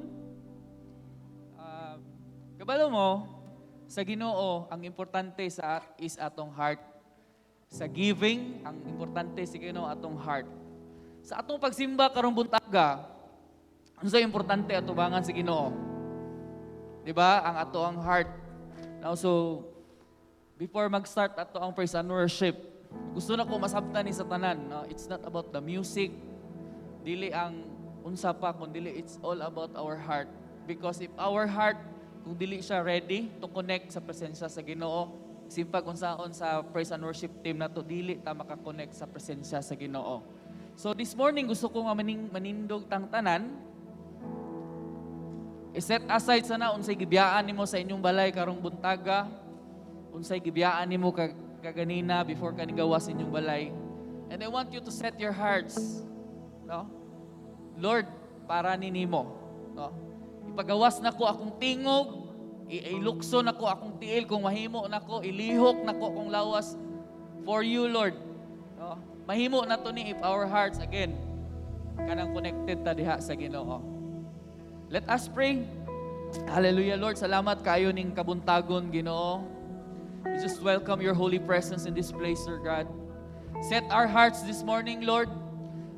afternoon. Kabalo mo, sa Ginoo, ang importante sa is atong heart. Sa giving, ang importante sa Ginoo atong heart. Sa atong pagsimba karong buntaga, unsa importante atubangan sa Ginoo? Di ba? Ang ato ang heart. Now, so, before mag-start ato ang praise and worship, gusto na ko masabtan ni sa tanan. No? It's not about the music, dili ang unsa pa, kun dili it's all about our heart. Because if our heart, kung dili siya ready to connect sa presensya sa Ginoo, simpag unsaon sa praise and worship team nato, dili ta maka-connect sa presensya sa Ginoo. So this morning gusto ko nga manindog tang tanan. I-set aside sana unsay gibiyaan nimo sa inyong balay karong buntaga, unsay gibiyaan nimo kaganina before ka nigawas sa inyong balay. And I want you to set your hearts, no? Lord, para ni nimo, no? Ipagawas nako akong tingog, ilukso nako akong tiil kung mahimo nako, ilihok nako akong lawas for you, Lord. No? Mahimo na to ni if our hearts again kanang connected ta diha sa Ginoo. Let us pray. Hallelujah, Lord. Salamat kayo ning kabuntagon, Ginoo. We just welcome your holy presence in this place, Lord God. Set our hearts this morning, Lord.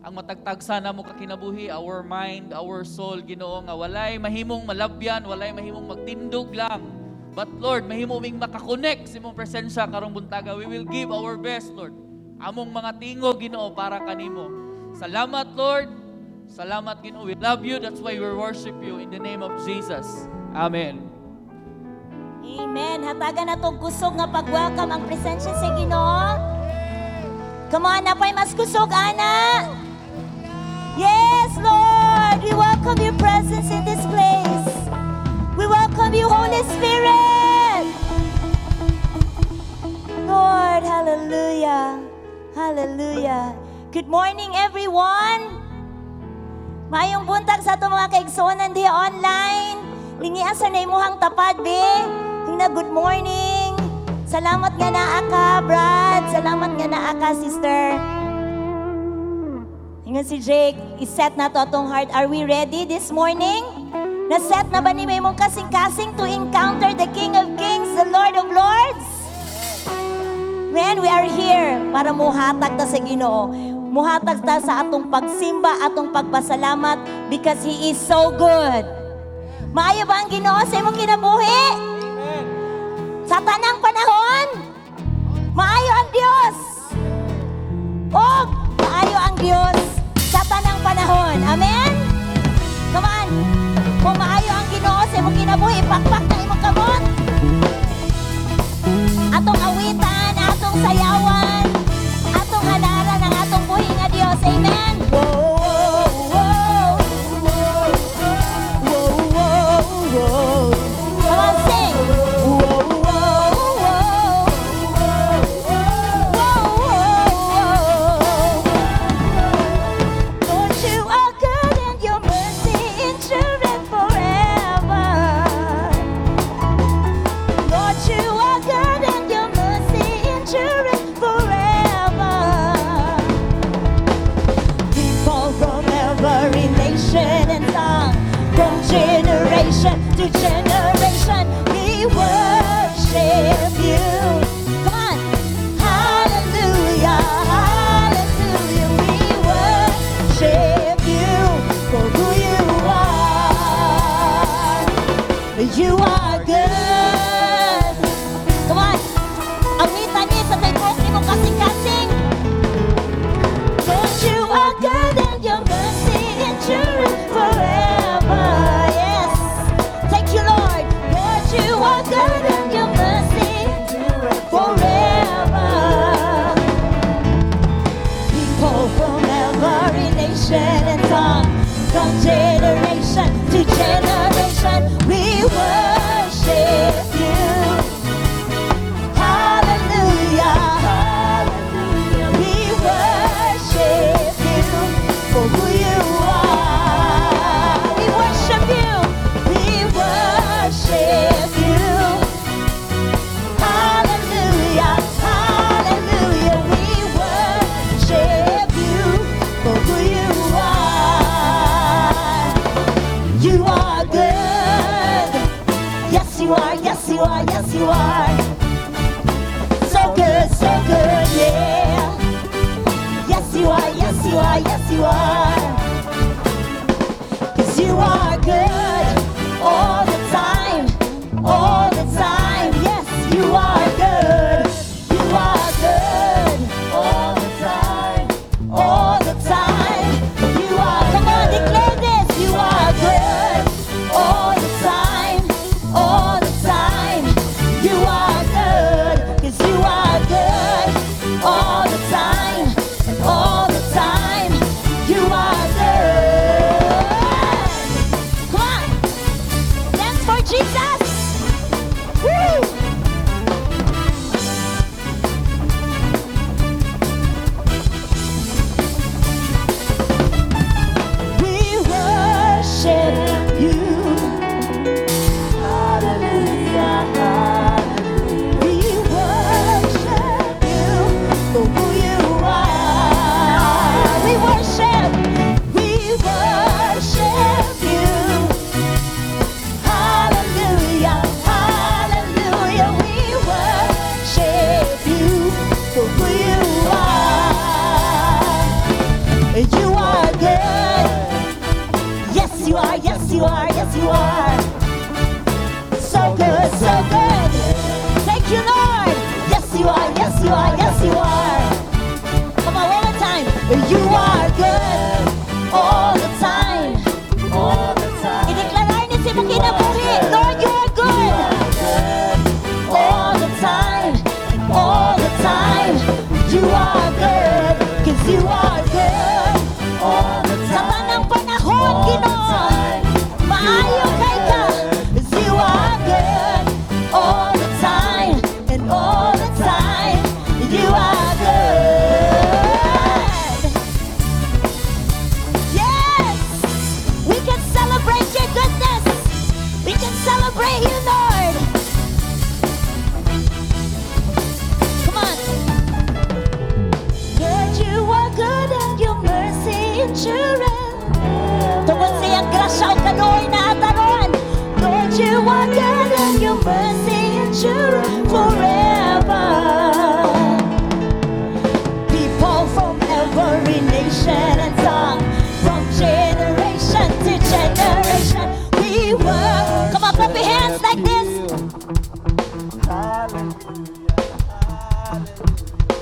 Ang matagtag sana mo kakinabuhi, our mind, our soul, Ginoo, nga walay mahimong malabyan, walay mahimong magtindog lang. But Lord, mahimo ming maka-connect sa imong presensya karong buntaga. We will give our best, Lord. Among mga tingog, Ginoo, para kanimo. Salamat, Lord. Salamat, Ginoo. We love you. That's why we worship you in the name of Jesus. Amen. Amen. Hatagan natong kusog nga pag-welcome ang presensya sa Ginoo. Come on, napay mas kusog, ana. Yes, Lord. We welcome your presence in this place. We welcome you, Holy Spirit. Lord, hallelujah. Hallelujah. Good morning, everyone. Maayong buntag sa atong mga kaigsuonan diha online. Lingia sa na imuhang tapad, be. Hingna, good morning. Salamat nga naa ka, Brad. Salamat nga naa ka, sister. Ingon si Jake, iset na to atong heart. Are we ready this morning? Na-set na ba ni may mong kasing-kasing to encounter the King of Kings, the Lord of Lords? Man, we are here para muhatag ta sa Ginoo. Muhatag ta sa atong pagsimba, atong pagpasalamat because He is so good. Maayo ba ang Ginoo sa imong kinabuhi? Sa tanang panahon, maayo ang Dios. Og maayo ang Dios sa tanang panahon. Amen? Come on. Kung maayo ang Ginoo sa imong kinabuhi, pakpak na imong kamot. Atong awitan, atong sayawan, atong halaran ang atong buhi nga Dios. Amen. Whoa. Come on, sing. Whoa. Whoa. Lord, you are good and your mercy endureth forever. Lord, you are good and your mercy endureth forever. People from every nation and tongue, from generation to generation, we worship you. Come on. Hallelujah, hallelujah, we worship you for who you are. You are good. Come on. Awitan ni sa tibuok nimo kasing-kasing. Lord, you are good and your mercy endureth forever. Yes. Thank you, Lord. Lord, you are good and your mercy endureth forever. People from every nation and tongue, from generation to generation, we worship you. Hallelujah, hallelujah. We worship you for who you are. We worship you. We worship you. Hallelujah, hallelujah. We worship you for who you are. You are you are, yes, you are. So good, yeah. Yes, you are, yes, you are, yes, you are. 'Cause you are good all the time, all the time. Yes, you are good. You are good all the time, all the time. You are, come on, declare this. You are good all the time, all the time. You are good, 'cause you are good all the time, and all the time. You are good. Come on, dance for Jesus. Woo! We worship you. Hallelujah. We worship you for who you are. We worship you. Hallelujah, hallelujah. We worship you for who you are. You are good. Yes, you are, yes, you are, yes, you are. So good, so good. Thank you, Lord. Yes, you are, yes, you are, yes, you are. Come on, one more time. You are good all the time. All the time. I-declare ni sa imong kinabuhi. Lord, you are good. All the time, all the time. You are good, 'cause you are good. All the Sa time. tanang panahon, All the Ginoo. Time. Maayo kay ka. 'Cause you are good all the time, and all the time. You are good. Yes! We can celebrate your goodness. We can celebrate you, Lord. Come on. Lord, you are good and your mercy endureth. Tungod sa iyang grasya ug kaluoy naa ta ron. Lord, you are good and your mercy endureth forever. People from every nation and tongue, from generation to generation, we were. Come on, clap your hands like this. Hallelujah.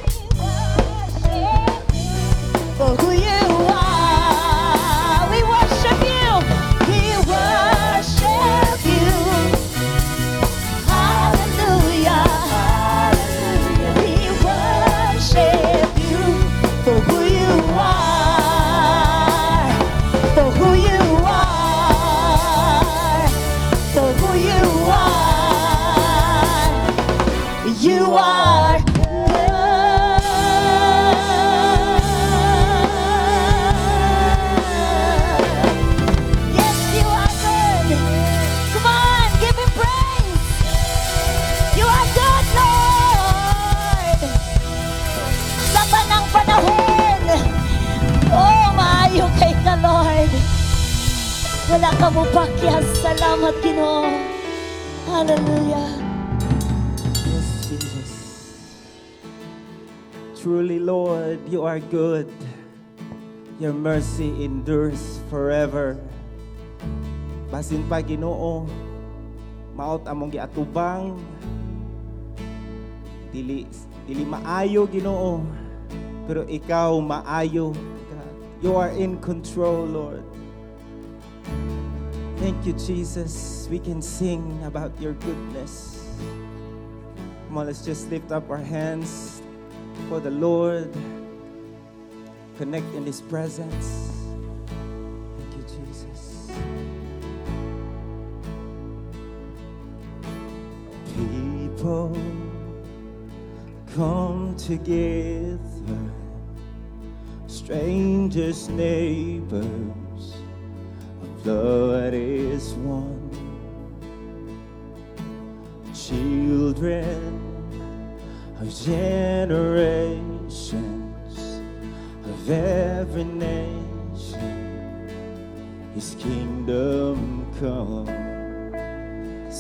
We worship you for who you are. We worship you. We worship you. Hallelujah. We worship you for who you are. For who you are. For who you are. You are good. Yes, you are good. Come on, give him praise. You are good, Lord. Sa tanang panahon. Oh, maayo kay ka, Lord. Wala ka mopakyas. Salamat, Ginoo. Hallelujah. Yes, Jesus. Truly, Lord, you are good. Your mercy endures forever. Basin pa, Ginoo, maot among giatubang, dili dili maayo, Ginoo, pero ikaw maayo, God. You are in control, Lord. Thank you, Jesus. We can sing about your goodness. Come on, let's just lift up our hands for the Lord. Connect in His presence. Thank you, Jesus. People come together, strangers, neighbors, blood is one. Children of generations of every nation, His kingdom come.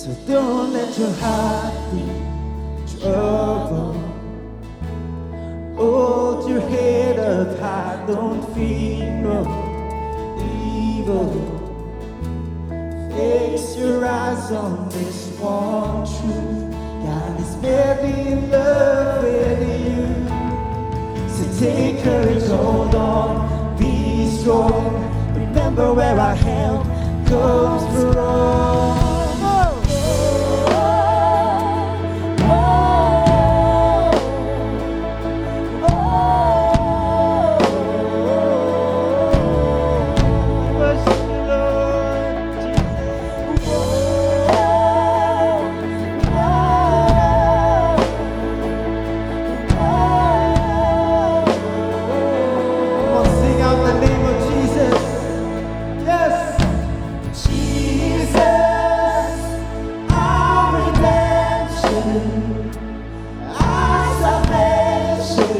So don't let your heart be troubled. Hold your head up high, don't fear no evil. Fix your eyes on this one truth. God is madly in love with you. So take courage, hold on, be strong. Remember where our help comes from. Worship you, Lord Jesus. Come on, sing out the name of Jesus. Yes. Jesus, our redemption, our salvation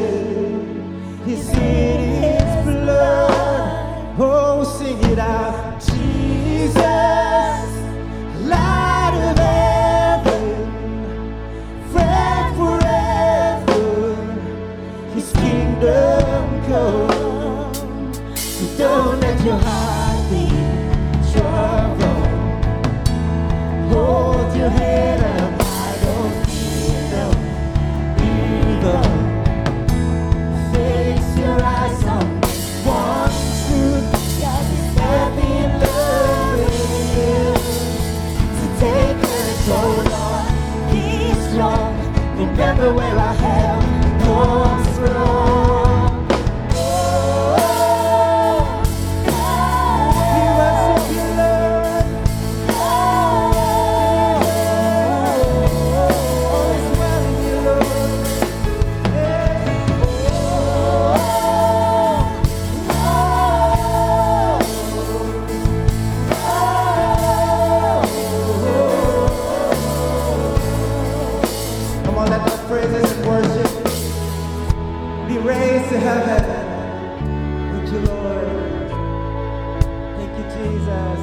is in His blood. Oh, sing it out. Jesus, light of heaven, friend forever. His kingdom come. So don't let your heart be troubled. Hold your head up high, don't fear no evil. Fix your eyes on this one truth. God is madly in love with you. So take courage, hold on, be strong. Remember where our help comes from. Oh, we worship you, Lord. All is well in you, Lord. Yes. Come on, let the praises and worship be raised to heaven. Thank you, Lord. Thank you, Jesus.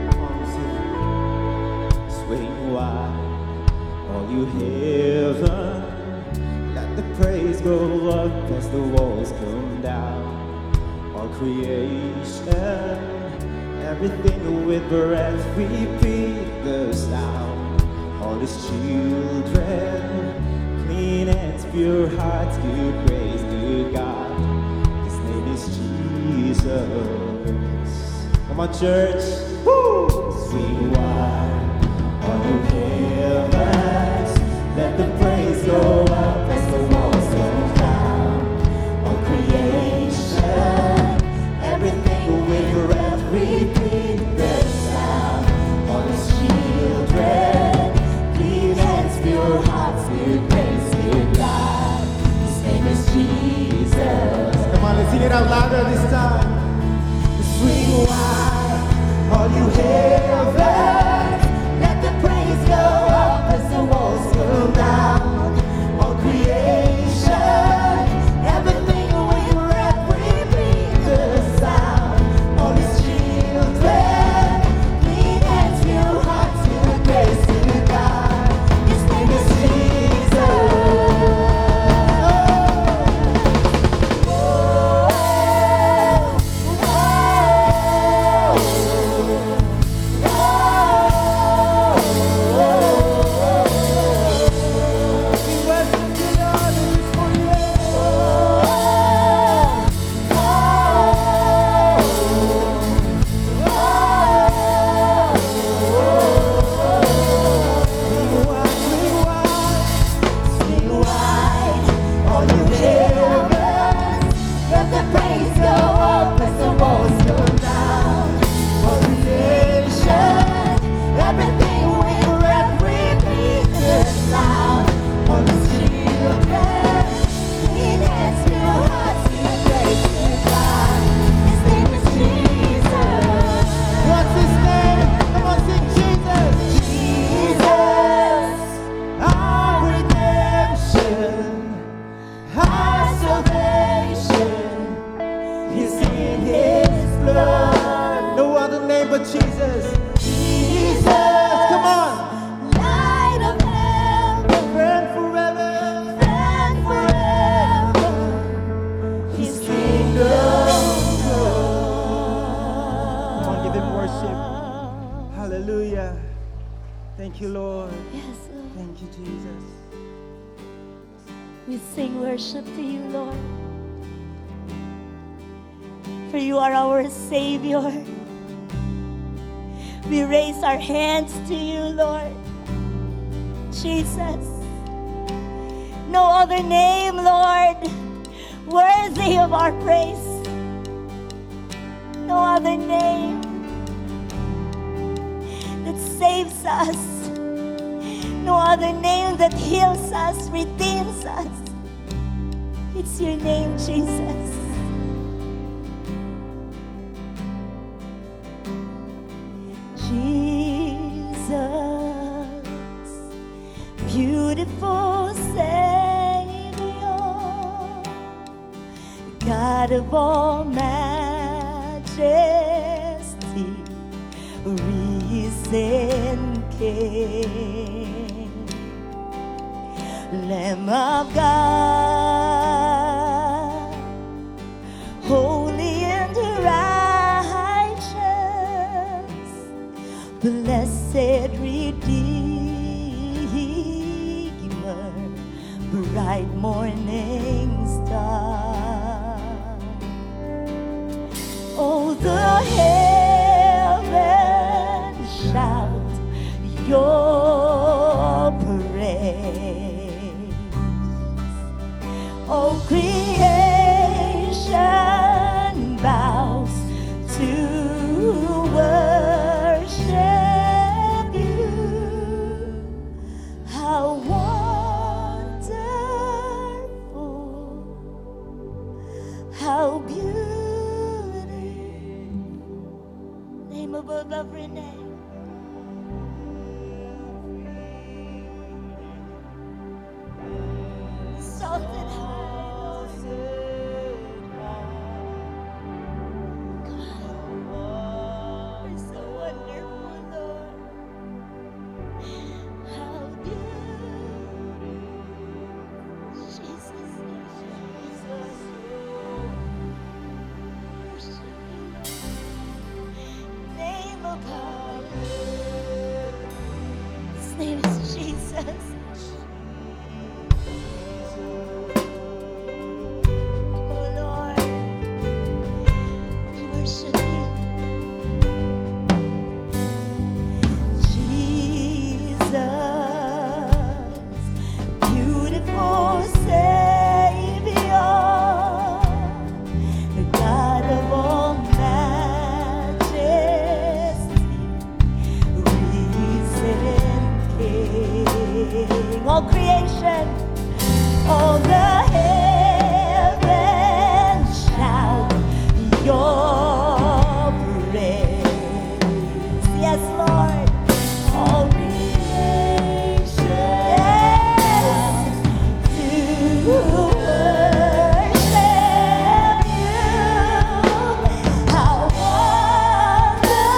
Come on, sing. Swing wide, all you heaven. Let the praise go up as the walls come down. All creation, everything with breath, repeat the sound. All His children, clean hands, pure hearts, good praise to God. His name is Jesus. Come on, church. Woo! Swing wide, all you heavens. Let the praise go up as the walls come down. All creation, everything with breath, repeat the sound. All His children, clean hands, pure hearts, give praise to God. His name is Jesus. Come on, let's sing it out louder this time. Swing wide, all you heavens. Let the praise go up as the walls come down. All creation, everything with breath, repeat the sound. All His children, clean hands, pure hearts, give praise to God. His name is Jesus. We worship you, Lord, this is for you. Swing wide, swing wide. Swing wide, all you heavens. Let the praise go up as the walls come down. All creation, everything with breath, repeat the sound. All His children, clean hands, pure hearts, give praise to God. His name is Jesus. What's His name? Come on, sing Jesus. Jesus, our redemption, our salvation is in His Thank you, Lord. Yes, Lord. Thank you, Jesus. We sing worship to you, Lord. For you are our Savior. We raise our hands to you, Lord. Jesus. No other name, Lord, worthy of our praise. No other name that saves us. No other name that heals us, redeems us. It's your name, Jesus. Jesus, beautiful Savior, God of all majesty, risen King, Lamb of God, holy and righteous, blessed Redeemer, bright morning star. Oh, the heavens shout your praise. Oh, creation bows to worship you. How wonderful, how beautiful, name above every name. Exalted high, Lord. God, you're so wonderful, Lord. How beautiful, Jesus, Jesus. Worship you, Lord. Name above. His name is Jesus. Oh Lord, we worship you. Jesus, beautiful Savior, the God of all majesty, risen King. All creation, all the heavens shout your praise. Yes, Lord. All creation, yes, to worship you. How wonderful,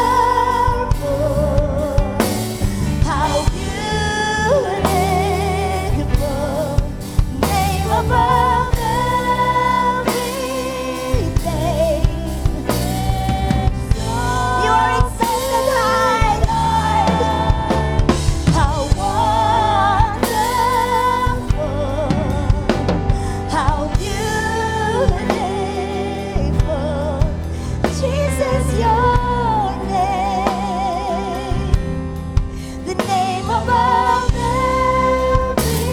how beautiful, name above every name. You are exalted high, Lord. How wonderful, how beautiful, Jesus, your name, the name above every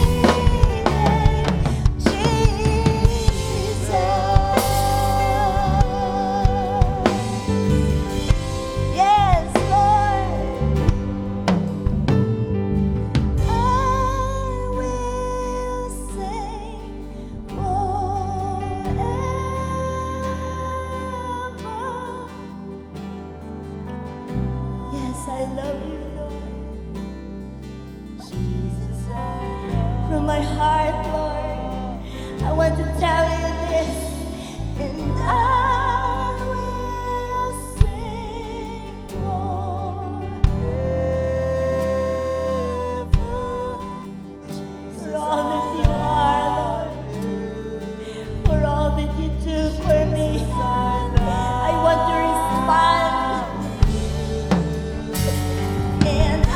name, Jesus. Yes, Lord. I will sing forever. Yes, I love you, Lord. Jesus, from my heart, Lord, I want to tell you this, and I will sing forever for all that you are, Lord, for all that you do for me. I want to respond. And I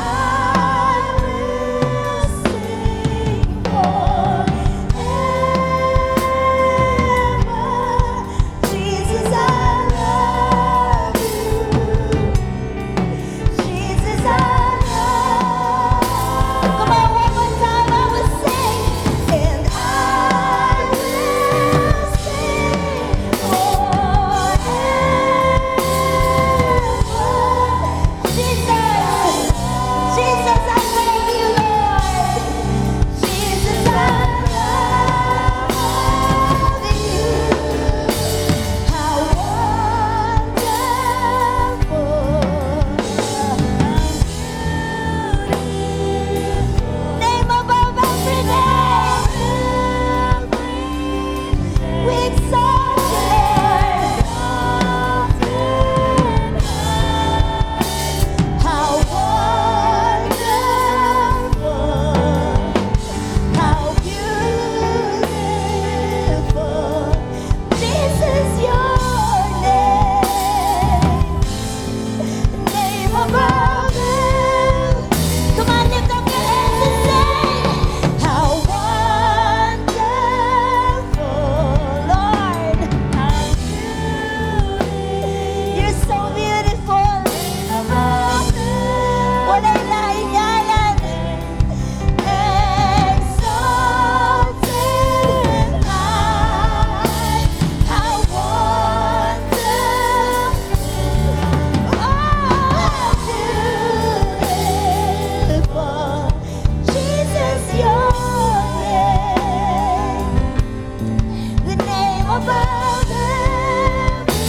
Above every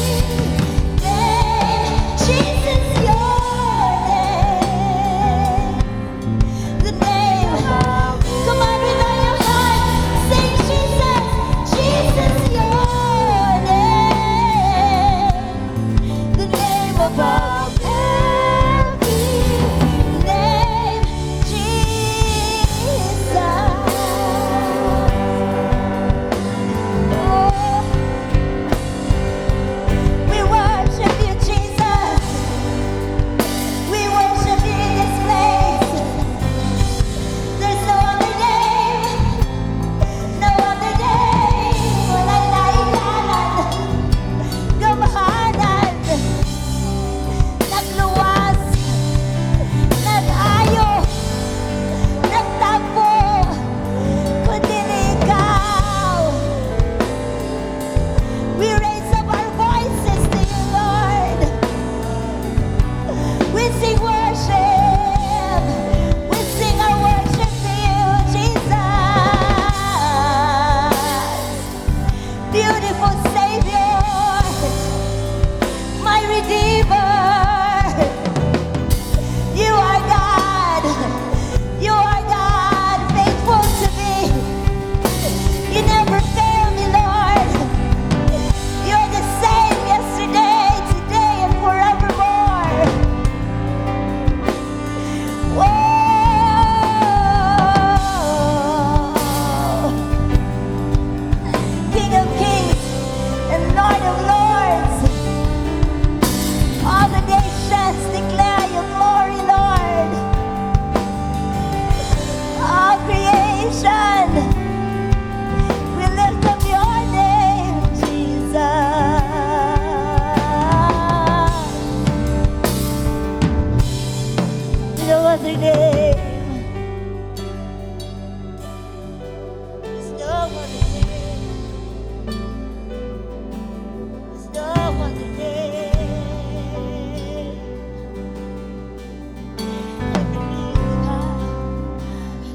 name. Jesus, your name. The name. Come on, with all your heart. Sing Jesus, Jesus, your name. The name above every name. Jesus. Oh, we worship you, Jesus. We worship you in this place. There's no other name, no other name. Walay laing ngalan, gamhanan, nagluwas, nag-ayo, nagtagpo, kundi ikaw. We raise up our voices to you, Lord. We sing worship. We sing our worship to you, Jesus. Beautiful Savior, my Redeemer. You are God. You are God, faithful to me. You never fail me, Lord. You're the same yesterday, today, and forevermore. Whoa! King of kings and Lord of lords. All the nations declare your glory, Lord. All creation, we lift up your name, Jesus. No other name. There's no other name. There's no other name. Every knee will bow,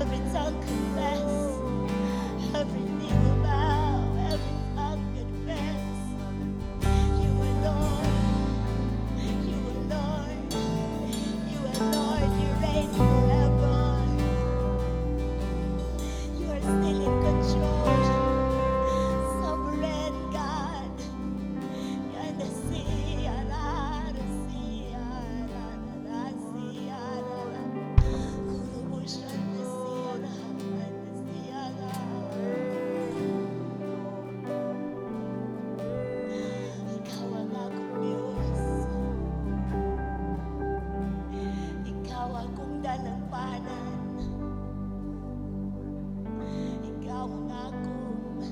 every tongue confess, every knee will bow, every tongue confess. You are Lord, you are Lord, you are Lord, you reign forever. You are still in control, sovereign God. Yanda si, ara, si, ara, ara, si, ara, kurubo, shanda, si, ara, anda, si, ara. Ikaw ang akong Diyos. Ikaw akong dalangpanan. Ikaw ang akong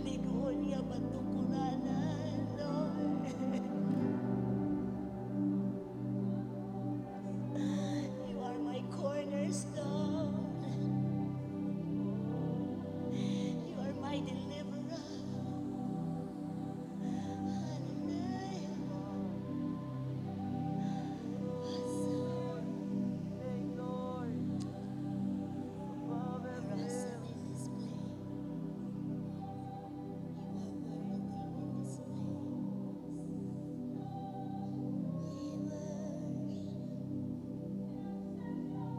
lig-on nga matukuranan, Lord. You are my cornerstone. You are my deliverer. Hallelujah. Awesome. You're awesome in this place. You are worthy in this place. We worship.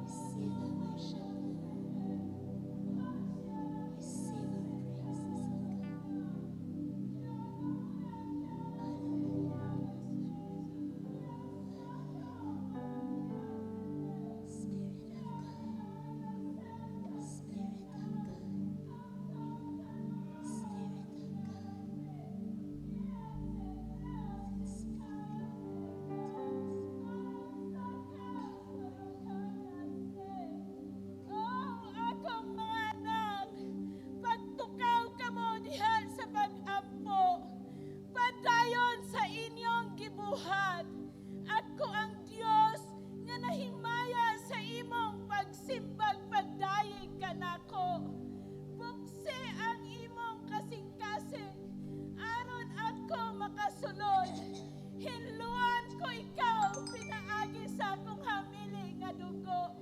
Receive our worship, Lord. Receive our praises, O God. Hallelujah. Hallelujah. Spirit of God. Spirit of God. Spirit of God. Speak to us. Oh, akong mga anak, pagtukaw kamo diha sa pag-ampo, padayon sa inyong gibuhat. Ako ang Dios nga nahimaya sa imong pagsimbag pagdayeg kanako. Buksi ang imong kasing-kasing, aron ako makasulod. Hinluan ko ikaw pinaagi sa akong hamili nga dugo.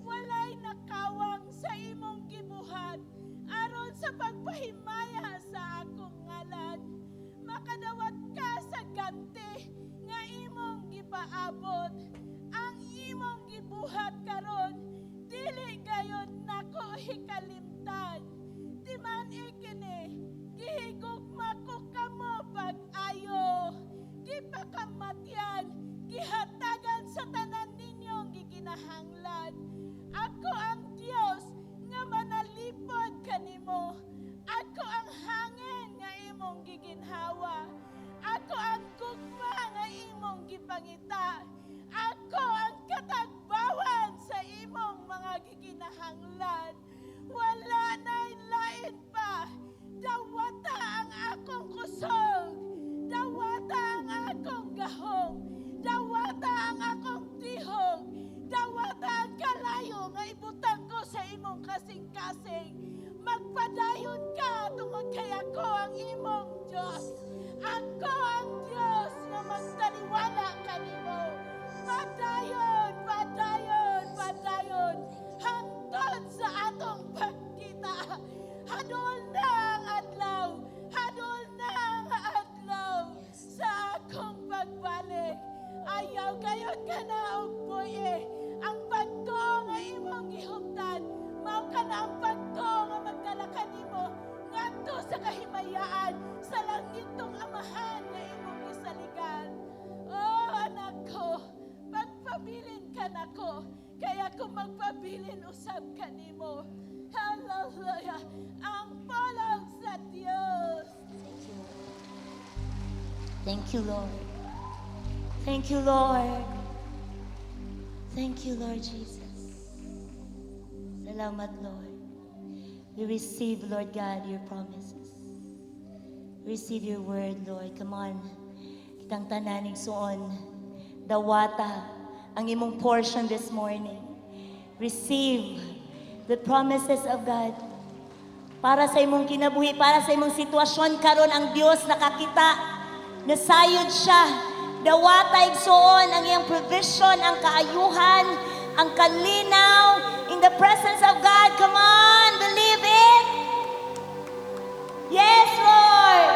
Walay nakawang sa imong gibuhat aron sa pagpahimaya. paabot. Ang imong gibuhat karon, dili gayod nako hikalimtan. Timan-i kini, gihigugma ko kamo pag-ayo. Gipakamatyan, gihatagan sa tanan ninyong gikinahanglan. Ako ang Dios nga manalipod kanimo. Ako ang hangin nga imong giginhawa. Ako ang gugma nga imong gipangita. Ako ang katagbawan sa imong mga gikinahanglan. Wala na lain pa. Dawata ang akong kusog. Dawata ang akong gahom. Dawata ang akong tihog. Dawata ang kalayo nga ibutang ko sa imong kasing-kasing. Magpadayon ka tungod kay ako ang imong Diyos. Ako ang Diyos nga magtaliwala kanimo. Padayon, padayon, padayon. Hangtod sa atong pagkita. Hadol na ang adlaw. Hadol na ang adlaw sa akong pagbalik. Ayaw gayod ka na og buhi. Ang pagtuo nga imong gihuptan, mao ka na ang pagtuo nga magdala kanimo ngadto sa kahimayaan sa langitong Amahan nga imong gisaligan. Oh, anak ko, pagpabilin ka nako, kaya kung magpabilin usab kanimo. Hallelujah! Ang pulong sa Dios. Thank you, Lord. Thank you, Lord. Thank you, Lord. Thank you, Lord Jesus. Salamat, Lord. We receive, Lord God, your promises. Receive your word, Lord. Come on. Kitang tanan, igsuon. Dawata ang imong portion this morning. Receive the promises of God. Para sa imong kinabuhi, para sa imong sitwasyon karon, ang Dios nakakita. Nasayod siya. Dawata, igsuon, ang iyang provision, ang kaayuhan, ang kalinaw in the presence of God. Come on, believe it. Yes, Lord.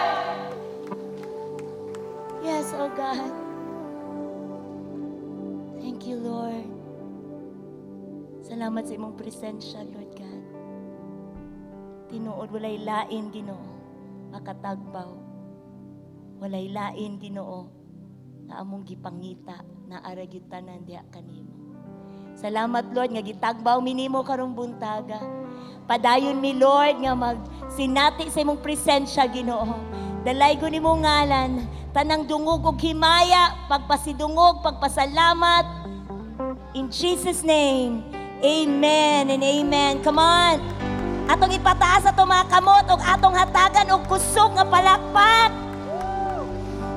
Yes, oh God. Thank you, Lord. Salamat sa imong presensya, Lord God. Tinuod, walay lain, Ginoo, makatagbaw. Walay lain, Ginoo, nga among gipangita naa ra gyud tanan diha kanimo. Salamat, Lord, nga gitagbaw mi nimo karong buntaga. Padayon mi, Lord, nga magsinati sa imong presensya, Ginoo. Dalaygon nimo ngalan, tanang dungog ug himaya, pagpasidungog, pagpasalamat. In Jesus' name, amen and amen. Come on. Atong ipataas atong mga kamot ug atong hatagan og kusog nga palakpak.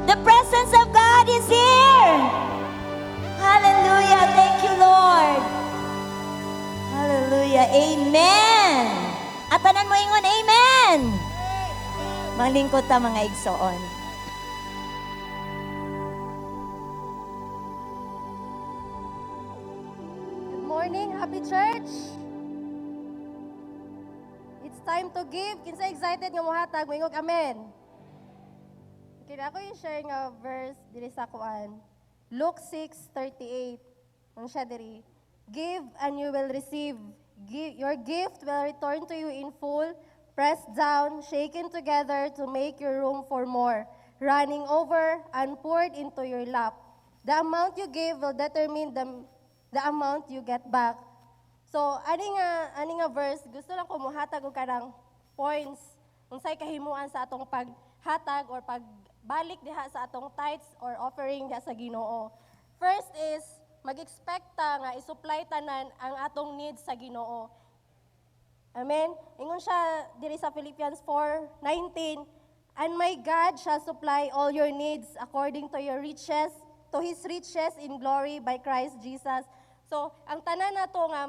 The presence of God is here. Hallelujah. Thank you, Lord. Hallelujah. Amen. At tanan mo ingon, amen. Malingkod ta, mga igsoon. Good morning, happy church! It's time to give. Kinsa excited nga mohatag, moingog amen. Okay, ako yung share nga verse diri sa kuan. Luke 6:38. Ang siya diri. "Give and you will receive. Give, your gift will return to you in full, pressed down, shaken together to make your room for more, running over and poured into your lap. The amount you give will determine the amount you get back." So, ani nga verse, gusto lang ko muhatag og kanang points unsay kahimuan sa atong paghatag or pagbalik diha sa atong tithes or offering diha sa Ginoo. First is mag-expect ta nga i-supply tanan ang atong needs sa Ginoo. Amen. Ingon siya diri sa Philippians 4:19, "And my God shall supply all your needs according to your riches, to his riches in glory by Christ Jesus." So, ang tanan nato nga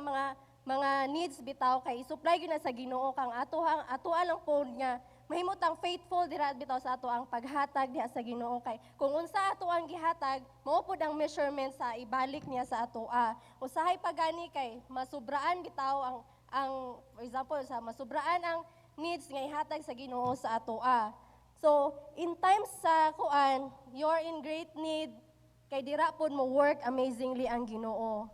mga needs bitaw kay i-supply gyud na sa Ginoo kang atohang atoa lang po nga mahimo tang faithful dira bitaw sa ato ang paghatag diha sa Ginoo, kay kung unsa ato ang gihatag, mao pud ang measurement sa ibalik niya sa atoa. Usahay pa gani kay masubraan bitaw ang for example sa masubraan ang needs nga ihatag sa Ginoo sa atoa. So, in times sa kuan, you're in great need kay Kay dira pod mo work amazingly ang Ginoo.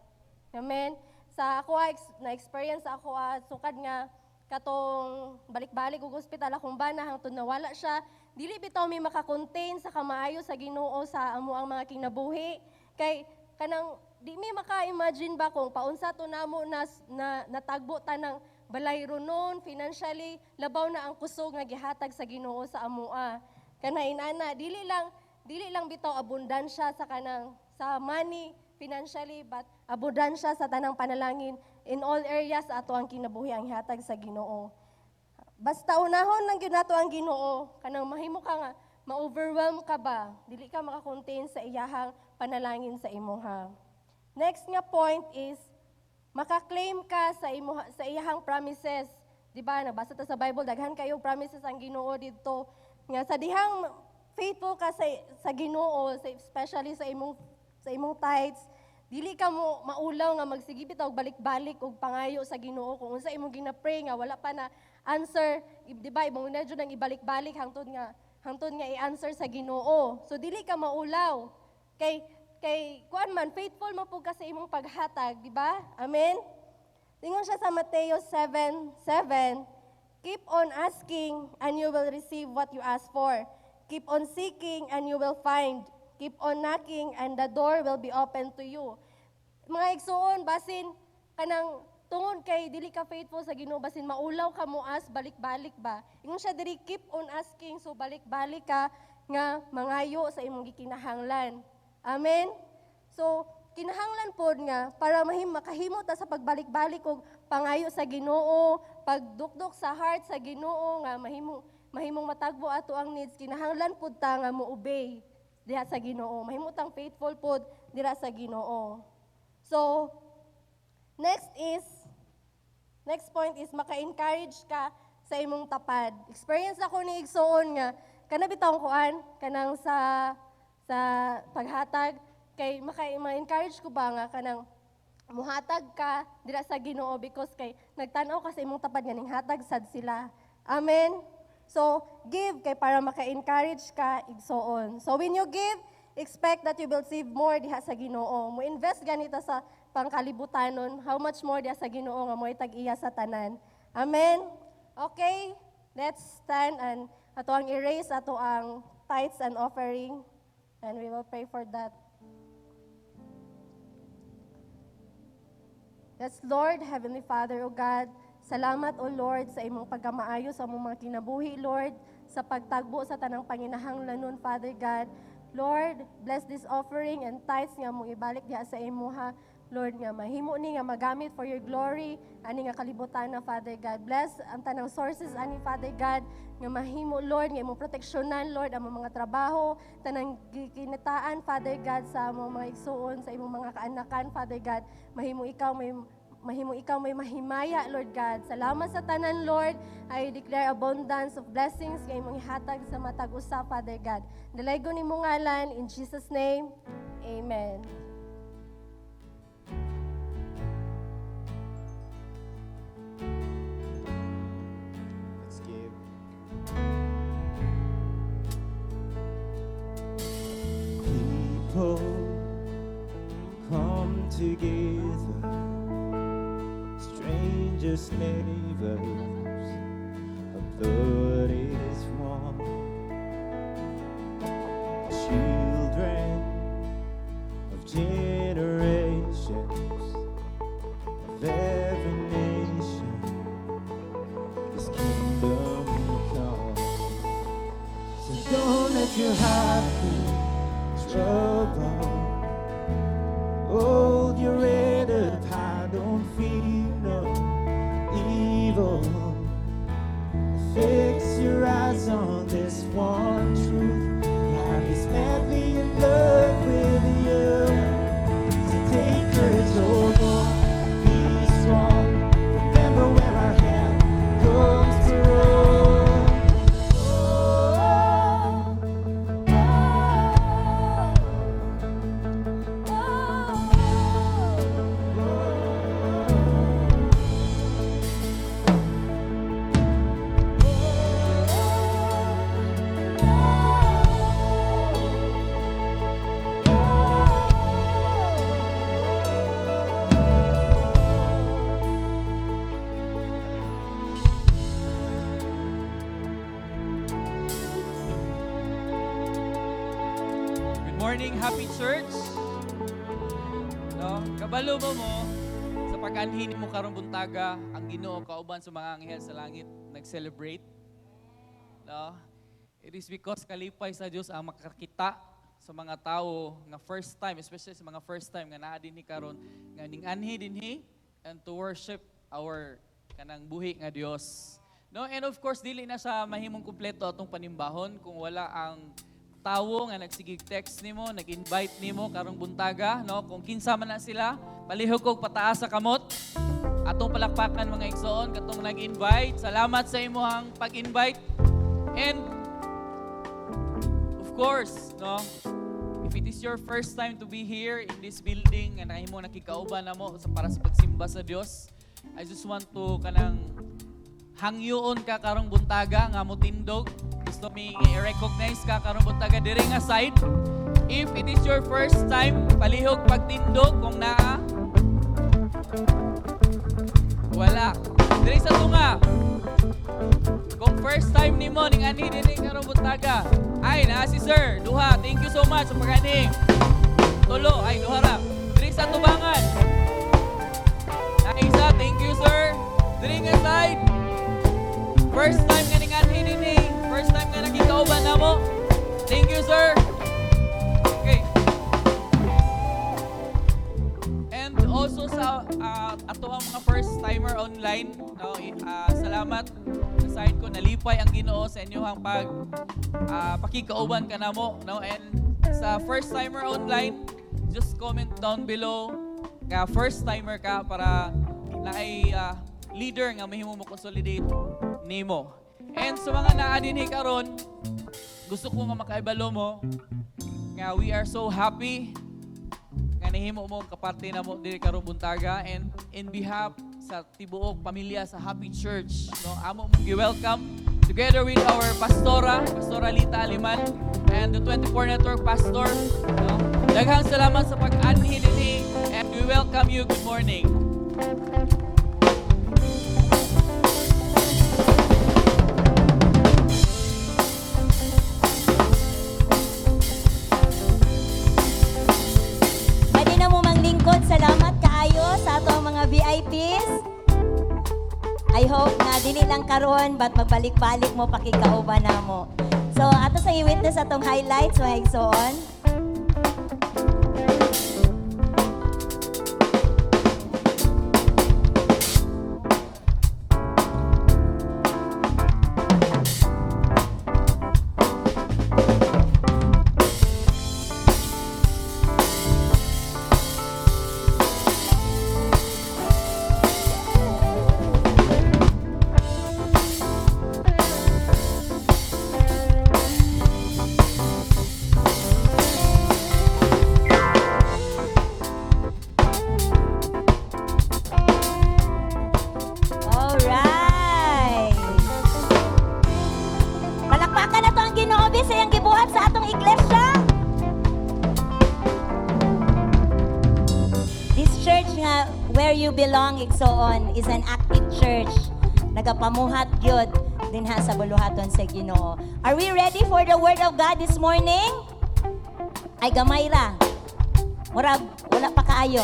Amen. Sa ako na experience ako sukad nga katong balik-balik og ospital akong bana hangtod nawala siya, dili bitaw mi maka-contain sa kamaayo sa Ginoo sa amo ang mga kinabuhi, kay kanang di mi maka-imagine ba kung paunsa to namo na natagbo tanang balay noon financially, labaw na ang kusog nga gihatag sa Ginoo sa amoa. Kana inana, dili lang bitaw abundansya sa kanang sa money financially, but abundansya sa tanang panalangin in all areas ato ang kinabuhi ang gihatag sa Ginoo. Basta unahon lang gyud nato ang Ginoo, kanang mahimo ka nga ma-overwhelm ka ba, dili ka maka-contain sa iyahang panalangin sa imoha. Next nga point is maka-claim ka sa imo sa iyahang promises. Di ba? Nabasa ta sa Bible, daghan kayo promises ang Ginoo didto. Nga sa dihang faithful ka sa Ginoo, especially sa imong tithes, dili ka mo maulaw nga magsige bitaw og balik-balik og pangayo sa Ginoo kung unsa imong gina-pray nga wala pa na answer, di ba? Imong na jud ang ibalik-balik hangtod nga i-answer sa Ginoo. So dili ka maulaw kay kuan man, faithful mo pud ka sa imong paghatag, di ba? Amen. Ingon siya sa Mateo 7:7, "Keep on asking and you will receive what you ask for. Keep on seeking and you will find. Keep on knocking and the door will be open to you." Mga igsuon, basin kanang tungod kay dili ka faithful sa Ginoo, basin maulaw ka mo ask balik-balik ba. Ingon siya diri, keep on asking, so balik-balik ka nga mangayo sa imong gikinahanglan. Amen. So kinahanglan pod nga para makahimo ta sa pagbalik-balik og pangayo sa Ginoo, pagdukdok sa heart sa Ginoo nga mahimong matagbo ato ang needs, kinahanglan pod ta nga mo obey diha sa Ginoo. Mahimo tang faithful pod dira sa Ginoo. So next point is maka-encourage ka sa imong tapad. Experience ako ni igsuon nga kana bitawng kuan kanang sa paghatag, kay maka ma-encourage ko ba nga kanang muhatag ka dira sa Ginoo because kay nagtan-aw ka sa imong tapad nga ning hatag sad sila. Amen. So, give kay para maka-encourage ka, igsoon. So, when you give, expect that you will receive more diha sa Ginoo. Mo invest ganita sa pangkalibutanon, how much more diha sa Ginoo nga mo'y tag-iya sa tanan. Amen. Okay, let's stand and ato ang i-raise ato ang tithes and offering, and we will pray for that. Yes, Lord, Heavenly Father, O God, salamat, O Lord, sa imong pagkamaayo sa among mga kinabuhi, Lord, sa pagtagbo sa tanang panginahanglanon, Father God. Lord, bless this offering and tithes nga among ibalik diha sa imuha. Lord, nga mahimo ni nga magamit for your glory ani nga kalibutan na, Father God. Bless ang tanang sources ani, Father God, nga mahimo, Lord, nga imong proteksyonan, Lord, ang among mga trabaho, tanang gikinataan, Father God, sa among mga igsuon, sa imong mga kaanakan, Father God. Mahimo ikaw may mahimaya, Lord God. Salamat sa tanan, Lord. I declare abundance of blessings nga imong ihatag sa matag usa, Father God. Dalaygon imong ngalan, in Jesus' name. Amen. Let's give. People come together, strangers, neighbors, our blood is one. Children of generations of every nation, this kingdom come. So don't let your heart be troubled. Hold your head up high, don't fear no evil. Fix your eyes on this one truth. God is madly in love with you. So take courage, oh boy, be strong. Remember where our help comes from. Oh. Morning, Happy Church. No, kabalo ba mo sa pag-anhi mo karong buntaga ang Ginoo kauban sa mga anghel sa langit nag-celebrate? No? It is because kalipay sa Dios ang makakita sa mga tao nga first time, especially sa mga first time nga naa dinhi karon nga ning anhi dinhi and to worship our kanang buhi nga Dios. No, and of course dili na siya mahimong kumpleto atong panimbahon kung wala ang tawo nga nagsigig text nimo, nag-invite nimo karong buntaga, no? Kung kinsa man na sila, palihog kog pataas sa kamot. Atong palakpakan, mga igsoon, katong nag-invite. Salamat sa imong pag-invite. And of course, no, if it is your first time to be here in this building nga nahimo nakikauban na mo sa para sa pagsimba sa Dios, I just want to kanang hangyoon ka karong buntaga nga motindog. Gusto mi i-recognize ka karong buntaga diri nga side. If it is your first time, palihog pagtindog kung naa. Wala. Diri sa tunga. Kung first time nimo ning anhi dinhi karong buntaga. Ay, naa si sir. Duha. Thank you so much sa pag-anhi. Tulo. Ay, duha ra. Diri sa tubangan. Naisa, thank you, sir. Diri nga side. First time nga ning anhi dinhi. First time nga nakikauban namo. Thank you, sir. Okay. And also sa ato ang mga first timer online, no, salamat sa side ko, nalipay ang Ginoo sa inyong pag pakikauban kanamo, no? And sa first timer online, just comment down below nga first timer ka para naay leader nga mahimo mo consolidate nimo. And sa mga naa dinhi karon, gusto ko nga makaibalo mo nga we are so happy nga nahimo mo kaparte na mo diri karong buntaga, and in behalf sa tibuok pamilya sa Happy Church, no, amo mong gi-welcome together with our pastora, Pastora Lita Aliman, and the 24 Network pastor, no. Daghang salamat sa pag-anhi dinhi and we welcome you. Good morning. Pwede na mo manglingkod. Salamat kaayo sa ato ang mga VIPs. I hope nga dili lang karon but magbalik-balik mo pakikauban na mo. So ato sa i-witness atong highlights, mga igsoon. Alright. Palakpakan na to ang Ginoo sa iyang gibuhat sa atong iglesia. This church nga where you belong, igsoon, is an active church. Nagapamuhat gyud dinha sa buluhaton sa Ginoo. Are we ready for the word of God this morning? Ay, gamay ra. Murag wala pa kaayo.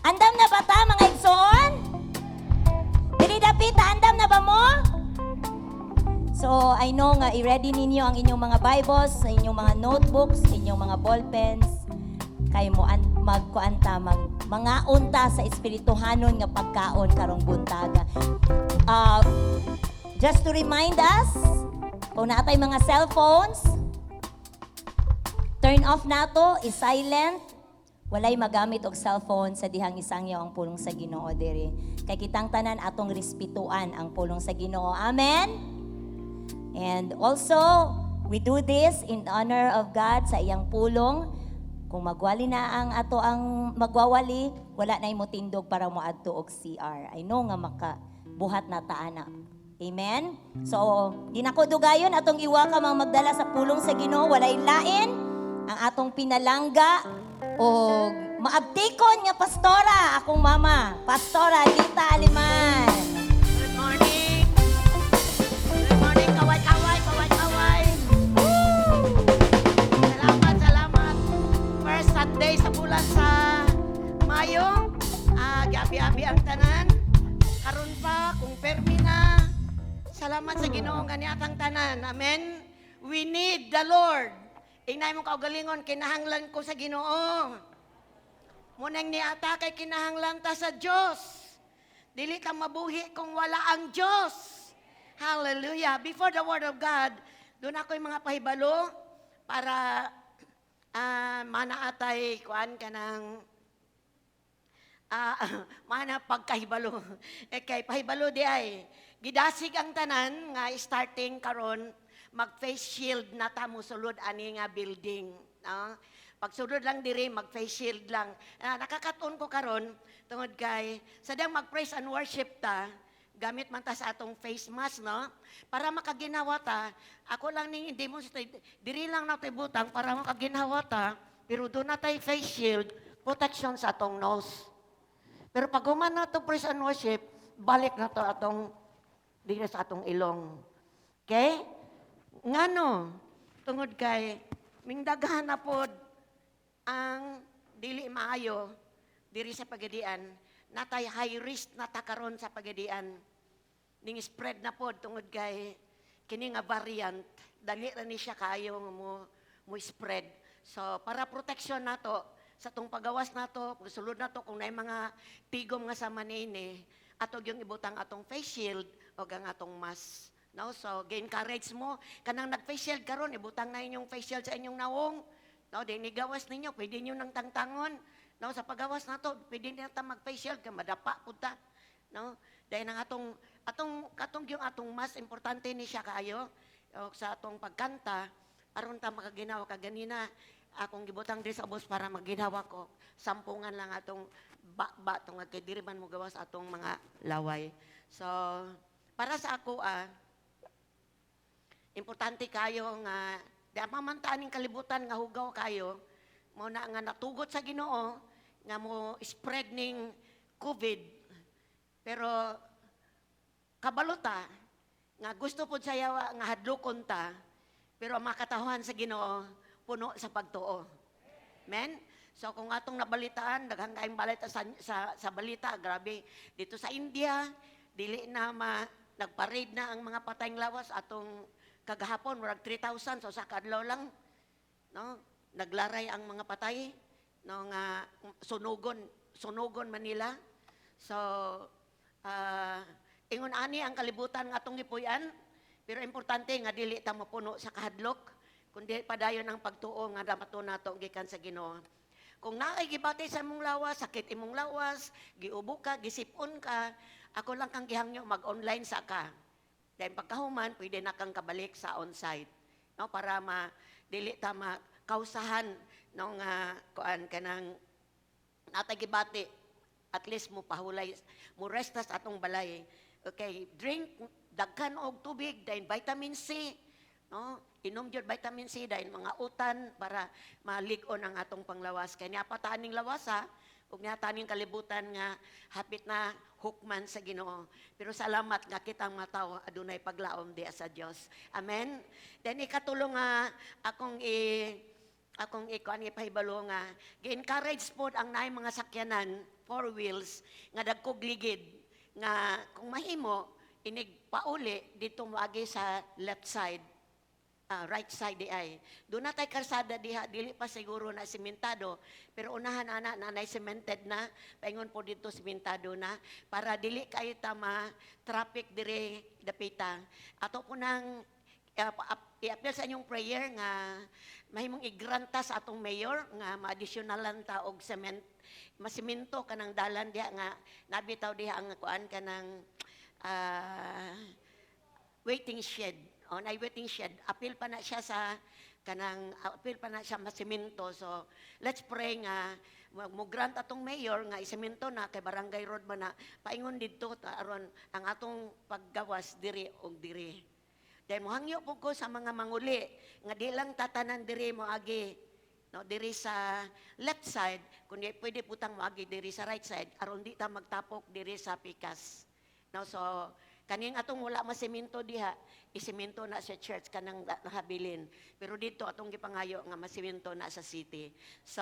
Andam na ba ta, mga igsoon? Dili dapita, andam na ba mo? So, I know nga i-ready ninyo ang inyong mga Bibles, sa inyong mga notebooks, inyong mga ballpens. Kay mo an magkuanta mag mga unta sa espirituhanon nga pagkaon karong buntaga. Just to remind us, kung naa tay mga cellphones, turn off nato, i-silent. Walay magamit og cellphone sa dihang isangyaw ang pulong sa Ginoo diri. Kay kitang tanan atong respetuan ang pulong sa Ginoo. Amen. And also, we do this in honor of God sa iyang pulong. Kung magwali na ang ato ang magwawali, wala na mo tindog para moadto og CR. I know nga maka buhat na ta ana. Amen? So, di na ko dugayon, atong i-welcome ang magdala sa pulong sa Ginoo, walay lain ang atong pinalangga o maabtikon nga pastora, akong mama, Pastora Lita Aliman. Good morning. Good morning, kaway-kaway, kaway-kaway. Woo! Salamat, salamat. Salamat sa Ginoo nga niatang tanan. Amen. We need the Lord. Ingna imong kaugalingon, "Kinahanglan ko sa Ginoo." Mao nang niata kay kinahanglan ta sa Dios. Dili ka mabuhi kung wala ang Dios. Hallelujah. Before the word of God, duna koy mga pahibalo para manaatay kuan ka ng mana pagkahibalo. Eh, kay pahibalo di ay gidasig ang tanan nga starting karon mag face shield na ta mosulod ani nga building, no? Pagsulod lang diri, mag face shield lang. Nakakaton ko karon tungod kay sa dang mag praise and worship ta, gamit man ta sa atong face mask, no? Para makaginawa ta, ako lang ning hindi mo diri lang na butang para makaginawa ta, pero duna tay face shield, protection sa atong nose. Pero pag human na to praise and worship, balik na to atong diri sa atong ilong. Okay? Ngano? Tungod kay mingdaghan na pod ang dili maayo diri sa Pagadian, natay high risk na ta karon sa Pagadian. Ning spread na pod tungod kay kini nga variant, dali ra ni siya kaayo nga mo spread. So para protection nato sa tong pagawas nato, pagsulod nato, kung naay mga tigom nga sama niini, ato yung ibutang atong face shield o ang atong mask. No? So, gi-encourage mo kanang nag-face shield karon, ibutang na inyong face shield sa inyong nawong. No, di ni gawas ninyo, pwede niyo nang tangtangon. No, sa pagawas nato, pwede na ta mag-face shield kay madapa pud ta. No? Dahil ang atong atong katong yung atong mas importante ni siya kaayo o sa atong pagkanta aron ta makaginawa. Kaganina akong gibutang diri sa ubos para maginawa ko, sampungan lang atong ba tungod kay diri man mo gawas atong mga laway. So para sa ako, importante kayo nga di mamantaan ning kalibutan nga hugaw kayo. Mao na nga natugot sa Ginoo nga mo spread ning COVID, pero kabalo ta nga gusto pod sa yawa nga hadlokon ta, pero ang mga katawhan sa Ginoo puno sa pagtuo. Men, so kung atong nabalitaan, daghang kayong balita sa balita, grabe. Dito sa India, dili na ma, nagparade na ang mga patayng lawas atong kagahapon, murag 3,000, so sa kadlaw lang, no? Naglaray ang mga patay, no, nga sunugon, sunugon Manila. So, ingon ani ang kalibutan nga atong gipuy-an, pero importante nga dili ta mapuno sa kahadlok, kundi padayon ang pagtuo nga dapat nato gikan sa Ginoo. Kung naay gibati sa imong lawas, sakit imong lawas, giubo ka, gisipon ka, ako lang kang gihangyo, mag-online sa ka. Dahil pagkahuman, pwede na kang kabalik sa on-site. No, para ma dili ta makausahan, no, nga kuan kanang natay gibati, at least mo pahulay, mo rest sa atong balay. Okay, drink daghan og tubig, dahil vitamin C, no? Inom jud vitamin C, dahil mga utan para malig-on ang atong panglawas. Kay niya ning lawas ha, ug niya ning kalibutan nga hapit na hukman sa Ginoo. Pero salamat nga kitang mga tao adunay paglaom diya sa Dios. Amen. Then ikatulo nga akong ikuan ipahibalo nga gi-encourage pod ang naay mga sakyanan four wheels nga dagkog ligid nga kung mahimo inig pauli dito moagi sa left side, right side di ay. Duna tay kalsada diha, dili pa siguro na simentado, pero unahan ana nanay cemented na, paingon po dito simentado na para dili kayo ta ma traffic dire dapita. Ato po nang i-appeal sa inyong prayer nga mahimong i-granta sa atong mayor nga ma-additionalan ta og cement, masimento kanang dalan diha nga nabitaw diha ang kuan kanang waiting shed. O, na waiting shed. Apil pa na siya sa kanang apil pa na siya masimento. So, let's pray nga mo grant atong mayor nga isemento na kay barangay road man na, paingon didto ta aron ang atong paggawas diri og diri. Dahil mohangyo po ko sa mga manguli nga di lang tatanan diri moagi, no, diri sa left side, kundi pwede putang moagi diri sa right side aron di ta magtapok diri sa pikas. No, so Kaning atong wala masemento diha, isemento na sa church kanang nahabilin. Pero dito atong gipangayo nga masemento na sa city. So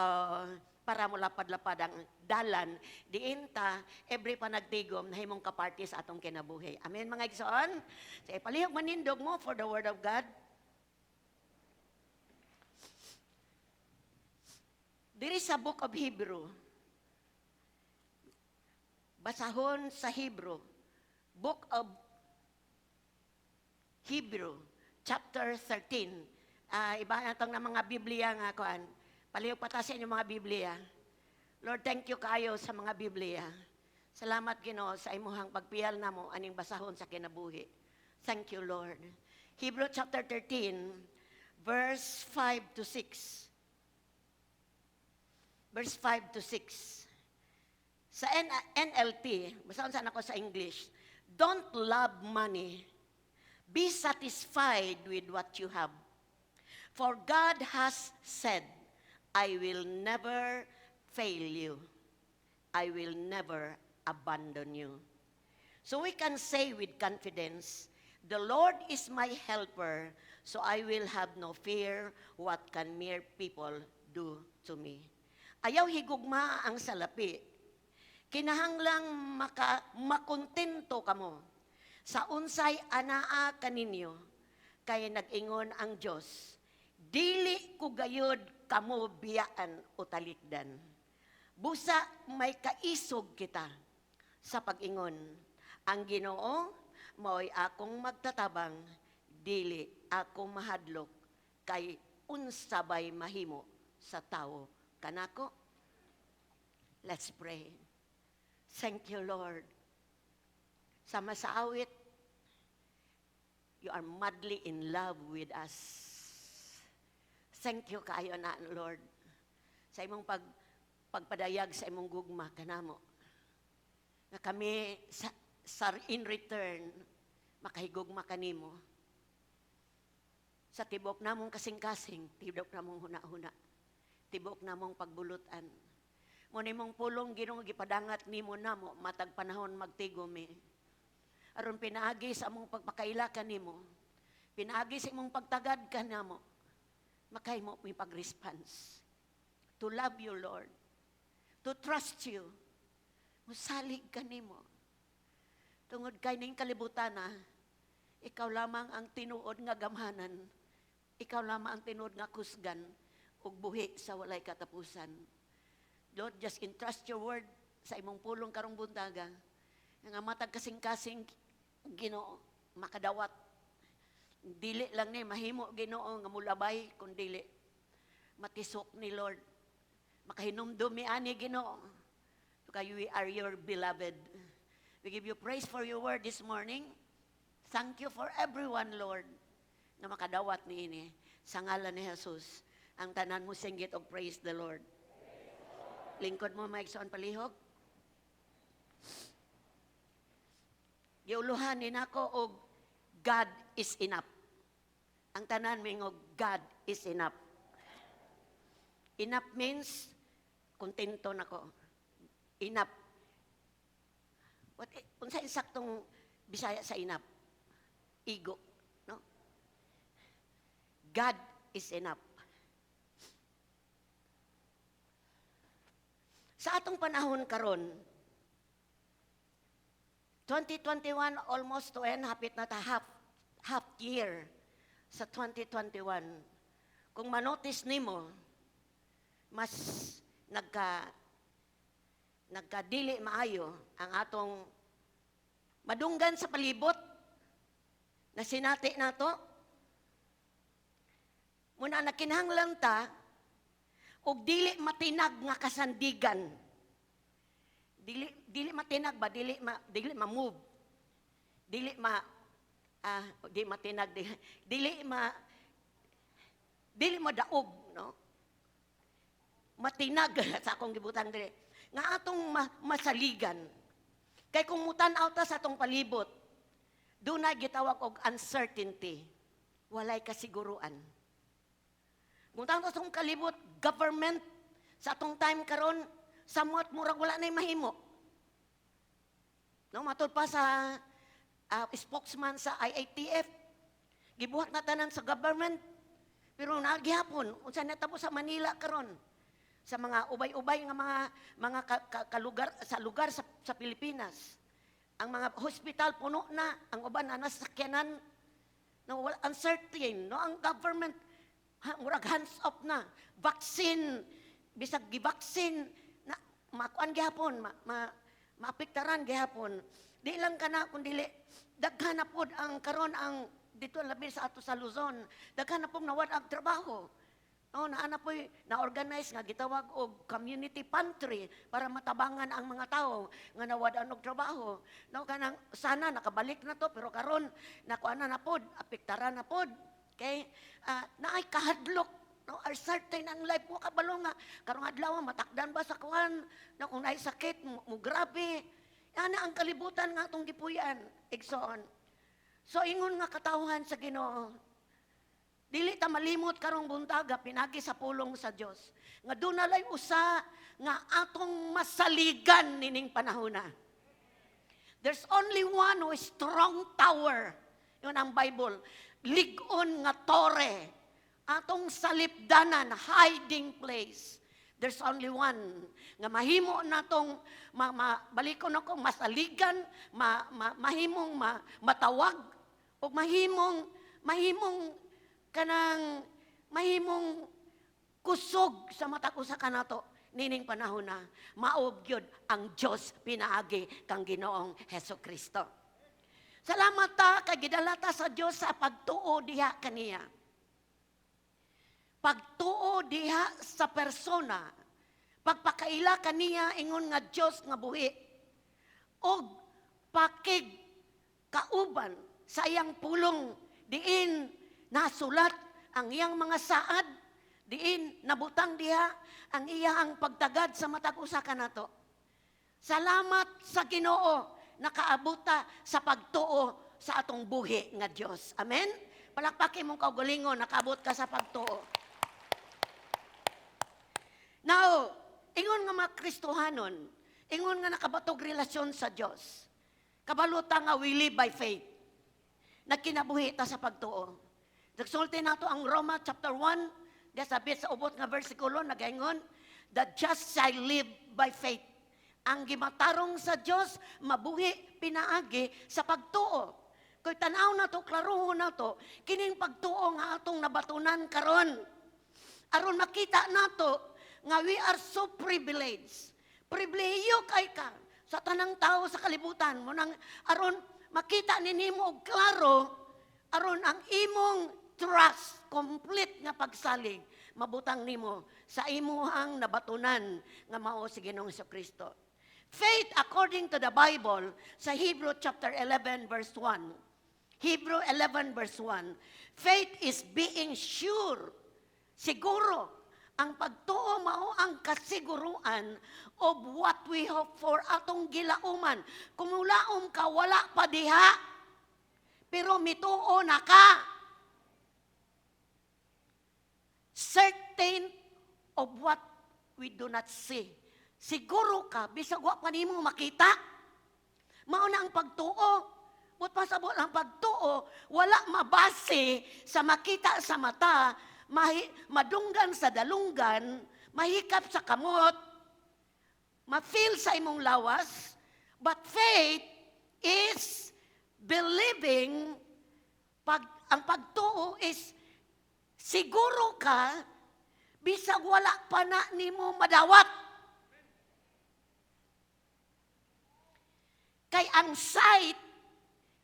para mo lapad-lapad ang dalan, diin ta every panagtigom nahimong kaparty sa atong kinabuhi. Amen, mga igsoon. So palihog manindog mo for the word of God. Diri sa Book of Hebrew, basahon sa Hebrew, Book of Hebrew, chapter 13. Iba na itong na mga Biblia nga kuan. Palihog pa ta sa inyong mga Biblia. Lord, thank you kaayo sa mga Biblia. Salamat, Ginoo, sa imuhang pagpiyal namo aning basahon sa kinabuhi. Thank you, Lord. Hebrew chapter 13, verse 5 to 6. Verse 5 to 6. Sa NLT, basahon sana ko sa English, "Don't love money. Be satisfied with what you have. For God has said, 'I will never fail you. I will never abandon you.' So we can say with confidence, 'The Lord is my helper, so I will have no fear. What can mere people do to me?'" Ayaw higugma ang salapi. Kinahanglang makontento kamo sa unsay anaa kaninyo, kay nag-ingon ang Dios, "Dili ko gayud kamo biyaan o talikdan." Busa may kaisog kita sa pag-ingon, "Ang Ginoo mao'y akong magtatabang, dili ako mahadlok, kay unsa bay mahimo sa tawo kanako?" Let's pray. Thank you, Lord. Sama sa awit, you are madly in love with us. Thank you kaayo na, Lord, sa imong pagpadayag sa imong gugma kanamo. Nga kami sa in return makahigugma kanimo. Sa tibok namong kasing-kasing, tibok namong huna-huna, tibok namong pagbulutan. Mao nimong pulong, Ginoo, gipadangat nimo namo matag panahon magtigom mi. Aron pinaagi sa among pagpakaila kanimo, pinaagi sa imong pagtagad kanamo, makahimo mi pag-response. To love you, Lord. To trust you. Musalig kanimo. Tungod kay ning kalibutan na, ikaw lamang ang tinuod nga gamhanan. Ikaw lamang ang tinuod nga kusgan ug buhi sa walay katapusan. Lord, just entrust your word sa imong pulong karong buntaga. Nga matag kasing-kasing, Ginoo, makadawat. Dili lang ni mahimo, Ginoo, nga mulabay kun dili matisok ni, Lord. Makahinumdum mi ani, Ginoo. Kay we are your beloved. We give you praise for your word this morning. Thank you for everyone, Lord, nga makadawat niini. Sa ngalan ni Jesus, ang tanan mo singgit og "Praise the Lord." Lingkod mo, mga igsoon, palihog. Giuluhan ni nako og "God is enough." Ang tanan mingog, "God is enough." Enough means kontento nako. Enough. What unsa insaktong Bisaya sa enough? Igo, no? God is enough. Sa atong panahon karon, 2021 almost to end, hapit na ta half year sa 2021. Kung manotice nimo, mas nagkadili maayo ang atong madunggan sa palibot na sinati nato. Muna nakinahanglan ta og dili matinag nga kasandigan. Dili matinag ba, dili ma-move. Dili ma di matinag, dili madaog, no? Matinag sa akong gibutang dili. Nga atong masaligan. Kay kung mutan-aw ta sa atong palibot, dunay gitawag og uncertainty. Walay kasiguruan. Kung tan sa atong kalibot, government sa atong time karon, somewhat murag wala na'y mahimo. No, matud pa sa Spokesman sa IATF. Gibuhat na tanan sa government. Pero naa gihapon, unsa natabo sa Manila karon? Sa mga ubay-ubay nga mga kalugar sa lugar sa Pilipinas. Ang mga hospital puno na, ang uban na nasa sakyanan, no, wala uncertain, no, ang government ha, murag hands off na. Vaccine, bisag gi-vaccine na makuan gihapon, maapektaran gihapon. Di lang kana kun dili daghan na pod ang karon ang dito labi sa ato sa Luzon, daghan na pong nawad ang trabaho. Oh, naa na po'y na-organize nga gitawag og community pantry para matabangan ang mga tao nga nawad-an og trabaho. No, kanang sana nakabalik na to, pero karon nakuan na na pod, apektaran na pod. Okay? Naay kahadlok, no, uncertain ang life mo, kabalo nga karong adlaw matakdan ba sa kuan, no, kung naay sakit mo grabe. Ana ang kalibutan nga atong gipuy-an, igsoon. So ingon nga katawhan sa Ginoo, dili ta malimot karong buntaga pinagi sa pulong sa Dios nga duna lay usa nga atong masaligan nining panahona. There's only one who is strong tower. Yun ang Bible. Lig-on nga tore. Atong salipdanan, hiding place. There's only one nga mahimo natong balikon ako masaligan, mahimong matawag o mahimong kanang mahimong kusog sa matag usa kanato nining panahon na mao gyud ang Dios pinaagi kang Ginoong Hesus Kristo. Salamat ta kay gidala ta sa Dios sa pagtuo diha kaniya. Pagtuo diha sa persona, pagpakaila kaniya ingon nga Dios nga buhi og pakig kauban sa iyang pulong diin nasulat ang iyang mga saad, diin nabutang diha ang iyang pagtagad sa matag usa kanato. Salamat sa Ginoo, nakaabot ta sa pagtuo sa atong buhi nga Dios. Amen. Palakpakin mong kaugalingon, nakaabot ka sa pagtuo. Now, ingon nga mga Kristohanon, ingon nga nakabatog relasyon sa Dios. Kabalo ta nga we live by faith. Nagkinabuhi ta sa pagtuo. Nagsulti nato ang Roma chapter 1, diya sa ubot nga versikulo, nagaingon, "The just shall live by faith." Ang gimatarong sa Dios mabuhi pinaagi sa pagtuo. Kung tanaw na to, klaruhon na to, kining pagtuo nga atong nabatunan karon. Aron makita nato nga we are so privileged. Pribilehiyo kay ka sa tanang tao sa kalibutan mo nang aron makita ni nimo og klaro, aron ang imong trust, complete nga pagsalig mabutang nimo sa imuhang nabatunan nga mao si Ginoong Kristo. Faith according to the Bible sa Hebrew chapter 11 verse 1. Hebrew 11 verse 1. Faith is being sure. Siguro, ang pagtuo mao ang kasiguruan of what we hope for, atong gilauman. Kung mulaom ka, wala pa diha. Pero mituo na ka. Certain of what we do not see. Siguro ka, bisag wa pa nimo makita. Mao na ang pagtuo. But pasabot ang pagtuo, wala mabase sa makita sa mata, madunggan sa dalunggan, mahikap sa kamot, ma-feel sa imong lawas. But faith is believing, ang pagtuo is siguro ka, bisag wala pa na nimo madawat. Kay ang sight,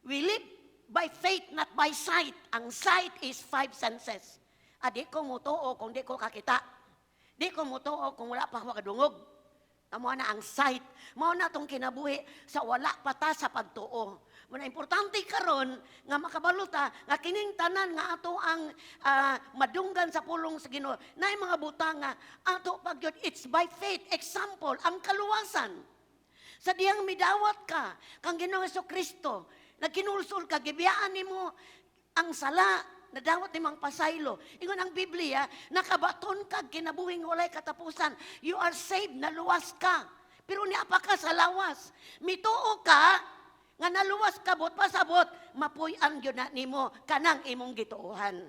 we live by faith, not by sight. Ang sight is five senses. Di ko mutuo kung di ko kakita. Di ko mutuo kung wala pa ako makadungog. Mao na ang sight. Mao na tong kinabuhi sa wala pa ta sa pagtuo. Mao na importante karon nga makabalo ta nga kining tanan nga ato ang madunggan sa pulong sa Ginoo. Naay mga butang nga ato pag it's by faith. Example, ang kaluwasan. Sa diyang midawat ka kang Ginoong Kristo, nagkinulsol ka, gibiyaan nimo ang sala, nadawat nimo ang pasaylo. Ingon ang Biblia, nakabaton ka kinabuhing walay katapusan. You are saved, naluwas ka. Pero niapa ka sa lawas. Mituo ka, Nga naluwas ka, buot pasabot, mapuy-an gyud na nimo kanang imong gituohan.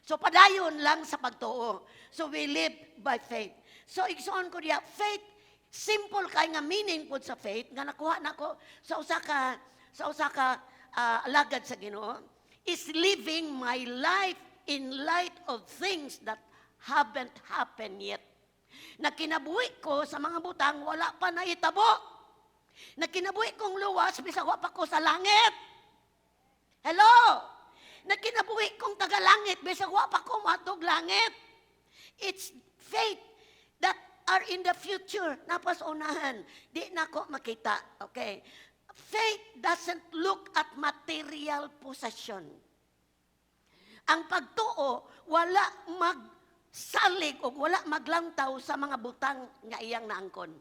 So padayon lang sa pagtuo. So we live by faith. So igsoon ko diya, faith, simple kay nga meaning pud sa faith nga nakuha nako sa usa ka alagad sa Ginoo is living my life in light of things that haven't happened yet. Nagkinabuhi ko sa mga butang wala pa nahitabo. Nagkinabuhi kong luwas bisag wa pa ko sa langit. Hello? Nagkinabuhi kong taga-langit bisag wa pa ko moadtog langit. It's faith that are in the future. Naa pa sa unahan. Di na ko makita. Okay. Faith doesn't look at material possession. Ang pagtuo, wala magsalig o wala maglantaw sa mga butang nga iyang naangkon.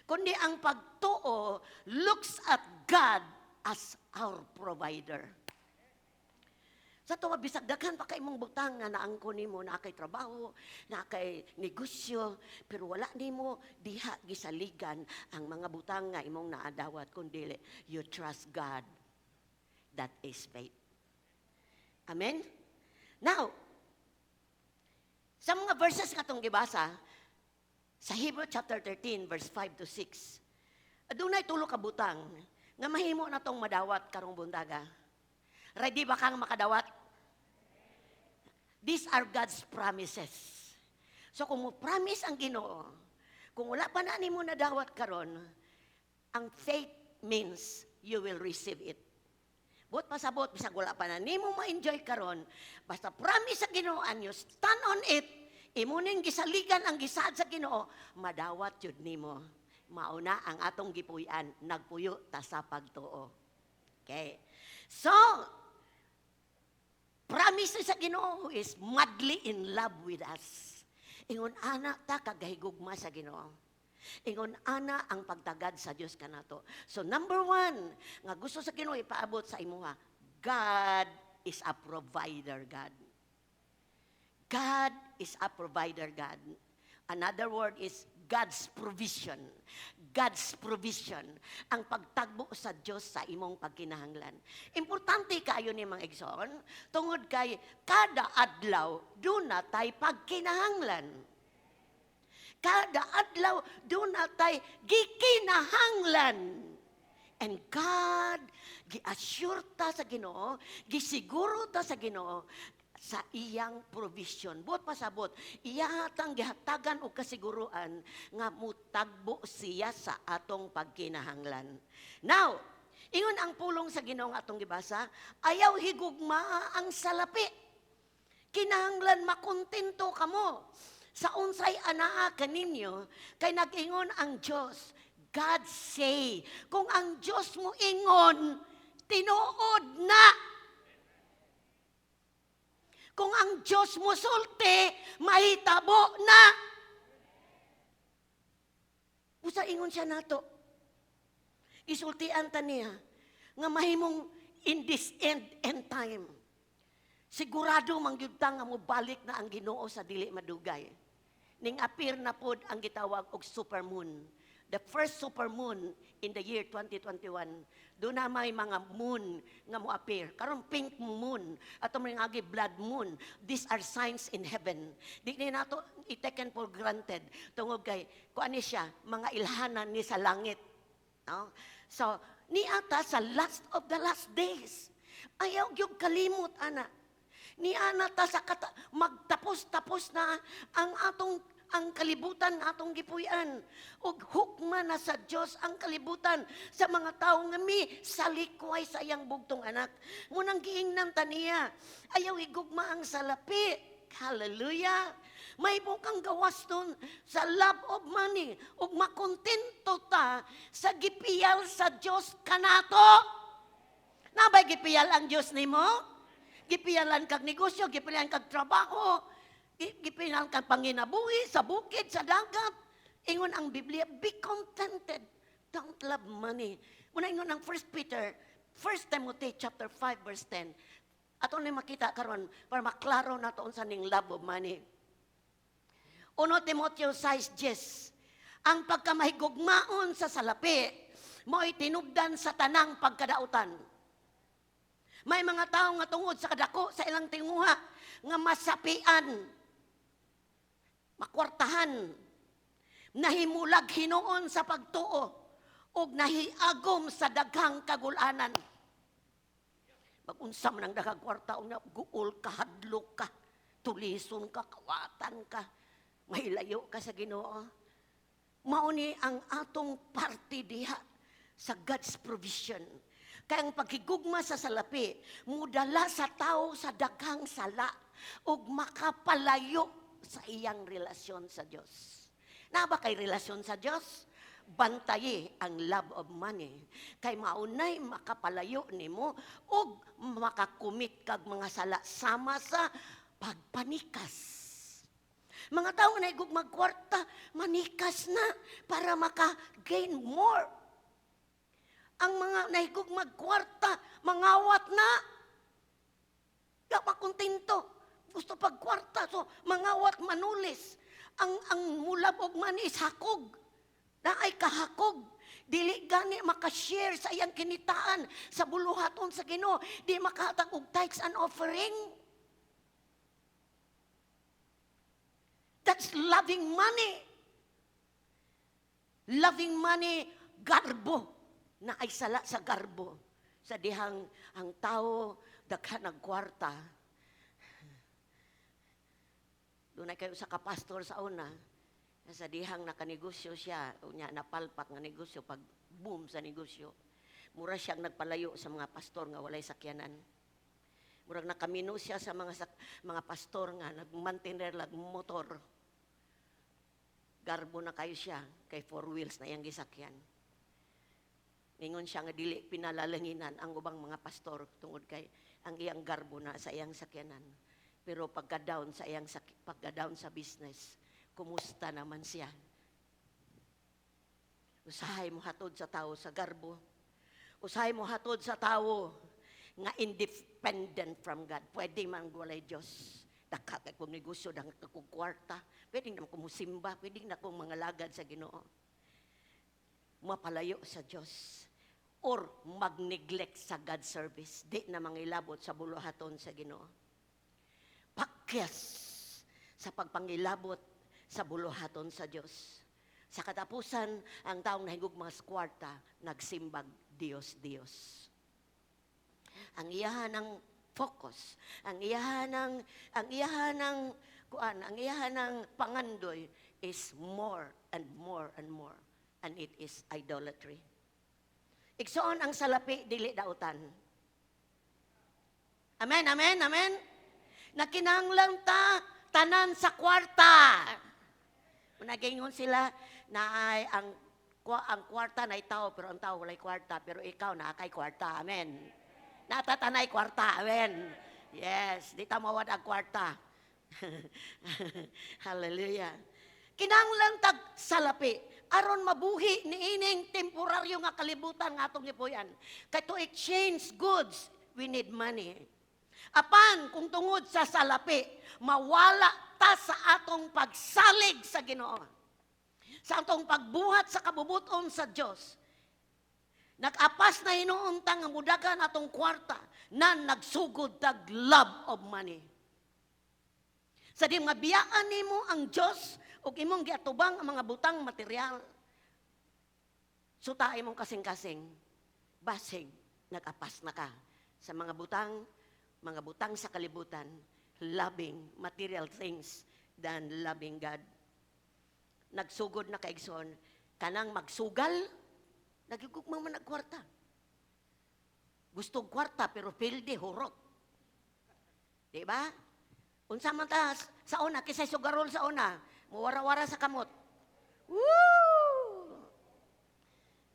Kundi ang pagtuo looks at God as our provider. Sa tuwa, bisag daghan pa kay imong butang nga naangkon nimo, naa kay trabaho, naa kay negosyo, pero wala nimo diha gisaligan ang mga butang nga imong naadawat, kundi you trust God. That is faith. Amen? Now, sa mga verses nga atong gibasa, sa Hebrew chapter 13, verse 5 to 6, adunay tulo ka butang nga mahimo na tong madawat karong buntaga. Ready ba kang makadawat? These are God's promises. So kung mo promise ang Ginoo, kung wala pa na nimo nadawat karon, ang faith means you will receive it. Buot pasabot, bisag wala pa na nimo ma-enjoy karon, basta promise sa Ginoo and you stand on it, imo ning gisaligan ang gisaad sa Ginoo, madawat jud nimo. Mauna ang atong gipuy-an, nagpuyo ta sa pagtuo. Okay. So, promise sa Ginoo who is madly in love with us. Ingon ana ta kagahigugma sa Ginoo. Ingon ana ang pagtagad sa Dios kanato. So number one, nga gusto sa Ginoo ipaabot sa imuha, God is a provider God. God is a provider God. Another word is God's provision. God's provision. Ang pagtagbo sa Diyos sa imong pagkinahanglan. Importante kaayo ni, mga igsoon, tungod kay kada adlaw duna tay pagkinahanglan. Kada adlaw duna tay gikinahanglan. And God, gi-assure ta sa Ginoo, gisiguro ta sa Ginoo sa iyang provision. Buot pasabot, iya tang gihatagan og kasiguruan nga mutagbo siya sa atong pagkinahanglan. Now, ingon ang pulong sa Ginoo nga atong gibasa, ayaw higugmaa ang salapi. Kinahanglan makontento kamo sa unsay anaa kaninyo kay nag-ingon ang Dios. God say, kung ang Dios mo ingon, tinuod na. Kung ang Diyos mo sulti, mahitabo na. Usa ingon siya nato. Isultian ta niya nga mahimong in this end time. Sigurado man gyud ta nga mobalik na ang Ginoo sa dili madugay. Ning appear na pod ang gitawag og supermoon. The first supermoon in the year 2021. Duna may mga moon nga mo appear. Karon pink moon, ato may agi blood moon. These are signs in heaven. Di ni nato i-taken for granted tungod kay kuan ni siya, mga ilhanan ni sa langit. No? So, niata sa last of the last days. Ayaw gyud kalimot ana. Niana ta sa magtapos-tapos na ang atong ang kalibutan nga atong gipuy-an. Ug hukma na sa Dios ang kalibutan sa mga tawo nga mi salikway sa iyang bugtong anak. Munang giingnan ta niya, ayaw higugma ang salapi. Hallelujah! May kang gawas nun sa love of money ug makontento ta sa gipiyal sa Dios kanato. Naa bay gipiyal ang Dios nimo? Gipiyalan kag negosyo, gipiyalan kag trabaho, gipiyalan kag panginabuhi sa bukid, sa dagat. Ingon ang Biblia, be contented. Don't love money. Muna ingon ang 1 Peter, 1 Timothy chapter 5 verse 10. Ato na makita karon para maklaro na to unsa ning love of money. 1 Timoteo 6:10. Ang pagkamahigugmaon sa salapi, Mo'y tinubdan sa tanang pagkadautan. May mga tao nga tungod sa kadako sa ilang tinguha nga masapian, makwartahan, nahimulag hinuon sa pagtuo, ug nahiagom sa daghang kagulanan. Mag-unsa man ang daghang kwarta, unya guol ka, hadlok ka, tulison ka, kawatan ka, mahilayo ka sa Ginoo. Mao ni ang atong parte diha sa God's provision. Kaya ang paghigugma sa salapi, mudala sa tao sa daghang sala ug makapalayo sa iyang relasyon sa Dios. Naa ba kay relasyon sa Dios? Bantayi ang love of money. Kay maunay makapalayo nimo ug maka-commit kag mga sala sama sa pagpanikas. Mga tao nga nahigugmag kwarta, manikas na para maka-gain more. Ang mga nahigugmag kwarta, mangawat na. Di makontento. Gusto pag kwarta, so mangawat, manulis. Ang mo-love og money is hakog. Naay kahakog. Dili gani maka-share sa iyang kinitaan sa buluhaton sa Ginoo. Di makahatag og tithes and offering. That's loving money. Loving money, garbo. Naay sala sa garbo. Sa dihang ang tao daghan ang kwarta. Dunay kayo sa kapastor sa una, sa dihang nakanegosyo siya, unya napalpak nga negosyo, pag boom sa negosyo, mura siyang nagpalayo sa mga pastor nga walay sakyanan. Murag nakamino siya sa mga pastor nga nagmantiner lag motor. Garbo na kayo siya kay four wheels na iyang gisakyan. Ningon siya nga dili pinalalanginan ang ubang mga pastor tungod kay ang iyang garbo na sa iyang sakyanan. Pero pagka-down sa business, kumusta naman siya? Usahay mo hatod sa tao sa garbo. Usahay mo hatod sa tao nga independent from God. Pwede man walay Diyos. Daka kay kong negosyo, daka kong kwarta. Pwede na akong musimba, pwede na akong mga lagad sa Ginoo. Mapalayo sa Diyos or mag-neglect sa God service. Di na mangilabot sa buluhaton sa Ginoo. Pakyas sa pagpangilabot sa buluhaton sa Diyos. Sa katapusan, ang taong nahigugma sa kwarta, nagsimbag Diyos, Diyos. Ang iyahan ng focus, ang iyahan ng kuan, ang iyahan ng pangandoy is more and more and more, and it is idolatry. Igsoon, ang salapi dili dautan. Amen, amen, amen. Nakinahanglan ta tanan sa kwarta. Nagingon sila na ay ang kwarta na tao pero ang tao walay kwarta, pero ikaw naa kay kwarta. Amen. Naa ta tanay kwarta. Amen. Yes, di ta mawad ang kwarta. Hallelujah. Kinahanglan tag salapi aron mabuhi niining temporaryo nga kalibutan nga atong gipuy-an. Kay to exchange goods, we need money. Apan kung tungod sa salapi, mawala ta sa atong pagsalig sa Ginoo, sa atong pagbuhat sa kabubuton sa Dios. Nag-apas na hinuon ta nga mudagan atong kwarta na nagsugod tag love of money. Sa di mabiyaan nimo ang Dios ug imong giatubang ang mga butang material. Suta imong kasing-kasing, basig nag-apas na ka sa mga butang sa kalibutan, loving material things than loving God. Nagsugod na, kaigsoon, kanang magsugal, nagigugma man ang kwarta. Gusto kwarta pero pildi hurot. Di ba? Unsa man ta sa una, kisay sugarol sa una, muwara-wara sa kamot. Woo!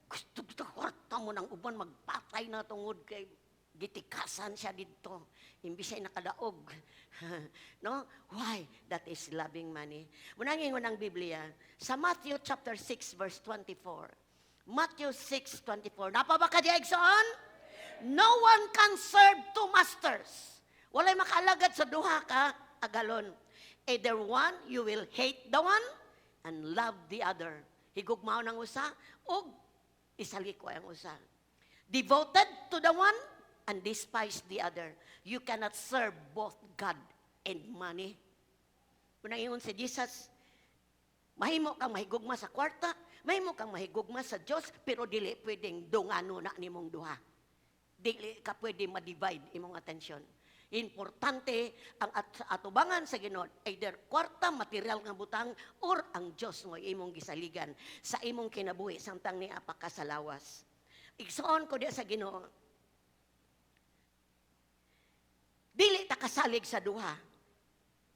Gusto gusto kwarta mo ng uban magpatay na tungod kay gitikasan siya didto. Imbis siya nakadaog. No? Why? That is loving money. Munang ingon ang Biblia sa Matthew chapter 6 verse 24. Matthew 6:24. Naa pa ba ka diya, igsoon? No one can serve two masters. Walay makaalagad sa duha ka agalon. Either one, you will hate the one and love the other. Higugmaon ang usa ug Isalikwa ang usa. Devoted to the one and despise the other. You cannot serve both God and money. Kung ingon si Jesus, mahimo kang mahigugma sa kwarta, mahimo kang mahigugma sa Dios, pero dili pwedeng dungano na nimong duha. Dili ka pwede ma-divide imong attention. Importante ang atubangan sa Ginoo, either kwarta, material nga butang, or ang Dios mo imong gisaligan sa imong kinabuhi samtang nia pa ka sa lawas. Igsoon ko diya sa Ginoo, dili ta kasalig sa duha.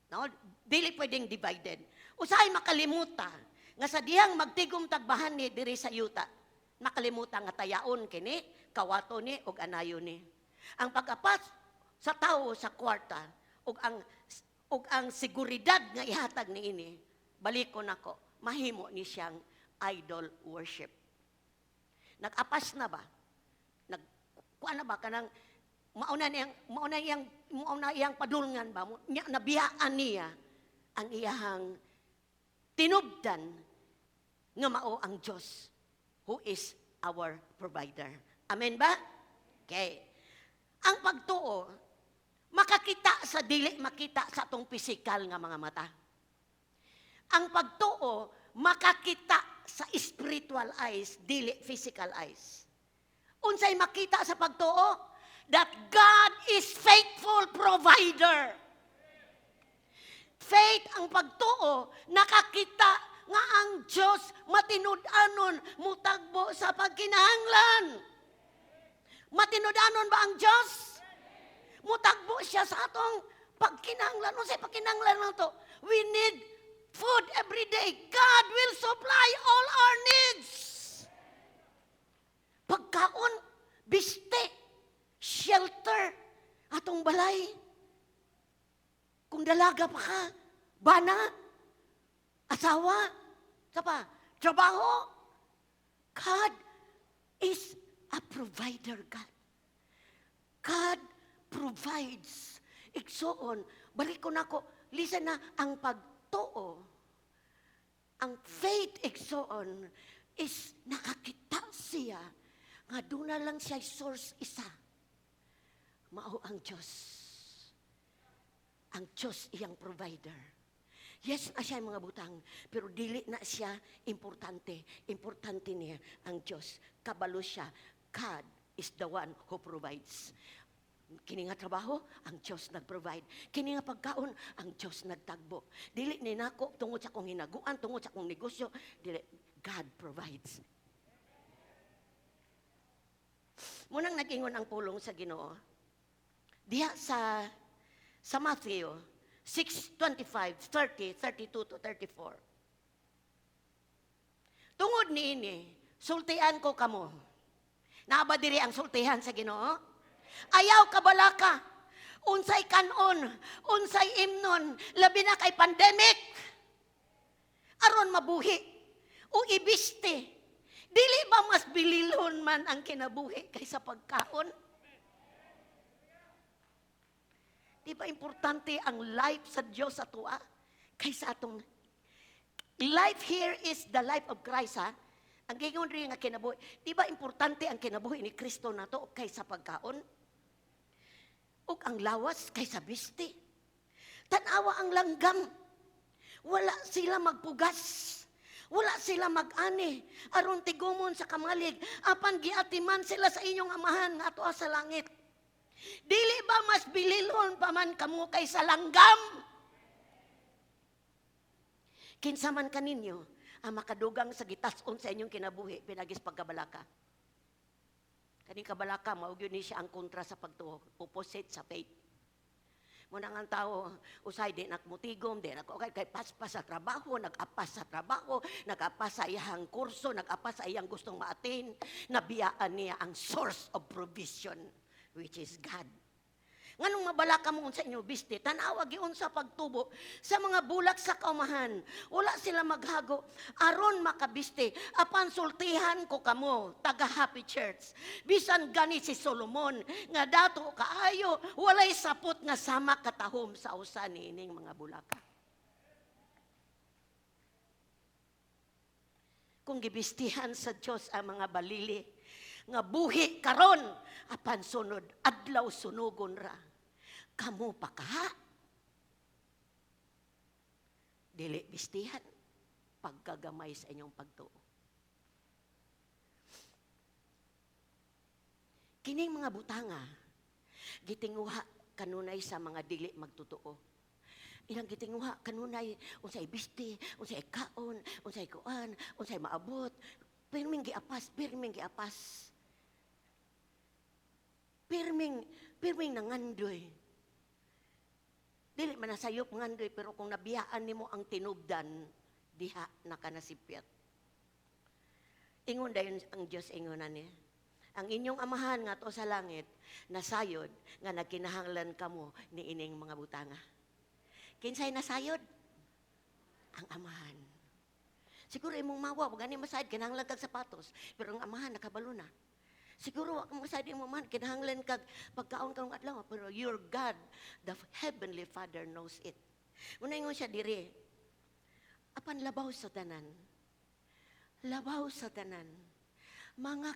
No? Dili pwedeng divided. Usahay makalimuta nga sa dihang magtigom tagbahan ni diri sa yuta. Makalimuta nga tayaon kini, kawato ni ug anayo ni. Ang pag-apas sa tawo sa kwarta ug ang seguridad nga ihatag niini, balikon nako, mahimo ni siyang idol worship. Nag-apas na ba? Nag kuan na ba kanang mauna niyang padulngan ba nya nabiyaan niya ang iyahang tinubdan nga mao ang Dios who is our provider. Amen ba? Okay. Ang pagtuo makakita sa dili makita sa atong pisikal nga mga mata. Ang pagtuo makakita sa spiritual eyes, dili physical eyes. Unsay makita sa pagtuo? That God is faithful provider. Faith, ang pagtuo, nakakita nga ang Diyos matinud-anon mutagbo sa pagkinahanglan. Matinud-anon ba ang Diyos? Mutagbo siya sa atong pagkinahanglan. Unsay pagkinahanglan nato? We need food every day. God will supply all our needs. Pagkaon, biste, shelter, atong balay. Kung dalaga pa ka, bana, asawa, sa pa, trabaho. God is a provider God. God provides. Igsuon, balik ko nako, listen na, ang pagtuo, ang faith, igsuon, is nakakita siya nga duna lang siya source isa. Mao ang Diyos. Ang Diyos iyang provider. Yes, na siya mga butang, pero dili na siya importante. Importante niya ang Diyos. Kabalo siya. God is the one who provides. Kini nga trabaho, ang Diyos nag-provide. Kini nga pagkaon, ang Diyos nagtagbo. Dili ni nako tungod sa akong hinaguan, tungod sa akong negosyo, dili, God provides. Munang nag-ingon ang pulong sa Ginoo. Diha sa Matthew 6:25, 30, 32 to 34. Tungod niini, sultian ko kamo. Naa ba diri ang sultihan sa Ginoo? Ayaw kabalaka. Unsay kanon, unsay imnon, labi na kay pandemic. Aron mabuhi o ibiste. Dili ba mas bililhon man ang kinabuhi kaysa pagkaon? Di ba importante ang life sa Diyos sa atoa kaysa atong life? Here is the life of Christ, ha? Ang gingon rin nga kinabuhi. Di ba importante ang kinabuhi ni Kristo nato kaysa pagkaon? Ug ang lawas kaysa bisti. Tanawa ang langgam. Wala sila magpugas. Wala sila mag-ani aron tigumon sa kamalig. Apan giatiman sila sa inyong amahan nga atoa sa langit. Dili ba mas bililhon pa man kamo kaysa langgam? Kinsa man kaninyo ang makadugang sa gitas-on sa inyong kinabuhi pinagis pagkabalaka? Kaning kabalaka, mao gyud ni siya ang kontra sa pagtuo, opposite sa faith. Muna nga ang tao, usay di nakmutigom, di nak okay, kay paspas sa trabaho, nag-apas sa trabaho, nag-apas sa iyang kurso, nag-apas sa iyang gustong ma-attain, nabiyaan niya ang source of provision, which is God. Nganong mabalaka mo sa inyo biste, tanawa giun sa pagtubo sa mga bulak sa kaumahan. Wala sila maghago aron makabiste. Apan sultihan ko kamo, taga Happy Church. Bisan gani si Solomon nga dato kaayo, walay sapot nga sama katahom sa usa niining mga bulaka. Kung gibistihan sa Dios ang mga balili nga buhi karon apan sunod adlaw sunugon ra, kamo pa kaha? Dili bistihan, pagkagamay sa inyong pagtuo. Kining mga butanga gitinguha kanunay sa mga dili magtotoo. Ilang gitinguha kanunay unsay bisti, unsay kaon, unsay kuan, unsay maabot. Pirming giapas, pirming giapas. Pirming, pirming nangandoy. Dili man nasayop ngandoy, pero kung nabiyaan nimo ang tinubdan, diha na ka nasipyat. Ingon dayon ang Dios, ingon na niya: "Ang inyong amahan nga to sa langit, nasayod nga nagkinahanglan kamo ni ining mga butanga." Kinsay nasayod? Ang amahan. Siguro imong mawa, wag gani masayod, kinahanglan kag sapatos, pero ang amahan nakabalo na. Siguro wa kang masayod imong amahan, kinahanglan kag pagkaon karong adlaw, pero your God, the heavenly Father, knows it. Muna ingon siya diri, apan labaw sa tanan, mga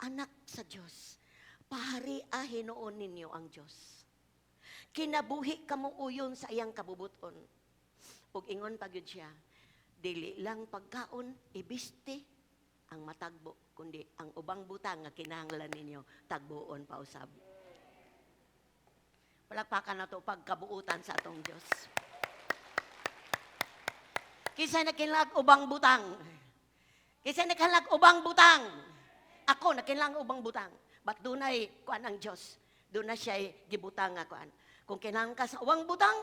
anak sa Dios, paharia hinuon ninyo ang Dios. Kinabuhi kamo uyon sa iyang kabubuton. Ug ingon pa gyud siya, dili lang pagkaon, ibisti ang matagbo, kundi ang ubang butang nga kinahanglan ninyo, tagboon pa usab. Palakpakan nato pagkabuutan sa atong Dios. Kinsa nagkinahanglan ubang butang? Kinsa nagkinahanglan ubang butang? Ako nagkinahanglan ubang butang. But dunay kuan ang Dios. Doon na siya gibutang nga kuan. Kung kinahanglan ka sa ubang butang,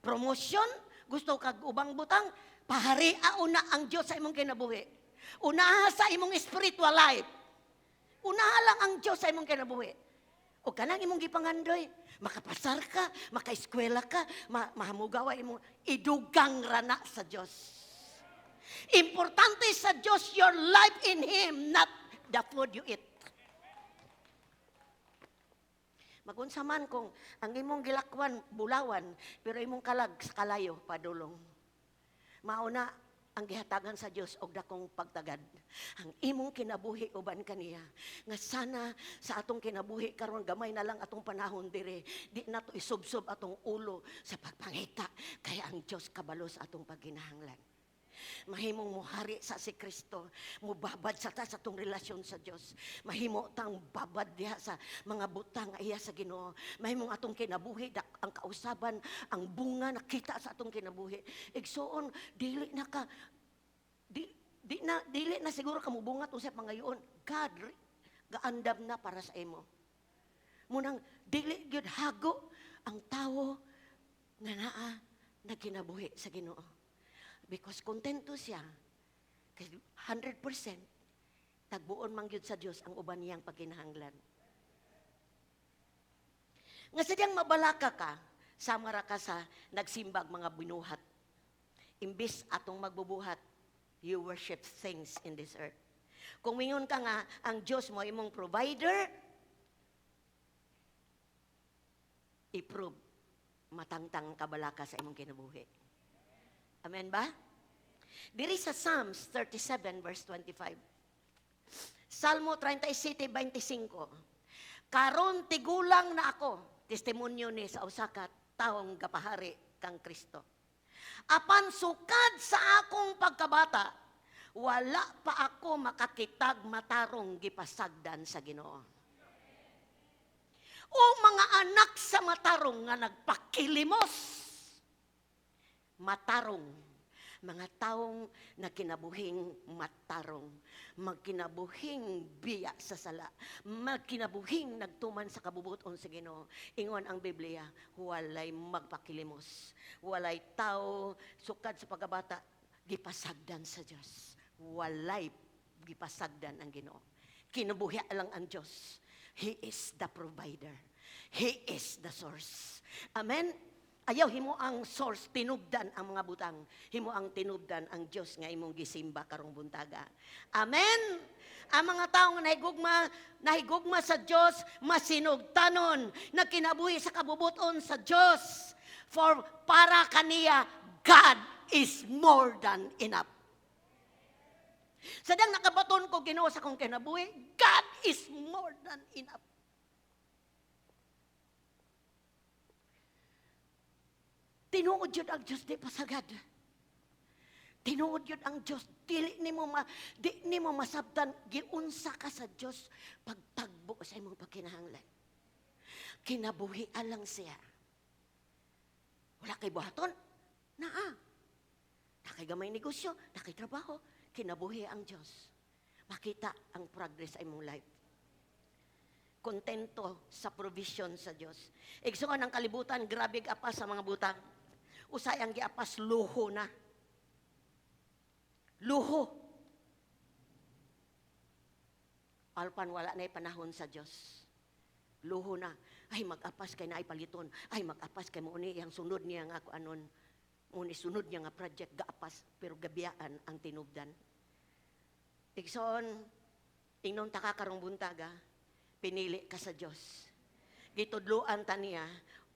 promotion, gusto kag ubang butang, pahari una ang Dios sa imong kinabuhi. Unaha sa imong spiritual life. Unaha lang ang Dios sa imong kinabuhi. O kanang imong gipangandoy, makapasar ka, makaeskwela ka, mahamugawa imong idugang rana sa Dios. Importante sa Dios your life in Him, not the food you eat. Magunsa man kung ang imong gilakwan bulawan, pero imong kalag sa kalayo padulong. Mauna ang gihatagan sa Dios og dakong pagtagad. Ang imong kinabuhi uban kaniya. Nga sana sa atong kinabuhi karon, gamay na lang atong panahon dire, di nato isubsob atong ulo sa pagpangita kay ang Dios kabalo sa atong pagkinahanglan. Mahimong muhari sa si Kristo, mubabad sa ta sa atong relasyon sa Dios. Mahimo tang babad diha sa mga butang nga iya sa Ginoo. Mahimong atong kinabuhi ang kausaban, ang bunga nakita sa atong kinabuhi. Igsuon, dili na ka di, di na dili na siguro ka mubunga sa pangayoon. God gaandam na para sa imo. Munang dili gyud hago ang tawo nga naa nagkinabuhi sa Ginoo. Because kontento siya. Kay 100% tagbuon man gyud sa Dios ang uban niyang pagkinahanglan. Nga sadyang mabalaka ka, sama ra ka sa nagsimbag mga binuhat. Imbis atong magbubuhat, you worship things in this earth. Kung mingon ka nga, ang Diyos mo imong provider, i-prove, matangtang kabalaka sa imong kinabuhi. Amen ba? Diri sa Psalms 37 verse 25. Salmo 37:25. Karon tigulang na ako, testimonyo ni sa usa ka taong gapahari kang Kristo. Apan sukad sa akong pagkabata, wala pa ako makakitag matarong gipasagdan sa Ginoo. O mga anak sa matarong nga nagpakilimos, matarong, mga taong nakinabuhing matarong, magkinabuhing biya sa sala, magkinabuhing nagtuman sa kabubuton sa Ginoo. Ingon ang Biblia, walay magpakilimos, walay tao sukad sa pagkabata gipasagdan sa Dios. Walay gipasagdan ang Ginoo. Kinabuhi lang ang Dios. He is the provider. He is the source. Amen? Ayaw, himo ang source, tinubdan ang mga butang. Himo ang tinubdan ang Diyos nga imong gisimba karong buntaga. Amen? Ang mga taong nahigugma, nahigugma sa Diyos, masinugtanon, nagkinabuhi sa kabubuton sa Diyos. For para kaniya, God is more than enough. Sa diyang nakabaton ko Ginoo sa akong kinabuhi, God is more than enough. Tinuod yun ang Diyos, di pasagad. Tinuod yun ang Diyos, di nimo masabtan giunsa ka sa Diyos pagtagbo sa imong pagkinahanglan. Kinabuhi alang siya. Wala kay buhaton? Naa. Na kay gamay negosyo, na kay trabaho, kinabuhi ang Diyos. Makita ang progress sa imong life. Kontento sa provision sa Diyos. Igsoon ang kalibutan, grabe apas sa mga butang. Usay ang giapas, luho na. Luho. Alpan wala na panahon sa Diyos. Luho na. Ay, mag-apas kay naay paliton. Ay, mag-apas kay mo ni iyang sunod niya nga ako anon. Muni sunod niya nga project gaapas pero gabiyaan ang tinubdan. Igsoon, ingnon ta ka karong buntaga, pinili ka sa Dios. Gitudloan ta niya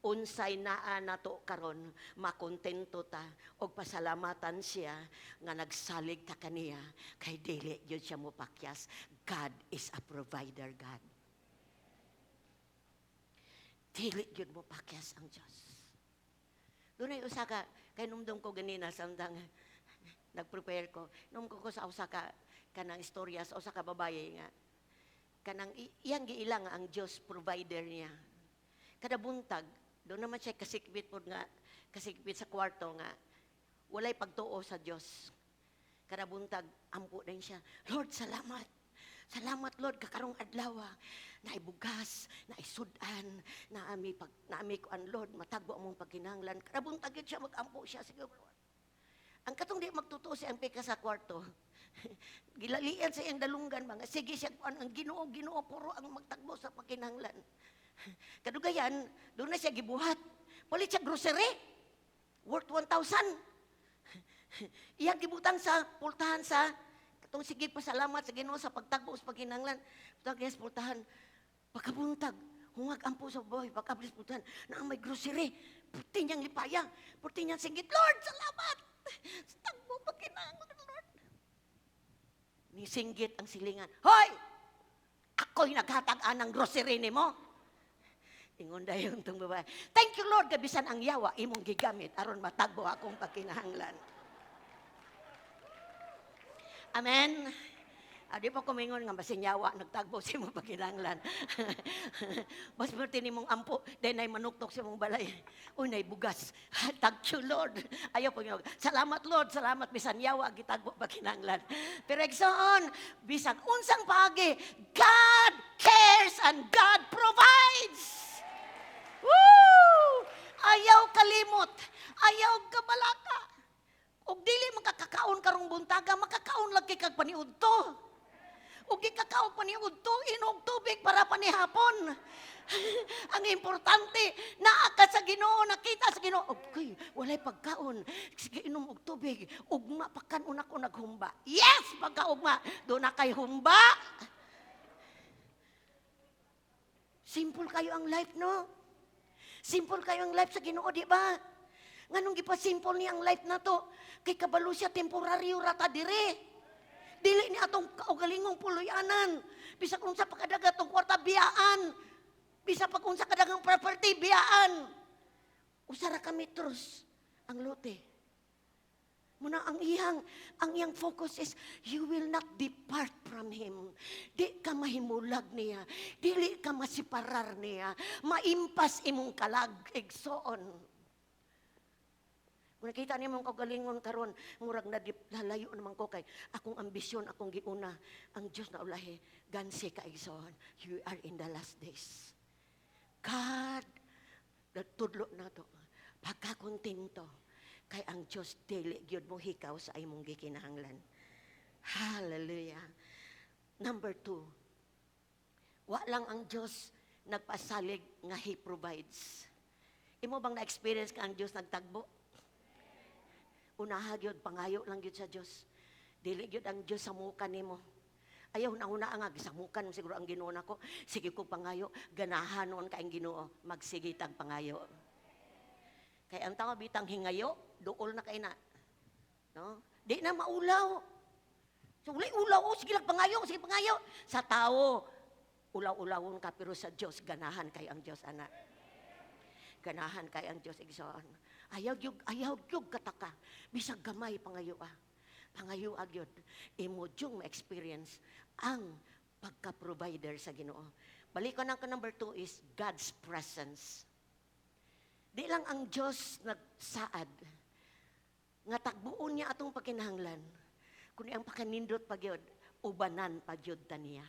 unsay naa nato karon, makontento ta og pasalamatan siya nga nagsalig ta kaniya kay dili gyud siya mopakyas. God is a provider God. Dili gyud mopakyas ang Dios. Dunay usa ka kay numdum ko ganina samtang nag-prepare ko. Numdum ko sa usa ka kanang istorya sa usa ka babaye nga kanang iyang giila nga ang Dios provider niya. Kada buntag doon naman siya kasikbit pod nga kasikbit sa kwarto nga walay pagtuo sa Dios. Kada buntag ampo din siya. Lord, salamat. Salamat Lord kakarong adlaw naay bugas, naay sud-an, naami pag naami kuan Lord, matagbo among pagkinahanglan. Kada buntag gyud siya magampo siya sige Lord. Ang katong di magtotoo si ang pika sa kwarto. Gilalian sa iyang dalunggan mga sige siya kuan ang Ginoo, Ginoo puro ang magtagbo sa pagkinahanglan. Kadugayan, doon na siya gibuhat. Palit siya grocery. Worth 1,000. Iyang gibutang sa pultahan sa katong sige pasalamat sa Ginoo sa pagtagbo sa pagkinahanglan. Butang niya sa pultahan. Pagkabuntag, hungag ampo sa boy, pagkablis pultahan, na may grocery. Puti niyang lipaya, puti niyang singgit, Lord, salamat! Sa tagbo pagkinahanglan, Lord. Nisinggit ang silingan. Hoy! Ako'y naghatag anang grocery nimo. Ingon dayon tong babae. Thank you Lord, kabisan ang yawa imong gigamit aron matagbo akong pagkinahanglan. Amen. Di pa kumingon nga basin yawa nagtagbo sa imong pagkinahanglan. Mas perti nimong ampo, dahil na'y manuktok sa imong balay. Uy, na'y bugas. Thank you Lord. Ayaw po. Salamat Lord, salamat bisan yawa gitagbo pagkinahanglan. Pero igsoon, bisan unsang paagi, God cares and God provides. Woo! Ayaw kalimot, ayaw kabalaka. Ug dili makakakaon karong buntaga, makakaon lang kay kag paniudto. Ug di kakaon paniudto, inog tubig para panihapon. Ang importante, naa ka sa Ginoo, nakita sa Ginoo. Okay, walay pagkaon. Sige, inom og tubig. Ugma pa kan una ko naghumba. Yes, pagkaugma, do na kay humba. Simple kayo ang life, no? Simple kayo ang life sa Ginoo, di ba? Nganong gipa-simple niya ang life na to? Kay kabalo siya, temporaryo rata dire. Dili ni atong kaugalingong puloy-anan. Bisag unsa pa kadagat tong kwarta, biyaan. Bisa pag unsa kadagang property, biyaan. Usara ka metros ang lote. Muna ang iyang focus is you will not depart from him. Di ka mahimulag niya. Dili ka masiparar niya. Maimpas imong kalag igsoon. Kung nakita niyo mong kaugalingon karon, murag na lalayo naman ko kay akong ambisyon, akong giuna, ang Diyos na ulahi, gansi ka igsoon. You are in the last days. God, nagtudlo na to. Pagkakontento, kay ang Diyos dili gyud mo hikaw sa imong gikinahanglan. Hallelujah. Number 2, wa lang ang Diyos nagpasalig nga He provides. Imo bang na-experience ka ang Diyos nagtagbo? Unaha gyud, pangayo lang gyud sa Diyos. Dili gyud ang Diyos samukan nimo. Ayaw na una nga gisamukan siguro ang Ginoo nako. Sige ko pangayo, ganahan noon ka ang Ginoo, magsige tag pangayo. Kay ang tao bitang hingayo, duol na kay na. No? Di na maulaw. So, walay ulaw, oh, sige lang pangayo, sige pangayo. Sa tao, ulaw-ulawon ka, pero sa Diyos, ganahan kay ang Diyos, ana. Ganahan kay ang Diyos, igsoon. Ayaw gyud kataka. Bisag gamay, pangayo ah. Pangayo gyud. Imo jung ma-experience ang pagka-provider sa Ginoo. Balikon ang number 2 is God's presence. Di lang ang Diyos nagsaad nga tagbuon niya atong pagkinahanglan, kundi ang pakanindot pa gyud, ubanan pa gyud ta niya.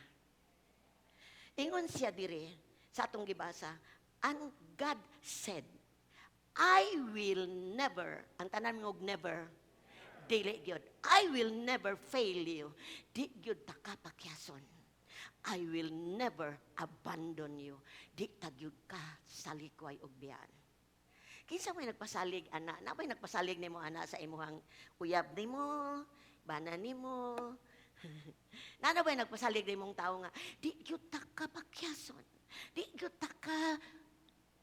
Ingon siya diri sa atong gibasa, "And God said, I will never," ang tanan ngog "never," dili gyud. "I will never fail you." Di gyud ta ka pakyason. "I will never abandon you." Di ta gyud ka salikway og biyaan. Kinsa may nagpasalig ana? Na may nagpasalig nimo ana sa imuhang uyab nimo, bana nimo? Nana ba'y nagpasalig nimong tao nga di gyud ta ka pakyason? Di gyud ta ka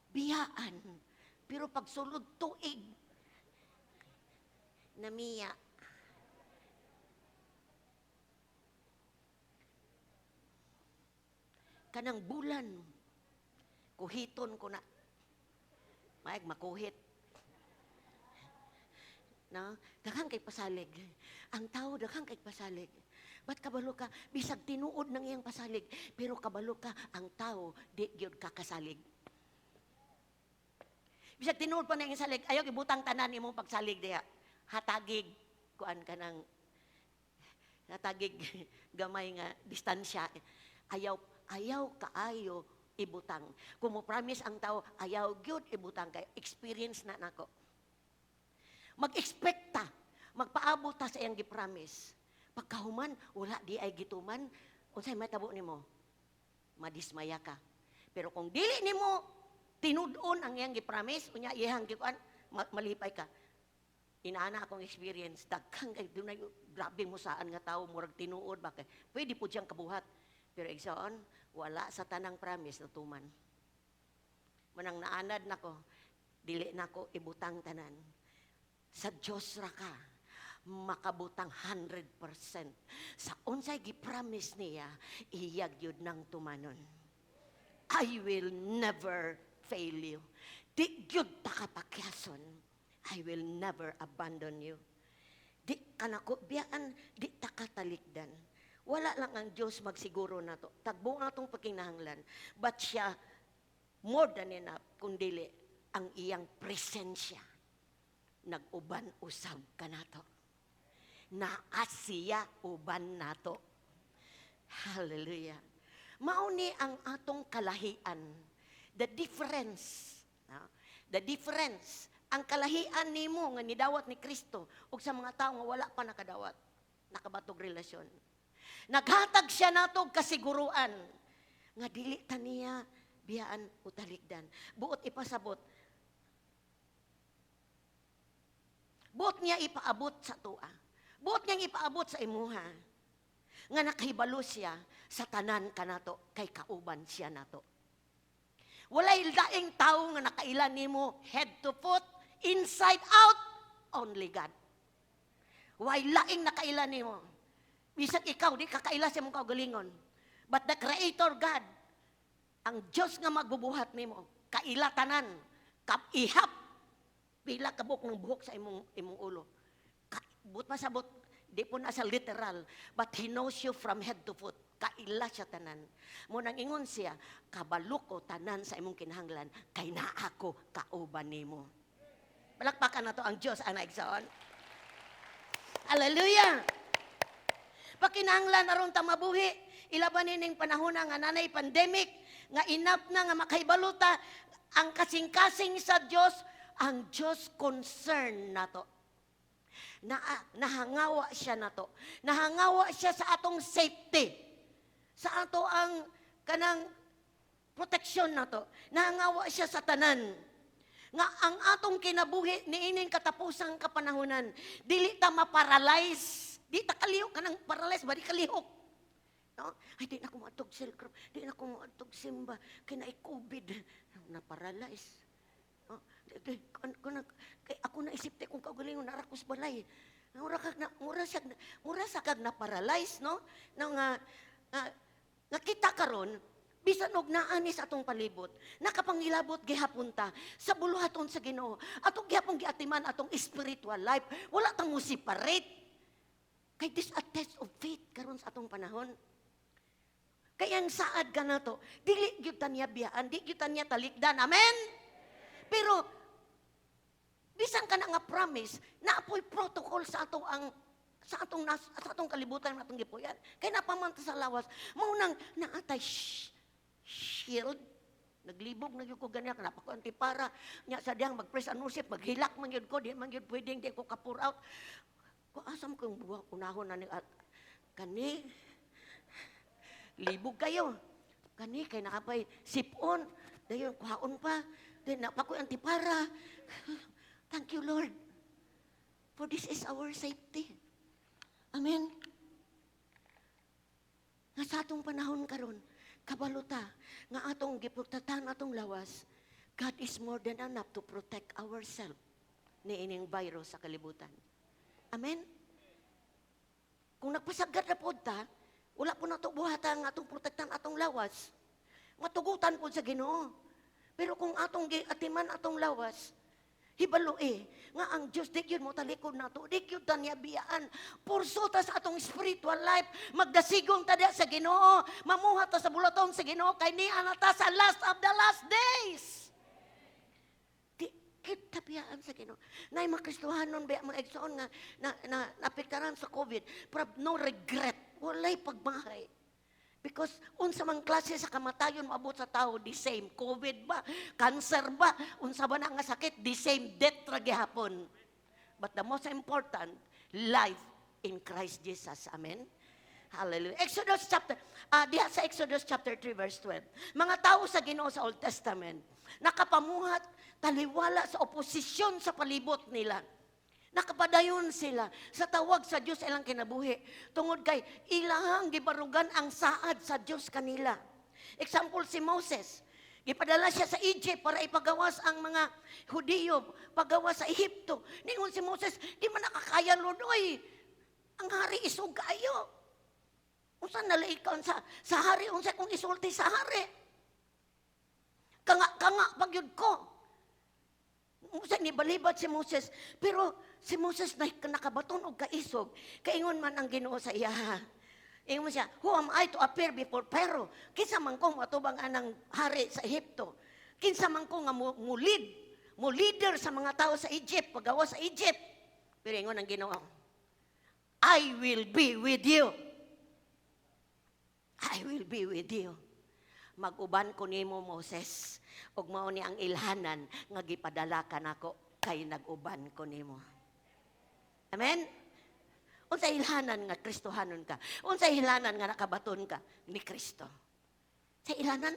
biyaan. Pero pagsulod tuig, namiya. Kanang bulan, kuhiton ko na. Maayag makuhit. No? Daghang kay pasalig. Ang tao daghang kay pasalig. Ba't kabalo ka, bisag tinuod ng iyang pasalig, pero kabalo ka, ang tao, di gyud ka kasalig. Bisag tinuod pa na iyang salig, ayaw ibutang tanan imong pagsalig diha. Hatagig, kuan ka ng, hatagig gamay nga distansya. Ayaw, ayaw kaayo ibutang. Kung mo promise ang tao, ayaw gyud ibutang kay experience na nako. Mag-expect ta, magpaabot ta sa iyang gi-promise. Pagkahuman, wala di ay gituman, unsay matabo nimo? Madismaya ka. Pero kung dili nimo tinud-on ang iyang gi-promise, unya iyang gikuan, malipay ka. Inaana akong experience, daghang kay dunay grabe mo saan nga tao murag tinuod ba kay pwede po diyang kabuhat. Pero igsoon, wala sa tanang promise natuman. Manang naanad nako, dili nako ibutang tanan. Sa Dios ra ka makabutang 100%. Sa unsay gi-promise niya, iyag yun ng tumanon. "I will never fail you." Di gyud ta kapakyason. "I will never abandon you." Di ka nako biyaan, di ta katalikdan. Wala lang ang Diyos magsiguro nato. Tagbo atong pagkinahanglan. But siya, more than enough, kung dili, ang iyang presensya. Nag-uban usab kanato. Naa siya uban nato. Hallelujah. Mao ni ang atong kalahian. The difference. No? The difference. Ang kalahian nimo nga nidawat ni Kristo ug sa mga tao nga wala pa nakadawat, nakabatog relasyon. Naghatag siya nato og kasiguruan nga dili ta niya biyaan o talikdan. Buot ipasabot. Buot niya ipaabot sa tua. Buot niyang ipaabot sa imuha. Nga nakahibalo siya sa tanan kanato kay kauban siya nato. Walay laing tao nga nakaila nimo head to foot, inside out, only God. Walay laing nakaila nimo. Bisag ikaw, di ka kaila sa imong kaugalingon. But the Creator God, ang Diyos nga magbubuhat nimo, kaila tanan, kaihap, pila kabuk ng buhok sa imong ulo. But masabot, di po na sa literal, but He knows you from head to foot. Kaila siya tanan. Munang ingon siya, kabalo ko tanan sa imong kinahanglan, kay naa ko kauban nimo. Palakpakan na to ang Diyos, ana igsoon. Hallelujah! Pakinahanglan aron ta mabuhi, ilaban nining panahon nga nanay pandemic, nga enough na nga makahibalo ta, ang kasing-kasing sa Dios, ang Dios concern nato. Na, nahangawa siya nato. Nahangawa siya sa atong safety. Sa ato ang kanang proteksyon nato. Nahangawa siya sa tanan. Nga ang atong kinabuhi niining katapusang kapanahonan, dili ta ma-paralyze. Di ta kalihok kanang paralyze ba di kalihok. No? Ay, di na ko moadtog cell group, di na ko moadtog simba kay naay COVID. Na-paralyze. No? Di, di, kay ako naisip te kung kaugalingon nara ko sa balay. Mura sa kag na paralyze, no? No nga kita karon bisan og naa ni sa atong palibot, nakapangilabot gihapon ta sa buluhaton sa Ginoo. Atong gihapon giatiman atong spiritual life. Wala ta mo separate. Kay this a test of faith karon sa atong panahon. Kaya ang saad ka nato, dili gyud ta niya biyaan, di gyud ta niya talikdan. Amen? Pero bisan ka na nga promise, naa poy protocol sa atong kalibutan nga atong gipuy-an. Kay napaman ta sa lawas, mao nang naatay shield. Naglibog na gyud ko ganyan, kanapa ko antipara. Nya sa diyang mag-press anusip, maghilak man gyud ko, di man gyud pwedeng di ko ka-pour out. Ko asam ko yung buwa, unahon na ni at kani libog kayo. Kani kay naapay sipon, dayon kuhaon pa, dayon napa ko antipara. Thank you, Lord. For this is our safety. Amen. Nga sa atong panahon karon, kabalo ta nga atong giprotektahan atong lawas, God is more than enough to protect ourselves ni ining virus sa kalibutan. Amen? Kung nagpasagad na pod ta, wala po nato buhatan nga atong protektahan atong lawas. Matugutan po sa Ginoo. Pero kung atong giatiman atong lawas, hibalo eh, nga ang Diyos di gyud mo talikod nato, di gyud ta niya biyaan. Purso ta sa atong spiritual life, magdasigon ta diha sa Ginoo, mamuhat ta sa buluhaton sa Ginoo kay niya na ta sa last of the last days. Di kita biyaan sa Ginoo. Nay mga Kristohanon ba mga igsoon nga na naapektaran sa COVID, pero no regret, walay pagmahay. Because unsa man klase sa kamatayon maabot sa tao, the same. COVID ba? Cancer ba? Unsa ba na nga sakit? The same death ra gihapon. But the most important, life in Christ Jesus. Amen? Hallelujah. Diha sa Exodus chapter 3 verse 12. Mga tao sa Ginoo sa Old Testament, nakapamuhat taliwala sa oposisyon sa palibot nila. Nakapadayon sila sa tawag sa Dios ilang kinabuhi. Tungod kay ilahang gibarugan ang saad sa Dios kanila. Example si Moses. Gipadala siya sa Egypt para ipagawas ang mga Hudiyo, pagawas sa Ehipto. Ningon si Moses, "Di man nakakaya, Lord, oy. Ang hari isog kaayo. Unsa na ikaw sa hari, unsa kung isulti sa hari? Kanga kanga pagyud ko." Unsa ni balibat si Moses, pero si Moses na nakabaton og kaisog, kaingon man ang Ginoo sa iya. Ingon siya, "Who am I to appear before Pharaoh? Kinsa man ko matubang anang hari sa Ehipto? Kinsa man ko nga mo lead, mo leader sa mga tao sa Egypt, pagawas sa Egypt?" Pero ingon ang Ginoo, "I will be with you. I will be with you. Mag-uban ko nimo, Moses, ug mao ni ang ilhanan nga gipadala ka nako kay nag-uban ko nimo." Amen? Unsa ilhanan nga Kristohanon ka? Unsa ilhanan nga nakabaton ka ni Kristo? Sa ilhanan,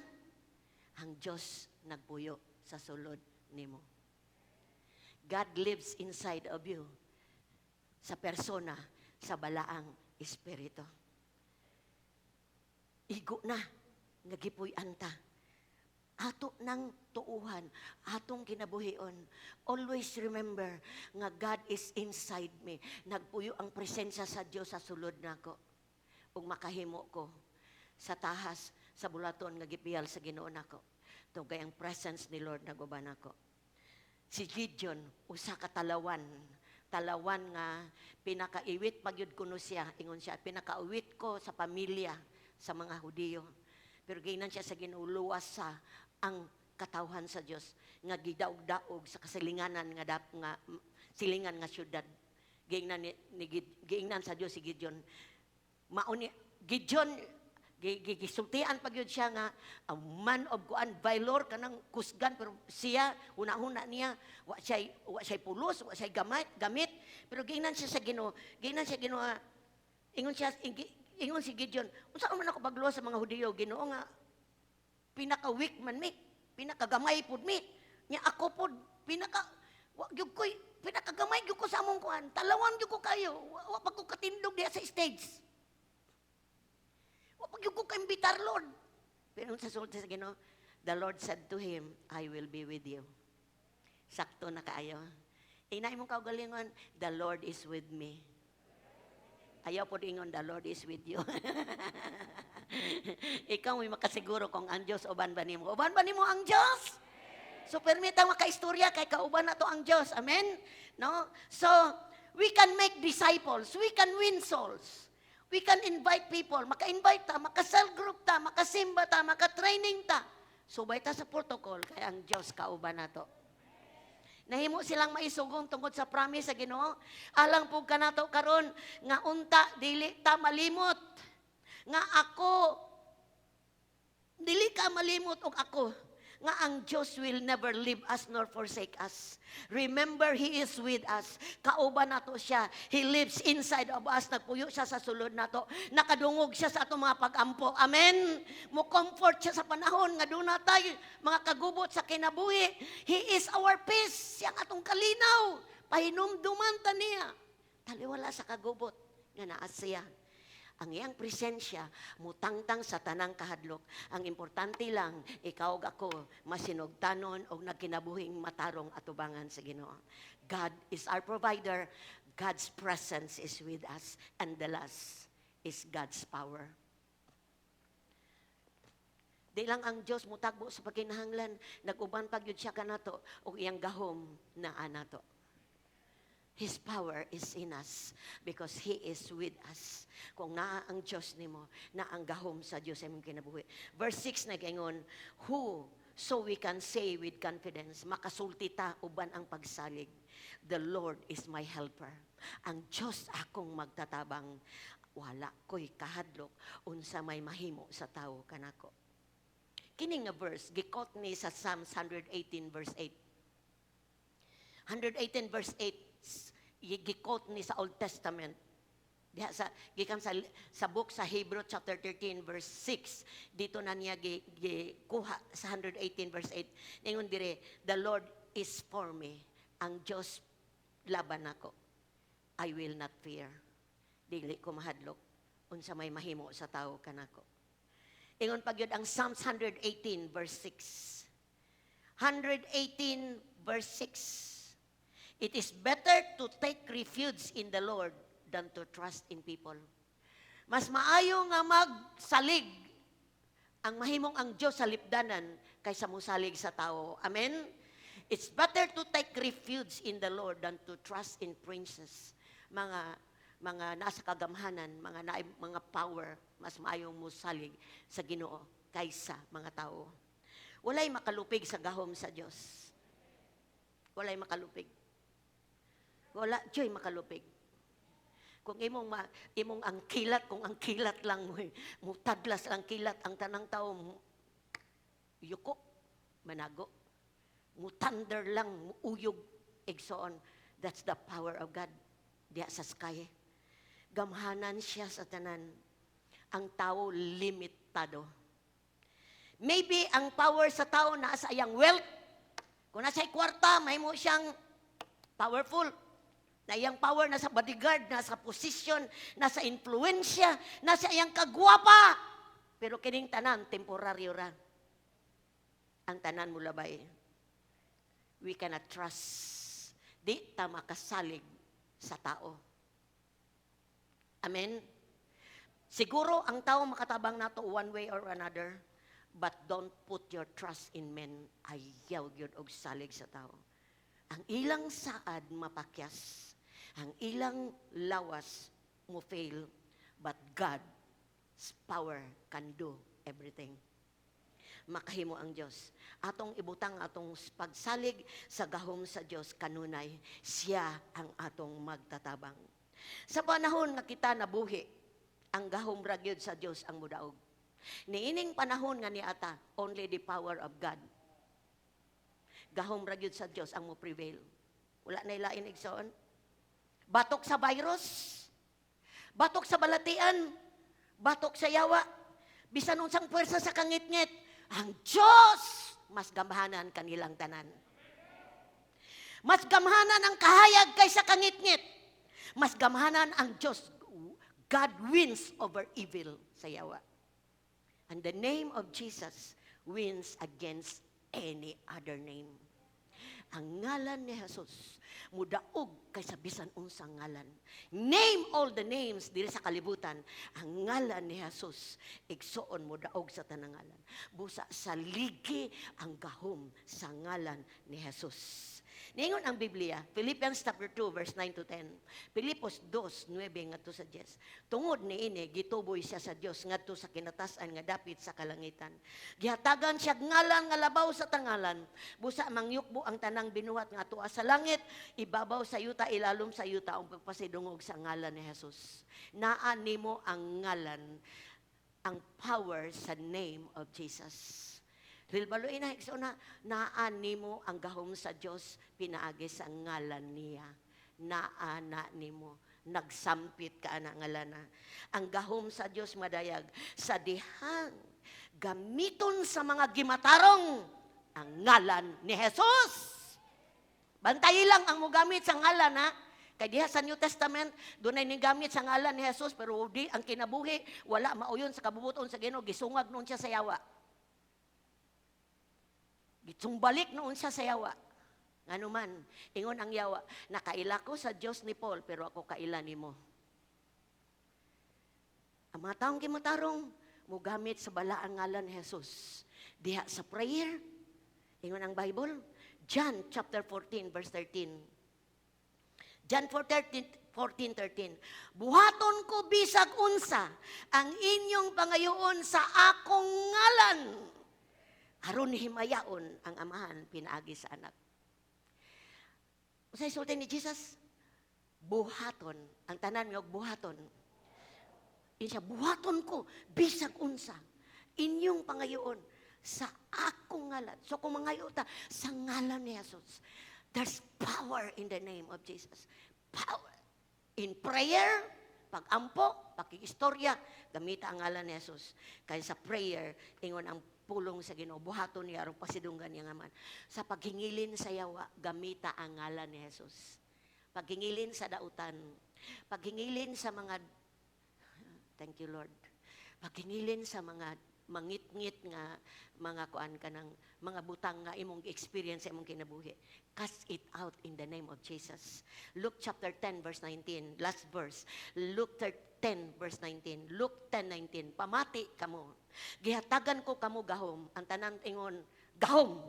ang Diyos nagpuyo sa sulod nimo. God lives inside of you sa persona sa Balaang Espiritu. Igo na nga gipuy-an ta. Ato nang tuuhan, atong kinabuhion. Always remember nga God is inside me. Nagpuyo ang presensya sa Dios sa sulod nako. Ug makahimo ko sa tahas sa buluhaton nga gipiyal sa Ginoo nako. Tungod kay ang presence ni Lord naguban nako. Si Gideon, usa ka talawan. Talawan nga pinakaiwit pagyud kuno siya. Ingon siya, "Pinakaiwit ko sa pamilya sa mga Hudiyo." Pero giingnan siya sa Ginoo, luwas sa ang katawhan sa Dios nga gidaog-daog sa kasilinganan nga dap nga silingan nga syudad. Giingnan ni giingnan sa Dios si Gideon. Mao ni Gideon gisultian pa gyud siya nga a man of kuan valor, kanang kusgan, pero siya una-una niya wa siya pulos, wa siya gamit gamit, pero giingnan siya sa Ginoo, giingnan siya Ginoo, ingon si Gideon, "Unsa man ako pagluwas sa mga Hudiyo, Ginoo, nga pinaka weak man mi, pinakagamay pud mi nya ako pud pinaka wa gyud koy pinakagamay gyud ko sa among kuan, talawan gyud ko kayo, wa pa ko katindog diha sa stage. Wa pa gyud ko kaimbitar, Lord." Pero sa sulti sa Ginoo, the Lord said to him, "I will be with you." Sakto na kaayo. Tingnan imong kaugalingon, "The Lord is with me." Ayaw po ingon, "The Lord is with you." Ikaw may makasiguro kung ang Diyos uban ba nimo. Uban ba nimo ang Diyos? So permita makaistorya kay kauban na to ang Diyos. Amen? No? So, we can make disciples. We can win souls. We can invite people. Maka-invite ta, maka-cell group ta, makasimba ta, maka-training ta. Subay ta sa protocol kay ang Diyos kauban na to. Nahimo silang maisugon tungod sa promise sa Ginoo. Alang pud kanato karon nga unta dili ta malimot. Nga ako dili ka malimot og ako nga ang Diyos will never leave us nor forsake us. Remember, He is with us. Kauban nato siya. He lives inside of us. Nagpuyo siya sa sulod nato. Nakadungog siya sa atong mga pagampo. Amen? Mo-comfort siya sa panahon nga duna tayo mga kagubot sa kinabuhi. He is our peace. Siya ang atong kalinaw. Pahinumduman ta niya. Taliwala sa kagubot nga naa siya. Ang iyang presensya mutangtang sa tanang kahadlok. Ang importante lang, ikaw ug ako masinugtanon og nagkinabuhing matarong atubangan sa Ginoo. God is our provider. God's presence is with us. And the last is God's power. Di lang ang Diyos mutagbo sa pagkinahanglan, nag-uban pa gyud siya kanato og iyang gahom naa nato. His power is in us because He is with us. Kung naa ang Diyos nimo, naa ang gahom sa Diyos sa imong kinabuhi. Verse 6 nag-ingon, who so we can say with confidence, makasulti ta uban ang pagsalig, "The Lord is my helper." Ang Diyos akong magtatabang, wala ko'y kahadlok unsa may mahimo sa tawo kanako. Kini nga verse, gi-quote ni sa Psalms 118 verse 8. 118 verse 8, gi-quote ni sa Old Testament. Diha sa gikan sa book sa Hebrew chapter 13 verse 6, dito na niya gikuha sa 118 verse 8. Ningon dire, "The Lord is for me." Ang Diyos laban nako. I will not fear. Dili ko mahadlok unsa may mahimo sa tawo kanako. Ingon pa gyud ang Psalms 118 verse 6. 118 verse 6. It is better to take refuge in the Lord than to trust in people. Mas maayo nga magsalig ang mahimong ang Diyos sa lipdanan kaysa musalig sa tao. Amen? It's better to take refuge in the Lord than to trust in princes. Mga nasa kagamhanan, mga power, mas maayong musalig sa Ginoo kaysa mga tao. Walay makalupig sa gahom sa Diyos. Walay makalupig. Wala juy makalupig. Kung imong ang kilat, kung ang kilat lang mo, mutadlas ang kilat ang tanang tao, yuko, manago. Mu-thunder lang, muuyog, igsoon. That's the power of God diya sa sky. Gamhanan siya sa tanan. Ang tao limitado. Maybe ang power sa tao naa sa iyang wealth. Kung nasa kwarta, mahimo siyang powerful. Na iyang power nasa bodyguard, nasa position, nasa influensya, nasa iyang kagwapa. Pero kining tanan, temporaryo ra. Ang tanan mulabay. We cannot trust. Di ta makasalig sa tao. Amen? Siguro ang tao makatabang nato one way or another, but don't put your trust in men. Ayaw gyud og salig sa tao. Ang ilang saad mapakyas, ang ilang lawas mo fail, but God's power can do everything. Makahimo ang Dios. Atong ibutang atong pagsalig sa gahom sa Dios kanunay, siya ang atong magtatabang. Sa panahon nga kita nabuhi, ang gahom ra gyud sa Dios ang mudaog. Niining panahon nga niata, only the power of God. Gahom ra gyud sa Dios ang mo prevail. Wala na ilain, igsoon. Batok sa virus, batok sa balatian, batok sa yawa, bisan unsang puwersa sa kangitngit, ang Diyos mas gamhanan kanilang tanan. Mas gamhanan ang kahayag kaysa kangitngit. Mas gamhanan ang Diyos. God wins over evil sa yawa. And the name of Jesus wins against any other name. Ang ngalan ni Jesus mudaog kaysa bisan unsang ngalan. Name all the names diri sa kalibutan. Ang ngalan ni Jesus, igsuon, mudaog sa tanang ngalan. Busa saligi ang gahom sa ngalan ni Jesus. Ningon ang Biblia, Philippians chapter 2 verse 9 to 10. Filipos 2:9 ngadto sa 10. Tungod niini, gituboy siya sa Dios ngadto sa kinatasan nga dapit sa kalangitan. Gihatagan siya ngalan nga labaw sa tangalan. Busa mangyukbo ang tanang binuhat nga tua sa langit, ibabaw sa yuta, ilalom sa yuta ang pagpasidungog sa ngalan ni Jesus. Naa nimo ang ngalan, ang power sa name of Jesus. Hilbaloy na, igsoon na, naa nimo ang gahom sa Dios pinaagi sa ngalan niya. Naa na nimo. Nagsampit ka ana ngalana. Ang gahom sa Dios madayag sa dihang gamiton sa mga gimatarong ang ngalan ni Jesus. Bantayi lang ang mogamit sa ngalan, ha. Kay diha sa New Testament, dunay nigamit sa ngalan ni Jesus, pero di ang kinabuhi, wala mauyon sa kabubuton sa Ginoo, gisungag noon siya sa yawa. Gitsumbalik noon siya sa yawa. Ngano man, ingon ang yawa, "Nakaila ko sa Dios ni Paul, pero ako kaila nimo." Ang mga taong gimatarong mugamit sa balaang ngalan ni Jesus. Diha sa prayer, ingon ang Bible, John chapter 14 verse 13. John 4, 14, 13. "Buhaton ko bisag unsa ang inyong pangayoon sa akong ngalan, aron himayaon ang Amahan pinaagi sa Anak." Unsay sulti ni Jesus? Buhaton. Ang tanan nga buhaton. Ingon siya, "Buhaton ko bisag unsa inyong pangayoon sa akong ngalan." So kung mangayo ta sa ngalan ni Jesus, there's power in the name of Jesus. Power. In prayer, pag-ampo, pakikistorya, gamita ang ngalan ni Jesus. Kaya sa prayer, ingon ang pulong sa Ginoo, buhaton niya aron pasidunggan niya Amahan. Sa paghingilin sa yawa, gamita ang ngalan ni Jesus. Paghingilin sa dautan, paghingilin sa mga, thank you, Lord. Paghingilin sa mga mangitngit nga mga kuan ka ng mga butang nga imong experience sa imong kinabuhi. Cast it out in the name of Jesus. Luke chapter 10 verse 19, last verse. Luke 10 verse 19. Luke 10:19. "Pamati kamo. Gihatagan ko kamo gahom." Ang tanan ingon, "Gahom."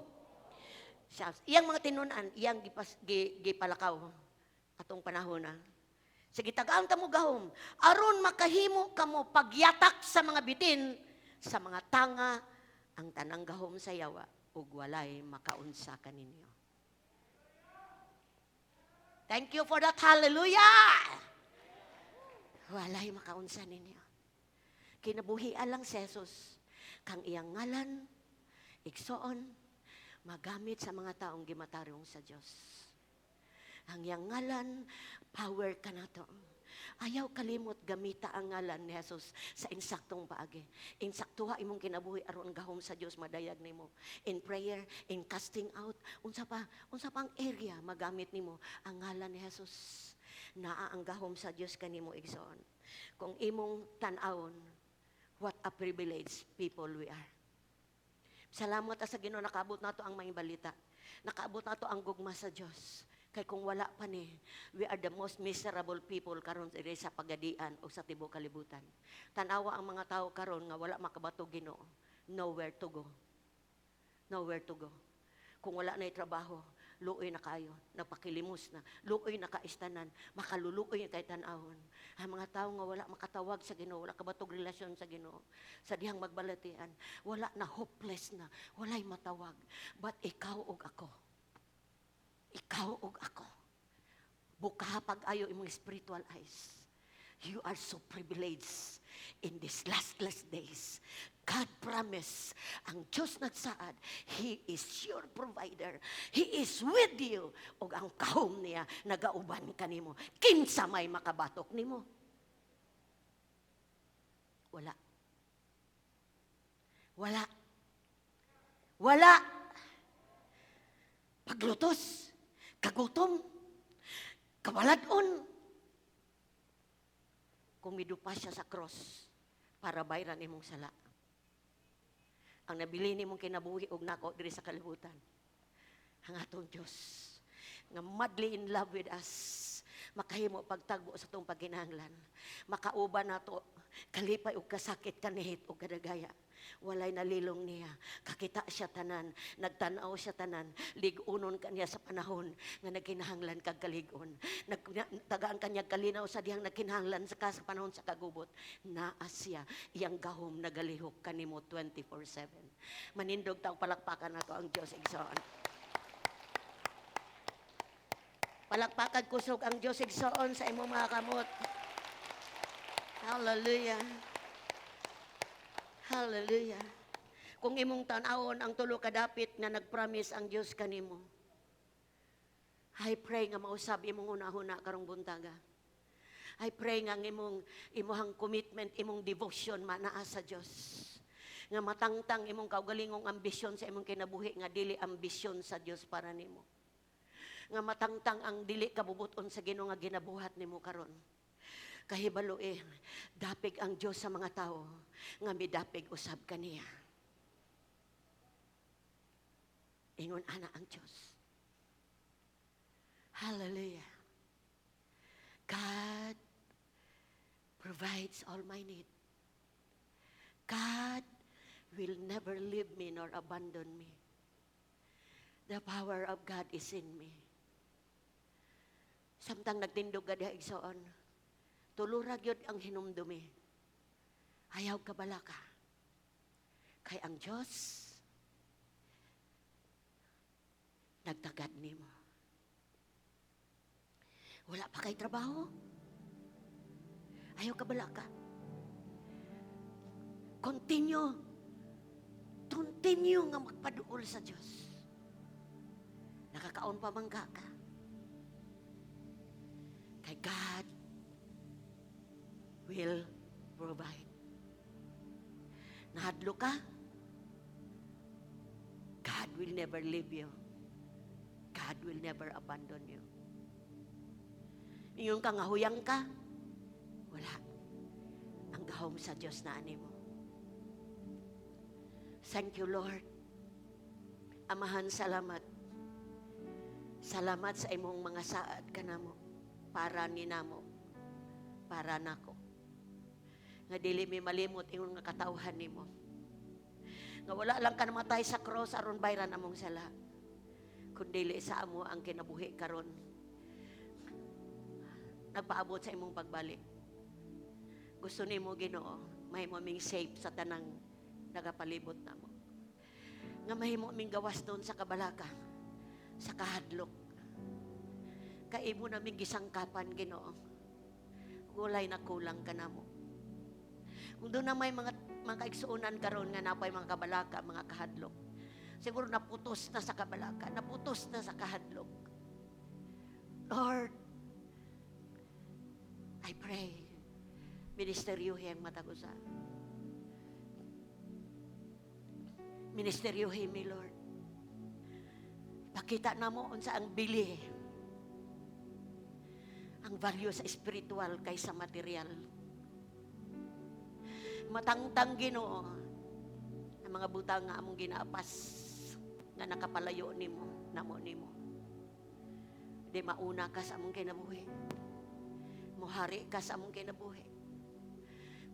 Siya, iyang mga tinunan, iyang gipalakaw atong panahon na. Sige, tagaan kamo gahom aron makahimo kamo pagyatak sa mga bitin, sa mga tanga, ang tanang gahom sa yawa, ug walay makaunsa kaninyo. Thank you for that. Hallelujah! Walay makaunsa ninyo. Kinabuhi lang si Jesus. Kang iyang ngalan, igsoon, magamit sa mga taong gimatarong sa Diyos. Ang iyang ngalan, power ka na to. Ayaw kalimot gamita ang ngalan ni Jesus sa insaktong paagi. Insaktuha imong kinabuhi aron gahom sa Dios madayag nimo. In prayer, in casting out, unsa pang area magamit nimo ang ngalan ni Jesus. Naa ang gahom sa Dios kanimo, igsoon. Kung imong tan-awon, what a privilege people we are. Salamat sa Ginoo, nakaabot nato ang maayong balita. Nakaabot nato ang gugma sa Dios. Kay kung wala pa ni, we are the most miserable people karon diri sa Pagadian o sa tibuok kalibutan. Tanawa ang mga tao karon nga wala makabato Ginoo. Nowhere to go. Nowhere to go. Kung wala na trabaho, luoy na kayo, nagpakilimos na, luoy na kaistanan, makaluluoy na kay tan-awon. Ang mga tao nga wala makatawag sa Ginoo, wala kabatog relasyon sa Ginoo, sa dihang magbalatian, wala na, hopeless na, walay matawag. But ikaw ug ako, ikaw ug ako, buka pag-ayo imong spiritual eyes. You are so privileged in these last, last days. God promise, ang Diyos nagsaad, He is your provider. He is with you. O ang gahom niya, nagauban kanimo. Kinsa may makabatok nimo? Wala. Wala. Wala. Paglutos, kagutom, kawaladon. Kung midupa siya sa cross para bayran imong sala. Ang nabili nimong kinabuhi og nako diri sa kalibutan. Ang atong Diyos nga madly in love with us, makahimo pagtagbo sa atong pagkinahanglan, makauban nato kalipay ug kasakit, kanihit ug kadagaya. Walay nalilong niya. Kakita siya tanan, nagtanaw siya tanan, lig-unon kaniya sa panahon nga nagkinahanglan kag kalig-on. Nagtagaan kaniya kalinaw sa dihang nagkinahanglan sa panahon sa kagubot. Naa siya, iyang gahom nagalihok kanimo 24/7. Manindog ta og palakpakan nato ang Dios, igsoon. Palakpakan kusog ang Dios, igsoon, sa imong mga kamot. Hallelujah. Hallelujah. Kung imong tan-awon ang tulo ka dapit nga nagpromise ang Dios kanimo, I pray nga mausab imong hunahuna karong buntaga. I pray nga ang imong imuhang commitment, imong devotion manaa sa Dios. Nga matangtang imong kaugalingong ambisyon sa imong kinabuhi nga dili ambisyon sa Dios para nimo. Nga matangtang ang dili kabubuton sa Ginoo nga ginabuhat nimo karon. Kahibalo eh, dapig ang Dios sa mga tao nga midapig usab kaniya. Ingon ana ang Dios. Hallelujah. God provides all my need. God will never leave me nor abandon me. The power of God is in me. Samtang nagtindog ka diha, igsoon, tulo ra gyud ang hinumdumi. Ayaw kabalaka. Kay ang Diyos nagtagad nimo. Wala pa kay trabaho. Ayaw kabalaka. Continue. Continue nga magpaduol sa Diyos. Nakakaon pa man ka ka. Kay God will provide. Nahadlo ka, God will never leave you. God will never abandon you. Ingon ka nga huyang ka, wala. Ang gahom sa Diyos naa nimo. Thank you, Lord. Amahan, salamat. Salamat sa imong mga saad kanamo, para ni namo, para nako. Nga dili mi malimot ingon nga katawhan nimo. Nga wala lang ka namatay sa cross aron bayran among sala, kundili sa amo ang kinabuhi karon nagpaabot sa imong pagbalik. Gusto nimo, Ginoo, mahimo ming safe sa tanang nagapalibot namo. Nga mahimo ming gawas doon sa kabalaka, sa kahadlok. Kay imo naming gisangkapan, Ginoo. Walay na kulang ka namo. Kung doon na may mga kaigsuonan karon nga napay mga kabalaka, mga kahadlok. Siguro naputos na sa kabalaka, naputos na sa kahadlok. Lord, I pray, ministeryuhin ang matag usa. Ministeryuhin mi, Lord. Pakita namo unsa ang bili. Ang value sa spiritual kaysa material. Matangtang, Ginoo, ang mga butang nga among ginaapas nga nakapalayo nimo, namo nimo. Di mauna ka sa among kinabuhi. Muhari ka sa among kinabuhi.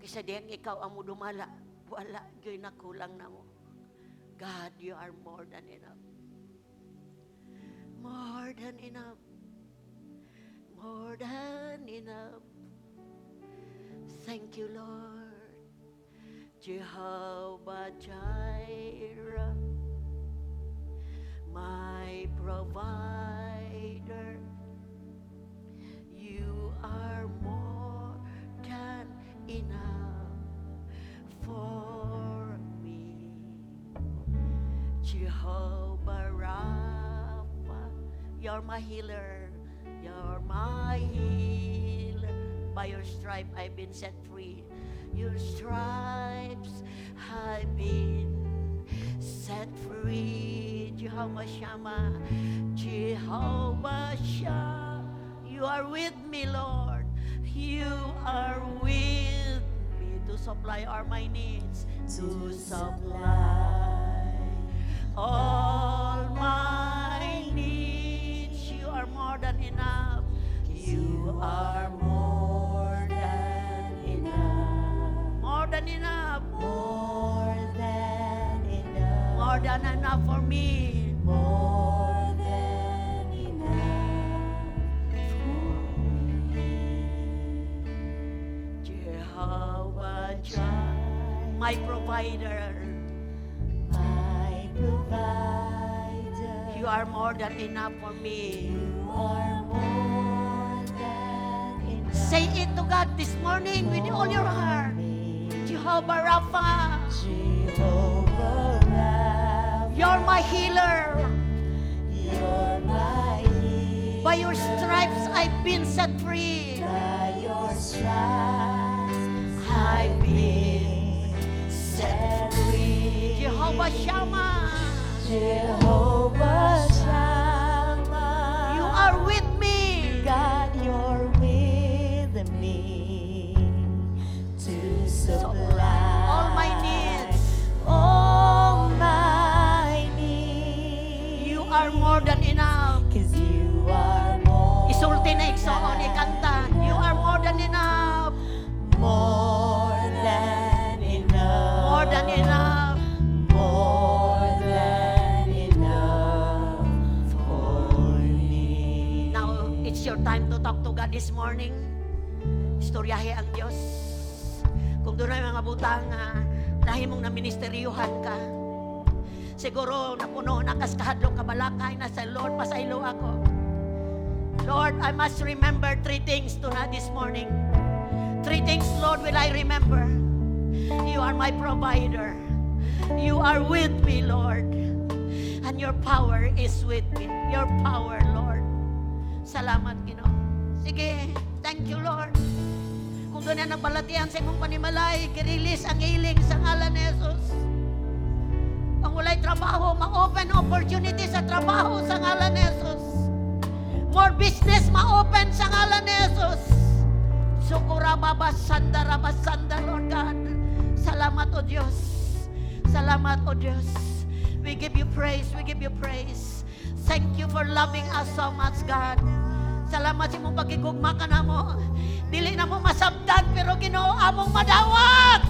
Kaysa diyang ikaw ang mudumala, wala gyud nakulang namo. God, you are more than enough. More than enough. More than enough. Thank you, Lord. Jehovah Jireh, my provider. You are more than enough for me. Jehovah Rapha, you're my healer. You're my healer. By your stripe, I've been set free. Your stripes I've been set free. Jehovah Shammah, Jehovah Shammah, you are with me, Lord. You are with me to supply all my needs, to supply all my than enough. You are more than enough. More than enough. More than enough. More than enough for me. More than enough for me. Jehovah Jireh, my provider. My provider. You are more than enough for me. You are more than enough. Say it to God this morning with all your heart. Jehovah Rapha, Jehovah Rapha, you're my healer. You're my healer. By your stripes, I've been set free. By your stripes, I've been set free. Jehovah Shammah, Jehovah Shammah, you are with me. God, you're with me to supply All my needs. all my needs. You are more than enough. 'Cause you are more Isulti na, igsoon, ikanta. You are more than enough. More than enough. More than enough. More than enough for me. Now, it's your time to talk to God this morning. Istoryahe ang Diyos. Kung doon ay mga butang nahimong na ministeryuhan ka. Siguro napuno na kas kahadlok, kabalakay na sa Lord, pasaylo ako. Lord, I must remember three things tonight, this morning. Three things, Lord, will I remember. You are my provider. You are with me, Lord. And your power is with me. Your power, Lord. Salamat, Ginoo. Sige, thank you, Lord. Kung doon na nagbalatian sa imong panimalay, gi-release ang healing sa ngalan ni Jesus. Ang walay trabaho, ma-open opportunity sa trabaho sa ngalan ni Jesus. More business ma-open sa ngalan ni Jesus. Sukura baba sanda raba sanda, Lord God. Salamat, O Diyos. Salamat, O Diyos. We give you praise. We give you praise. Thank you for loving us so much, God. Salamat sa imong pagigugma ka namo. Dili namo masabtan, pero Ginoo, among madawat.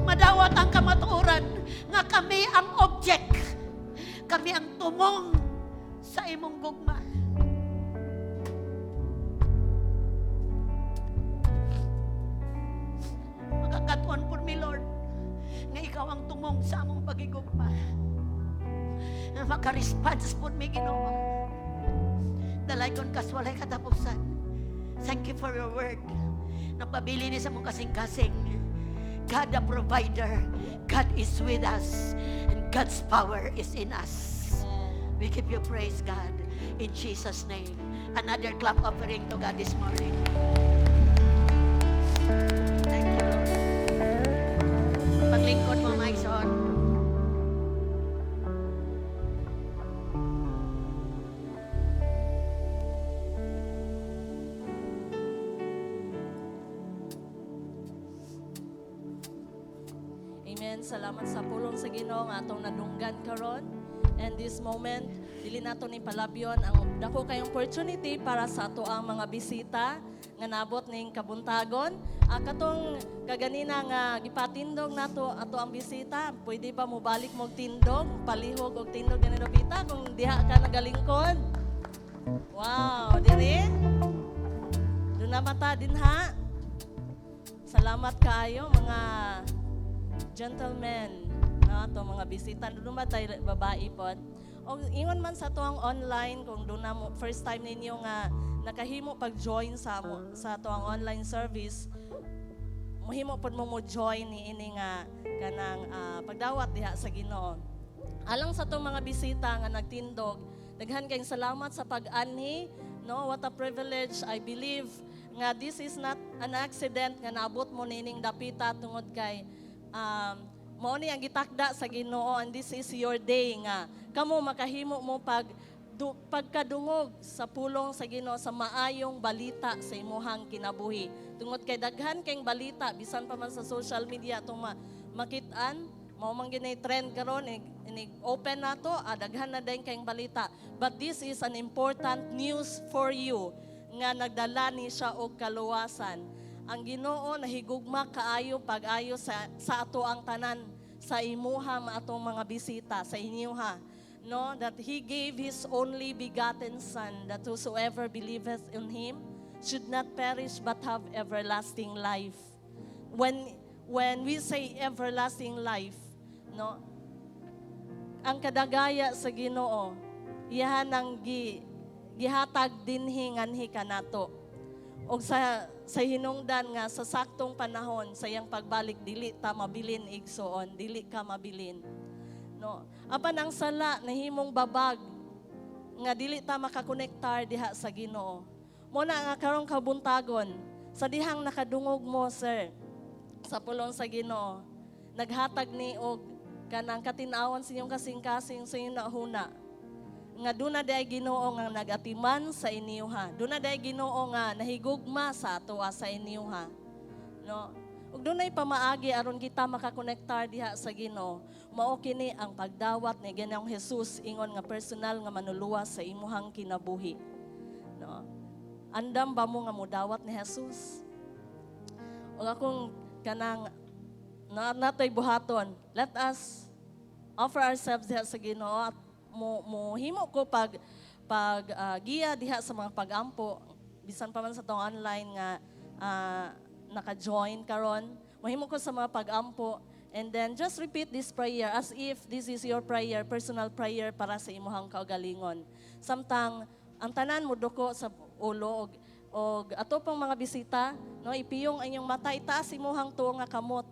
Madawat ang kamatuoran nga kami ang object. Kami ang tumong sa imong gugma. Makakatuon po mi, Lord, nga ikaw ang tumong sa among pagigugma. Nga maka-response po mi, Ginoo. Dalaygon kas walay katapusan. Thank you for your word. Napabili ni sa among kasing-kasing. God the provider, God is with us, and God's power is in us. We give you praise, God, in Jesus' name. Another clap offering to God this morning. Thank you, Lord. Paglingkod mo, mga igsoon. Amen. Salamat sa pulong sa Ginoo nga atong nadunggan karon. And this moment, dili nato ni palabyon ang dako kayong opportunity para sa ato ang mga bisita nga nabot ning kabuntagon. Katong kaganina nga gipatindog nato ato ang bisita, pwede ba mobalik mo tindog, palihog og tindog ganino pita kung diha ka nagalingkod? Wow, diri. Doon na mata din ha. Salamat kaayo mga gentlemen, no, ato mga bisita. Doon ba tayo babae pod? O ingon man sa tuang online, kung doon na mo first time ninyo nga nakahimo pag-join sa tuang online service, mohimo pod mo mo join ni ini nga kanang pagdawat diha sa Ginoo. Alang sa atong mga bisita nga nagtindog, daghan kayong salamat sa pag-anhi, no? What a privilege. I believe nga this is not an accident nga naabot mo nining dapita tungod kay mao ni ang gitakda sa Ginoo, and this is your day nga kamo makahimo mo pagkadungog sa pulong sa Ginoo, sa maayong balita sa imuhang kinabuhi. Tungod kay daghan kayong balita bisan pa man sa social media atong makit-an. Mao man gyud trend karon, inig open nato, daghan na din kayong balita. But this is an important news for you nga nagdala ni siya og kaluwasan. Ang Ginoo nahigugma kaayo pag-ayo sa ato ang tanan, sa imuha atong mga bisita, sa inyuha, no, that He gave His only begotten Son, that whosoever believeth in Him should not perish but have everlasting life. When we say everlasting life, no, ang kadagaya sa Ginoo, iyahan ang gihatag dinhi nganhi kanato. Og sa hinungdan nga sa saktong panahon sa iyang pagbalik, dili ta mabilin, igsoon, dili ka mabilin. No. Apan ang sala nahimong babag nga dili ta makakonektar diha sa Ginoo. Mo na nga karong kabuntagon, sa dihang nakadungog mo, sir, sa pulong sa Ginoo, naghatag ni og kanang katin-awan sa inyong kasing-kasing, sa inyong nahuna nga duna diay Ginoo nga nagatiman sa inyuha. Duna diay Ginoo nga nahigugma sa atoa, sa inyuha. No? Ug dunay pamaagi aron kita makakonektar diha sa Ginoo. Mao kini ang pagdawat ni Ginoong Jesus ingon nga personal nga manuluwas sa imuhang kinabuhi. No? Andam ba mo nga mudawat ni Jesus? Ug akong kanang na natoy buhaton. Let us offer ourselves diha sa Ginoo at mo himo ko pag giya diha sa mga pagampo, bisan pa man sa tong online nga naka-join karon, mohimo ko sa mga pagampo. And then just repeat this prayer as if this is your prayer, personal prayer para sa imuhang kaugalingon, samtang ang tanan mo duko sa ulo og ato pang mga bisita, no, ipiyong ang inyong mata, itaas imuhang tuo nga kamot.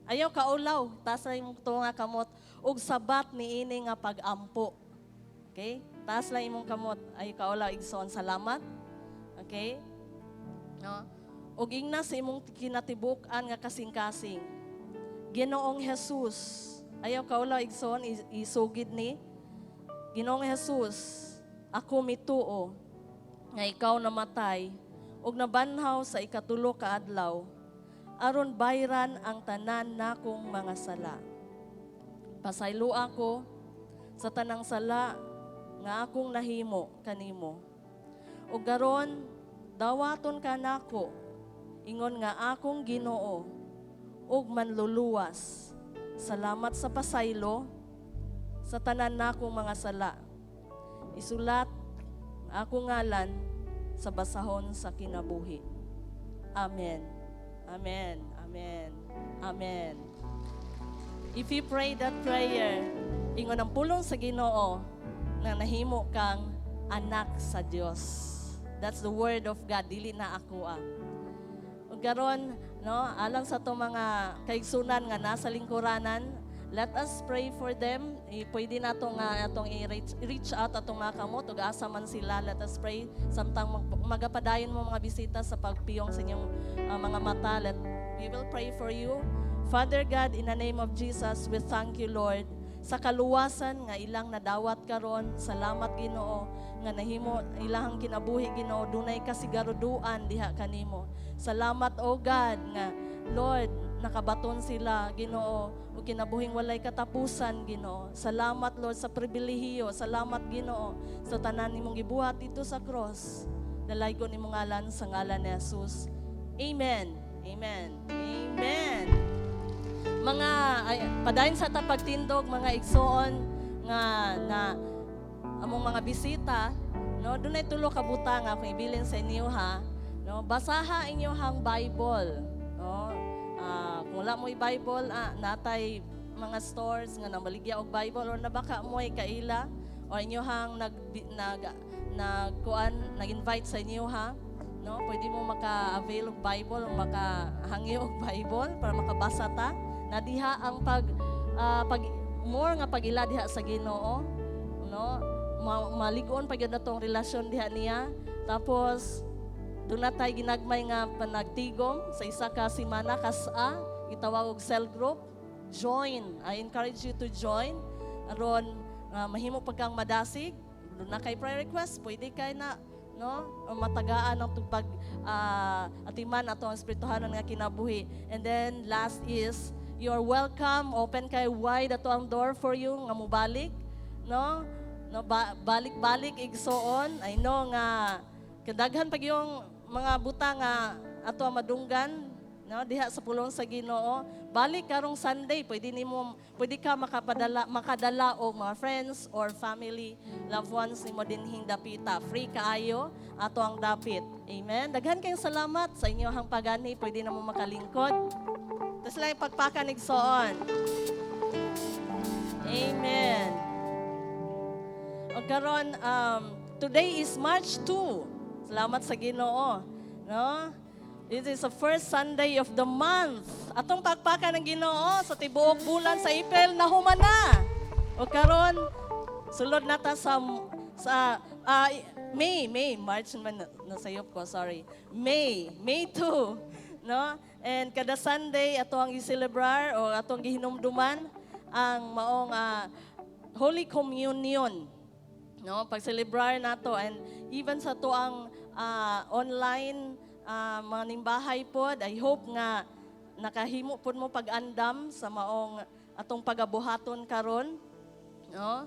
Ayaw kaulaw, taas lang imong tuo nga kamot ug sabat niini nga pag-ampo. Okay? Taas lang imong kamot. Ayaw kaulaw, igsoon, salamat. Okay? No? Ug ingna sa imong kinatibuk-an nga kasing-kasing, "Ginoong Jesus." Ayaw kaulaw, igsoon, isugid ni. "Ginoong Jesus, ako mituo nga ikaw namatay ug nabanhaw sa ikatulo ka adlaw aron bayran ang tanan nakong mga sala. Pasaylo ako sa tanang sala nga akong nahimo kanimo. Ug karon dawaton ka nako ingon nga akong Ginoo ug manluluwas. Salamat sa pasaylo sa tanan nakong mga sala. Isulat ang akong ngalan sa basahon sa kinabuhi. Amen. Amen. Amen. Amen." If you pray that prayer, ingon ang pulong sa Ginoo na nahimo kang anak sa Dios. That's the word of God, dili na ako ah. Ug karon, no, alang sa atong mga kaigsunan nga nasa lingkuranan, let us pray for them. Pwede nato nga atong i-reach reach out atong mga kamot ug asa man sila. Let us pray samtang magapadayon mo mga bisita sa pagpiyong sa inyong mga mata. We will pray for you. Father God, in the name of Jesus, we thank you, Lord, sa kaluwasan nga ilang nadawat karon. Salamat, Ginoo, nga nahimo ilang kinabuhi, Ginoo, dunay kasiguraduan diha kanimo. Salamat, O God, nga Lord, nakabaton sila, Ginoo, ug kinabuhing walay katapusan, Ginoo. Salamat, Lord, sa pribilehiyo. Salamat, Ginoo, sa tanan nimong gibuhat dito sa cross. Dalaygon nimong ngalan, sa ngalan ni Jesus. Amen. Amen. Amen. Mga ay, padayon sa ta pagtindog, mga igsoon nga na among mga bisita, no, dunay tulo ka butang nga akong ibilin sa inyo ha, no. Basaha inyohang Bible, no. Kung wala mo'y Bible, natay mga stores nga namaligya og Bible or nabaka mo'y kaila or inyohang nag nag nagkuan, nag-invite sa inyo ha, no, pwede mo maka-avail og Bible o makahangyo og Bible para makabasa ta na diha ang pag more nga pag-ila diha sa Ginoo, no. Maligon pa gyud natong relasyon diha niya. Tapos doon na tayo ginagmay nga panagtigom sa isa ka semana, kas-a, gitawag og cell group. Join. I encourage you to join aron mahimo pag kang madasig. Doon na kay prayer request, pwede kay na, no, o matagaan ang tupag atiman ato ang espirituhanon nga kinabuhi. And then last is You are welcome. Open kay wide ato ang door for you nga mobalik, no? No, balik-balik, igsoon. I know nga kadaghan pag yung mga buta nga ato ang madunggan, no, diha sa pulong sa Ginoo. Balik karong Sunday, pwede ka makadala og mga friends or family, loved ones nimo dinhing dapita. Free kaayo ato ang dapit. Amen. Daghan kayong salamat sa inyong pagani. Pwede na mo makalingkod. Tapos lang pagpakan, igsoon. Amen. O karon, today is March 2. Salamat sa Ginoo. No? It is the first Sunday of the month. Atong pagpakan ng Ginoo sa tibuok bulan sa April na human na. O karon, sulod na ta sa May, May, March man nasayop ko, sorry. May, May 2, no? And kada Sunday ato ang i-celebrar o atong gihinumduman ang maong Holy Communion, no? Pag-celebrar nato and even sa to ang online mga nimbahay pod, I hope nga nakahimo pod mo pag-andam sa maong atong pagabuhaton karon, no?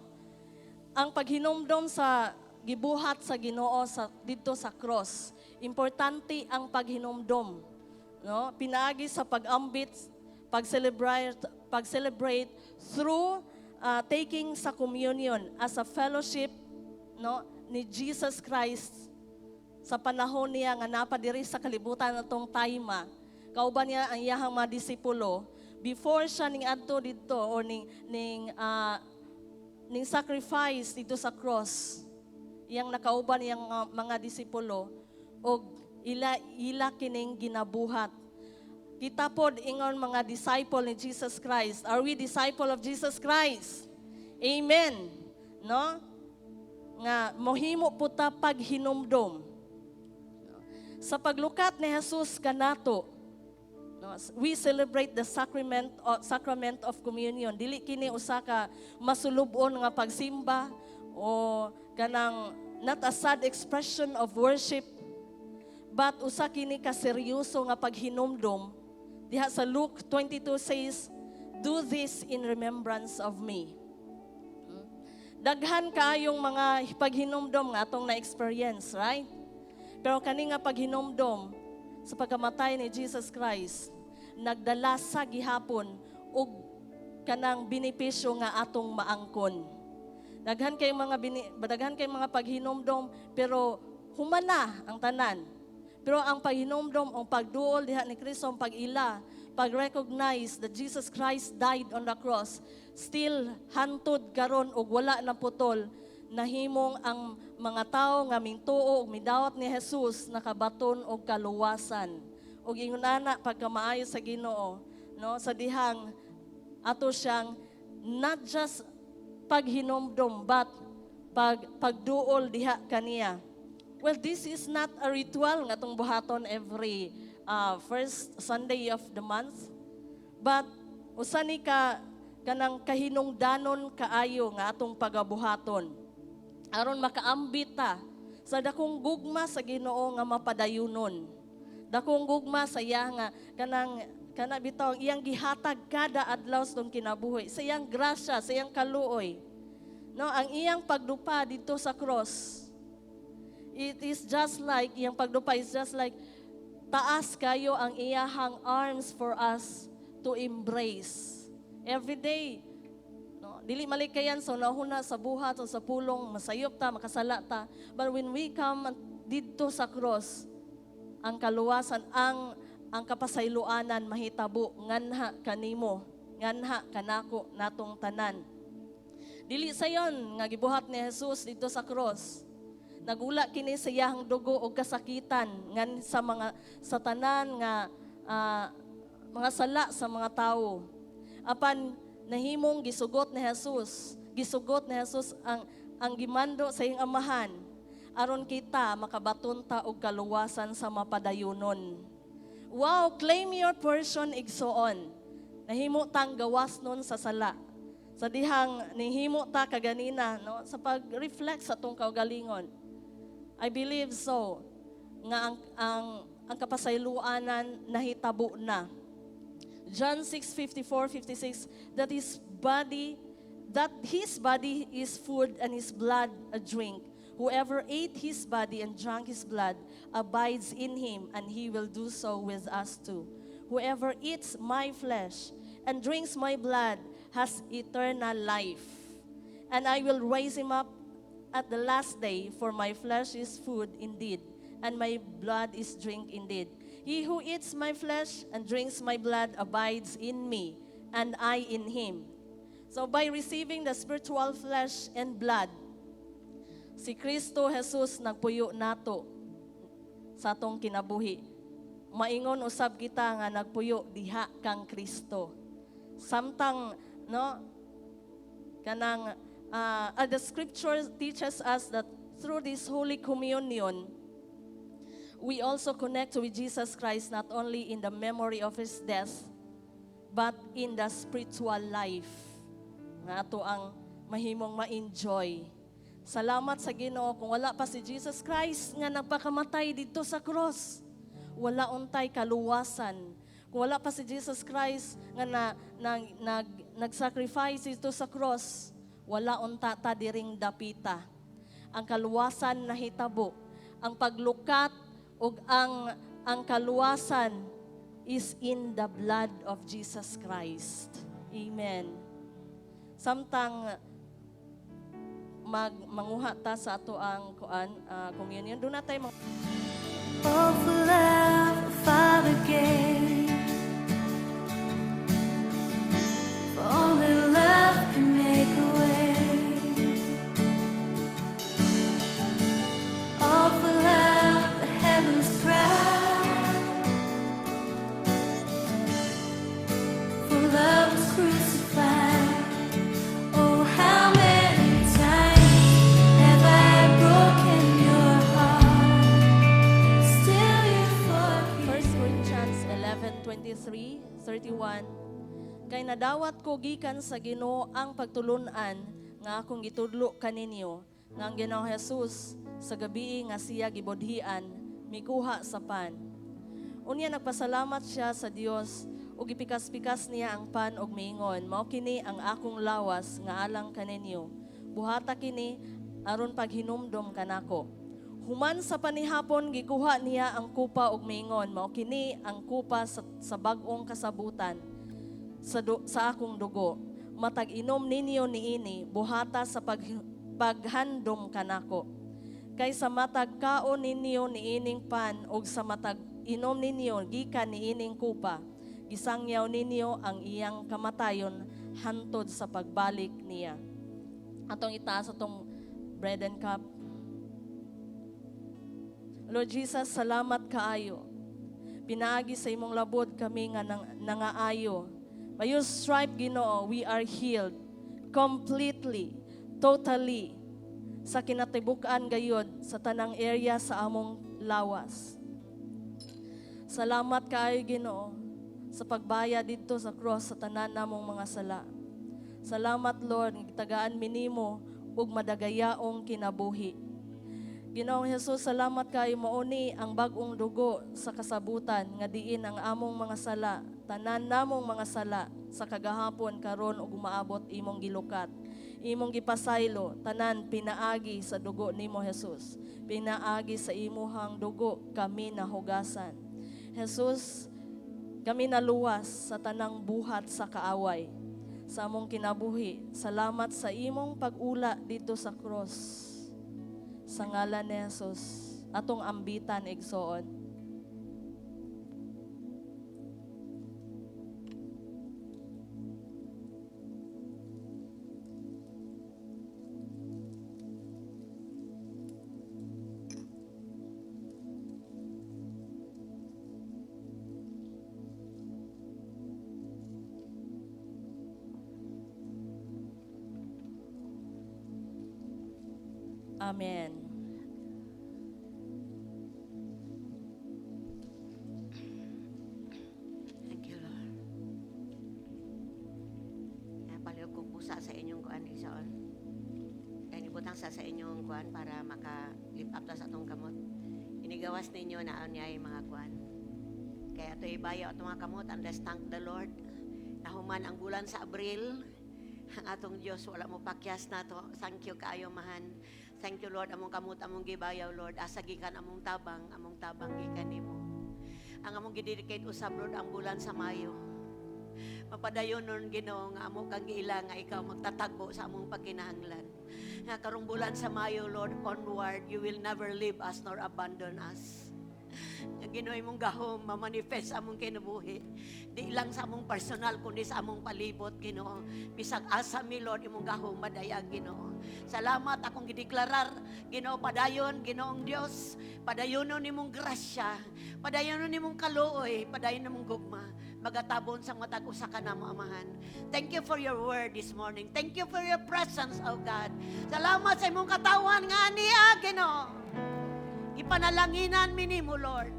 Ang paghinumdom sa gibuhat sa Ginoo sa didto sa cross, importante ang paghinumdom, no? Pinaagi sa pag-ambit, pag-celebrate through taking sa communion as a fellowship, no, ni Jesus Christ sa panahon niya nga napadiri sa kalibutan atong time. Kauban niya ang iyahang mga disipulo before siya ning adto didto o ning sacrifice dito sa cross. Iyang nakauban iyang mga disipulo og ila ila kining ginabuhat. Kita pod ingon mga disciple ni Jesus Christ. Are we disciple of Jesus Christ? Amen. No? Nga mohimo po ta paghinumdom. Sa paglukat ni Jesus kanato, no, we celebrate the sacrament of communion. Dili kini usa ka masulub-on nga pagsimba o kanang not a sad expression of worship, but usa kini ka seryoso nga paghinumdom. Diha sa Luke 22 says, "Do this in remembrance of me." Daghan kaayong mga paghinumdom nga atong na-experience, right? Pero kani nga paghinumdom sa pagkamatay ni Jesus Christ, nagdala sa gihapon og kanang benepisyo nga atong maangkon. Daghan kay mga paghinumdom, pero humana ang tanan. Pero ang paghinumdom, ang pagduol diha ni Kristo, ang pag-ila, pag-recognize that Jesus Christ died on the cross, still hantod karon og wala na putol, nahimong ang mga tawo nga mingtuo og midawat ni Jesus nakabaton og kaluwasan. Og ingon ana pagkamaayo sa Ginoo, no, sa dihang ato siyang not just paghinumdom but pagduol diha kaniya. Well, this is not a ritual nga atong buhaton every first Sunday of the month. But usa ni ka kanang kahinungdanon kaayo nga atong pagabuhaton. Aron makaambit ta sa dakong gugma sa Ginoo nga mapadayunon. Dakong gugma sa iya nga kanang kana bitaw ang iyang gihatag kada adlaw sa atong kinabuhi, sa iyang grasya, sa iyang kaluoy. No, ang iyang pagdupa dito sa cross. It is just like, iyang pagdupa is just like, taas kayo ang iyahang arms for us to embrace. Every day. No, dili malikayan sa nahuna sa buhat o sa pulong, masayop ta, makasala ta. But when we come didto sa cross, ang kaluwasan, ang kapasayloanan mahitabo nganha kanimo, nganha kanako, natong tanan. Dili sayon nga gibuhat ni Jesus dito sa cross. Nagula kini sa iyang dugo og kasakitan ngan sa mga sa tanan nga mga sala sa mga tawo. Apan nahimong gisugot ni Jesus ang gimando sa iyang Amahan aron kita makabaton ta og kaluwasan sa mapadayunon. Wow, claim your portion, igsoon. Nahimo tang gawas nun sa sala. Sa dihang nihimo ta kaganina, no, sa pag-reflect sa atong kaugalingon. I believe so nga ang kapasayloanan nahitabo na. John 6:54, 56, that his body is food and his blood a drink. Whoever ate his body and drank his blood abides in him, and he will do so with us too. Whoever eats my flesh and drinks my blood has eternal life. And I will raise him up at the last day, for my flesh is food indeed, and my blood is drink indeed. He who eats my flesh and drinks my blood abides in me, and I in him. So by receiving the spiritual flesh and blood, si Kristo Jesus nagpuyo nato sa atong kinabuhi. Maingon usab kita nga nagpuyo diha kang Kristo. Samtang, no, kanang the scripture teaches us that through this Holy Communion, we also connect with Jesus Christ not only in the memory of His death, but in the spiritual life nga ato ang mahimong ma-enjoy. Salamat sa Ginoo. Kung wala pa si Jesus Christ nga nagpakamatay dito sa cross, wala untay kaluwasan. Kung wala pa si Jesus Christ nga nag-sacrifice dito sa cross, wala unta ta diring dapita. Ang kaluwasan nahitabo, ang paglukat ug ang kaluwasan is in the blood of Jesus Christ. Amen. Samtang manguha ta sa ato ang kuan communion, duna tay mga All for love the Father gave. For only love can make a way. All for love the heavens cry. For love was crucified. Oh, how many times have I broken your heart? Still you forgive. 1 Corinthians 11:23, 31. Kay nadawat ko gikan sa Ginoo ang pagtulunan nga akong gitudlo kaninyo, nga ang Ginoong Jesus sa gabii nga siya gibudhian, mikuha sa pan. Unya nagpasalamat siya sa Dios ug gipikas-pikas niya ang pan ug miingon, "Mao kini ang akong lawas nga alang kaninyo. Buhata kini aron paghinumdom kanako." Human sa panihapon, gikuha niya ang kupa ug miingon, "Mao kini ang kupa sa bag-ong kasabutan sa akong dugo. Matag inom ninyo niini, buhata sa paghandom kanako. Kay sa matag kaon ninyo niining pan ug sa matag inom ninyo gikan niining kupa, gisangyaw ninyo ang iyang kamatayon hantod sa pagbalik niya." Atong itaas atong bread and cup. Lord Jesus, salamat kaayo. Pinaagi sa imong labod kami nga nangaayo. By your stripe, Ginoo, we are healed completely, totally, sa kinatibuk-an gayod sa tanang area sa among lawas. Salamat kaayo, Ginoo, sa pagbayad didto sa cross sa tanan namong mga sala. Salamat, Lord, nga gitagaan mi nimo ug madagayaong kinabuhi. Ginoong Jesus, salamat kaayo, mao ni ang bag-ong dugo sa kasabutan nga diin ang among mga sala, tanan namong mga sala sa kagahapon, karon ug umaabot imong gilukat. Imong gipasaylo, tanan pinaagi sa dugo nimo, Jesus. Pinaagi sa imuhang dugo kami nahugasan. Jesus, kami naluwas sa tanang buhat sa kaaway sa among kinabuhi. Salamat sa imong pag-ula didto sa cross. Sa ngalan ni Jesus, atong ambitan, igsoon. Amen. Thank you, Lord. Kaya palihog kong busa sa inyong kuan, igsoon. Kaya nibutang sa inyong kuan para maka-lift up ta sa atong kamot. Inigawas ninyo na niya yung mga kuan. Kaya ato ibayaw atong mga kamot and let's thank the Lord. Nahuman ang bulan sa Abril. Ang atong Diyos wala mo pakyas nato. Thank you kaayo, Amahan. Thank you, Lord, among kamot among gibayaw, Lord. Asa gikan among tabang gikan nimo. Ang among gidedicate usab, Lord, ang bulan sa Mayo. Mapadayon nun, Ginoo, nga amo kang giila nga ikaw magtatagbo sa among pagkinahanglan. Nga karong bulan sa Mayo, Lord, onward, you will never leave us nor abandon us. Nga Ginoo, imong gahom mamanifest sa among kinabuhi. Di lang sa among personal kundi sa among palibot, Ginoo. Bisag asa mi, Lord, imong gahom madayag, Ginoo. Salamat akong gideklarar, Ginoo, padayon, Ginoong Dios, padayonon nimong grasya, padayonon nimong kaluoy, padayon nimong gugma magatabon sa matag usa ka namo, Amahan. Thank you for your word this morning. Thank you for your presence, oh God. Salamat sa imong katawan nga niya, Ginoo. Ipanalanginan mi nimo, Lord.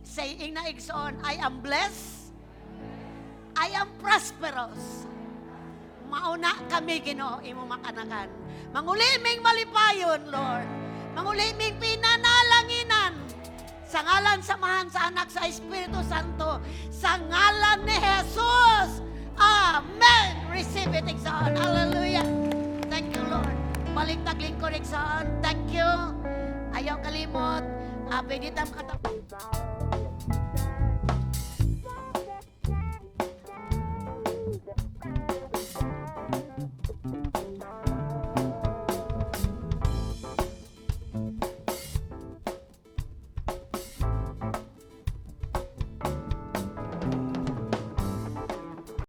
Saying na igsoon, "I am blessed. I am prosperous." Mauna kami, Ginoo, imong makanakan. Manguli ming malipayon, Lord. Manguli ming pinanalanginan. Sa ngalan sa Amahan, sa Anak, sa Espiritu Santo, sa ngalan ni Jesus. Amen. Receive it, igsoon. Hallelujah. Thank you, Lord. Balik taglingkod, igsoon. Thank you. Ayaw kalimot. Pwede tam katap.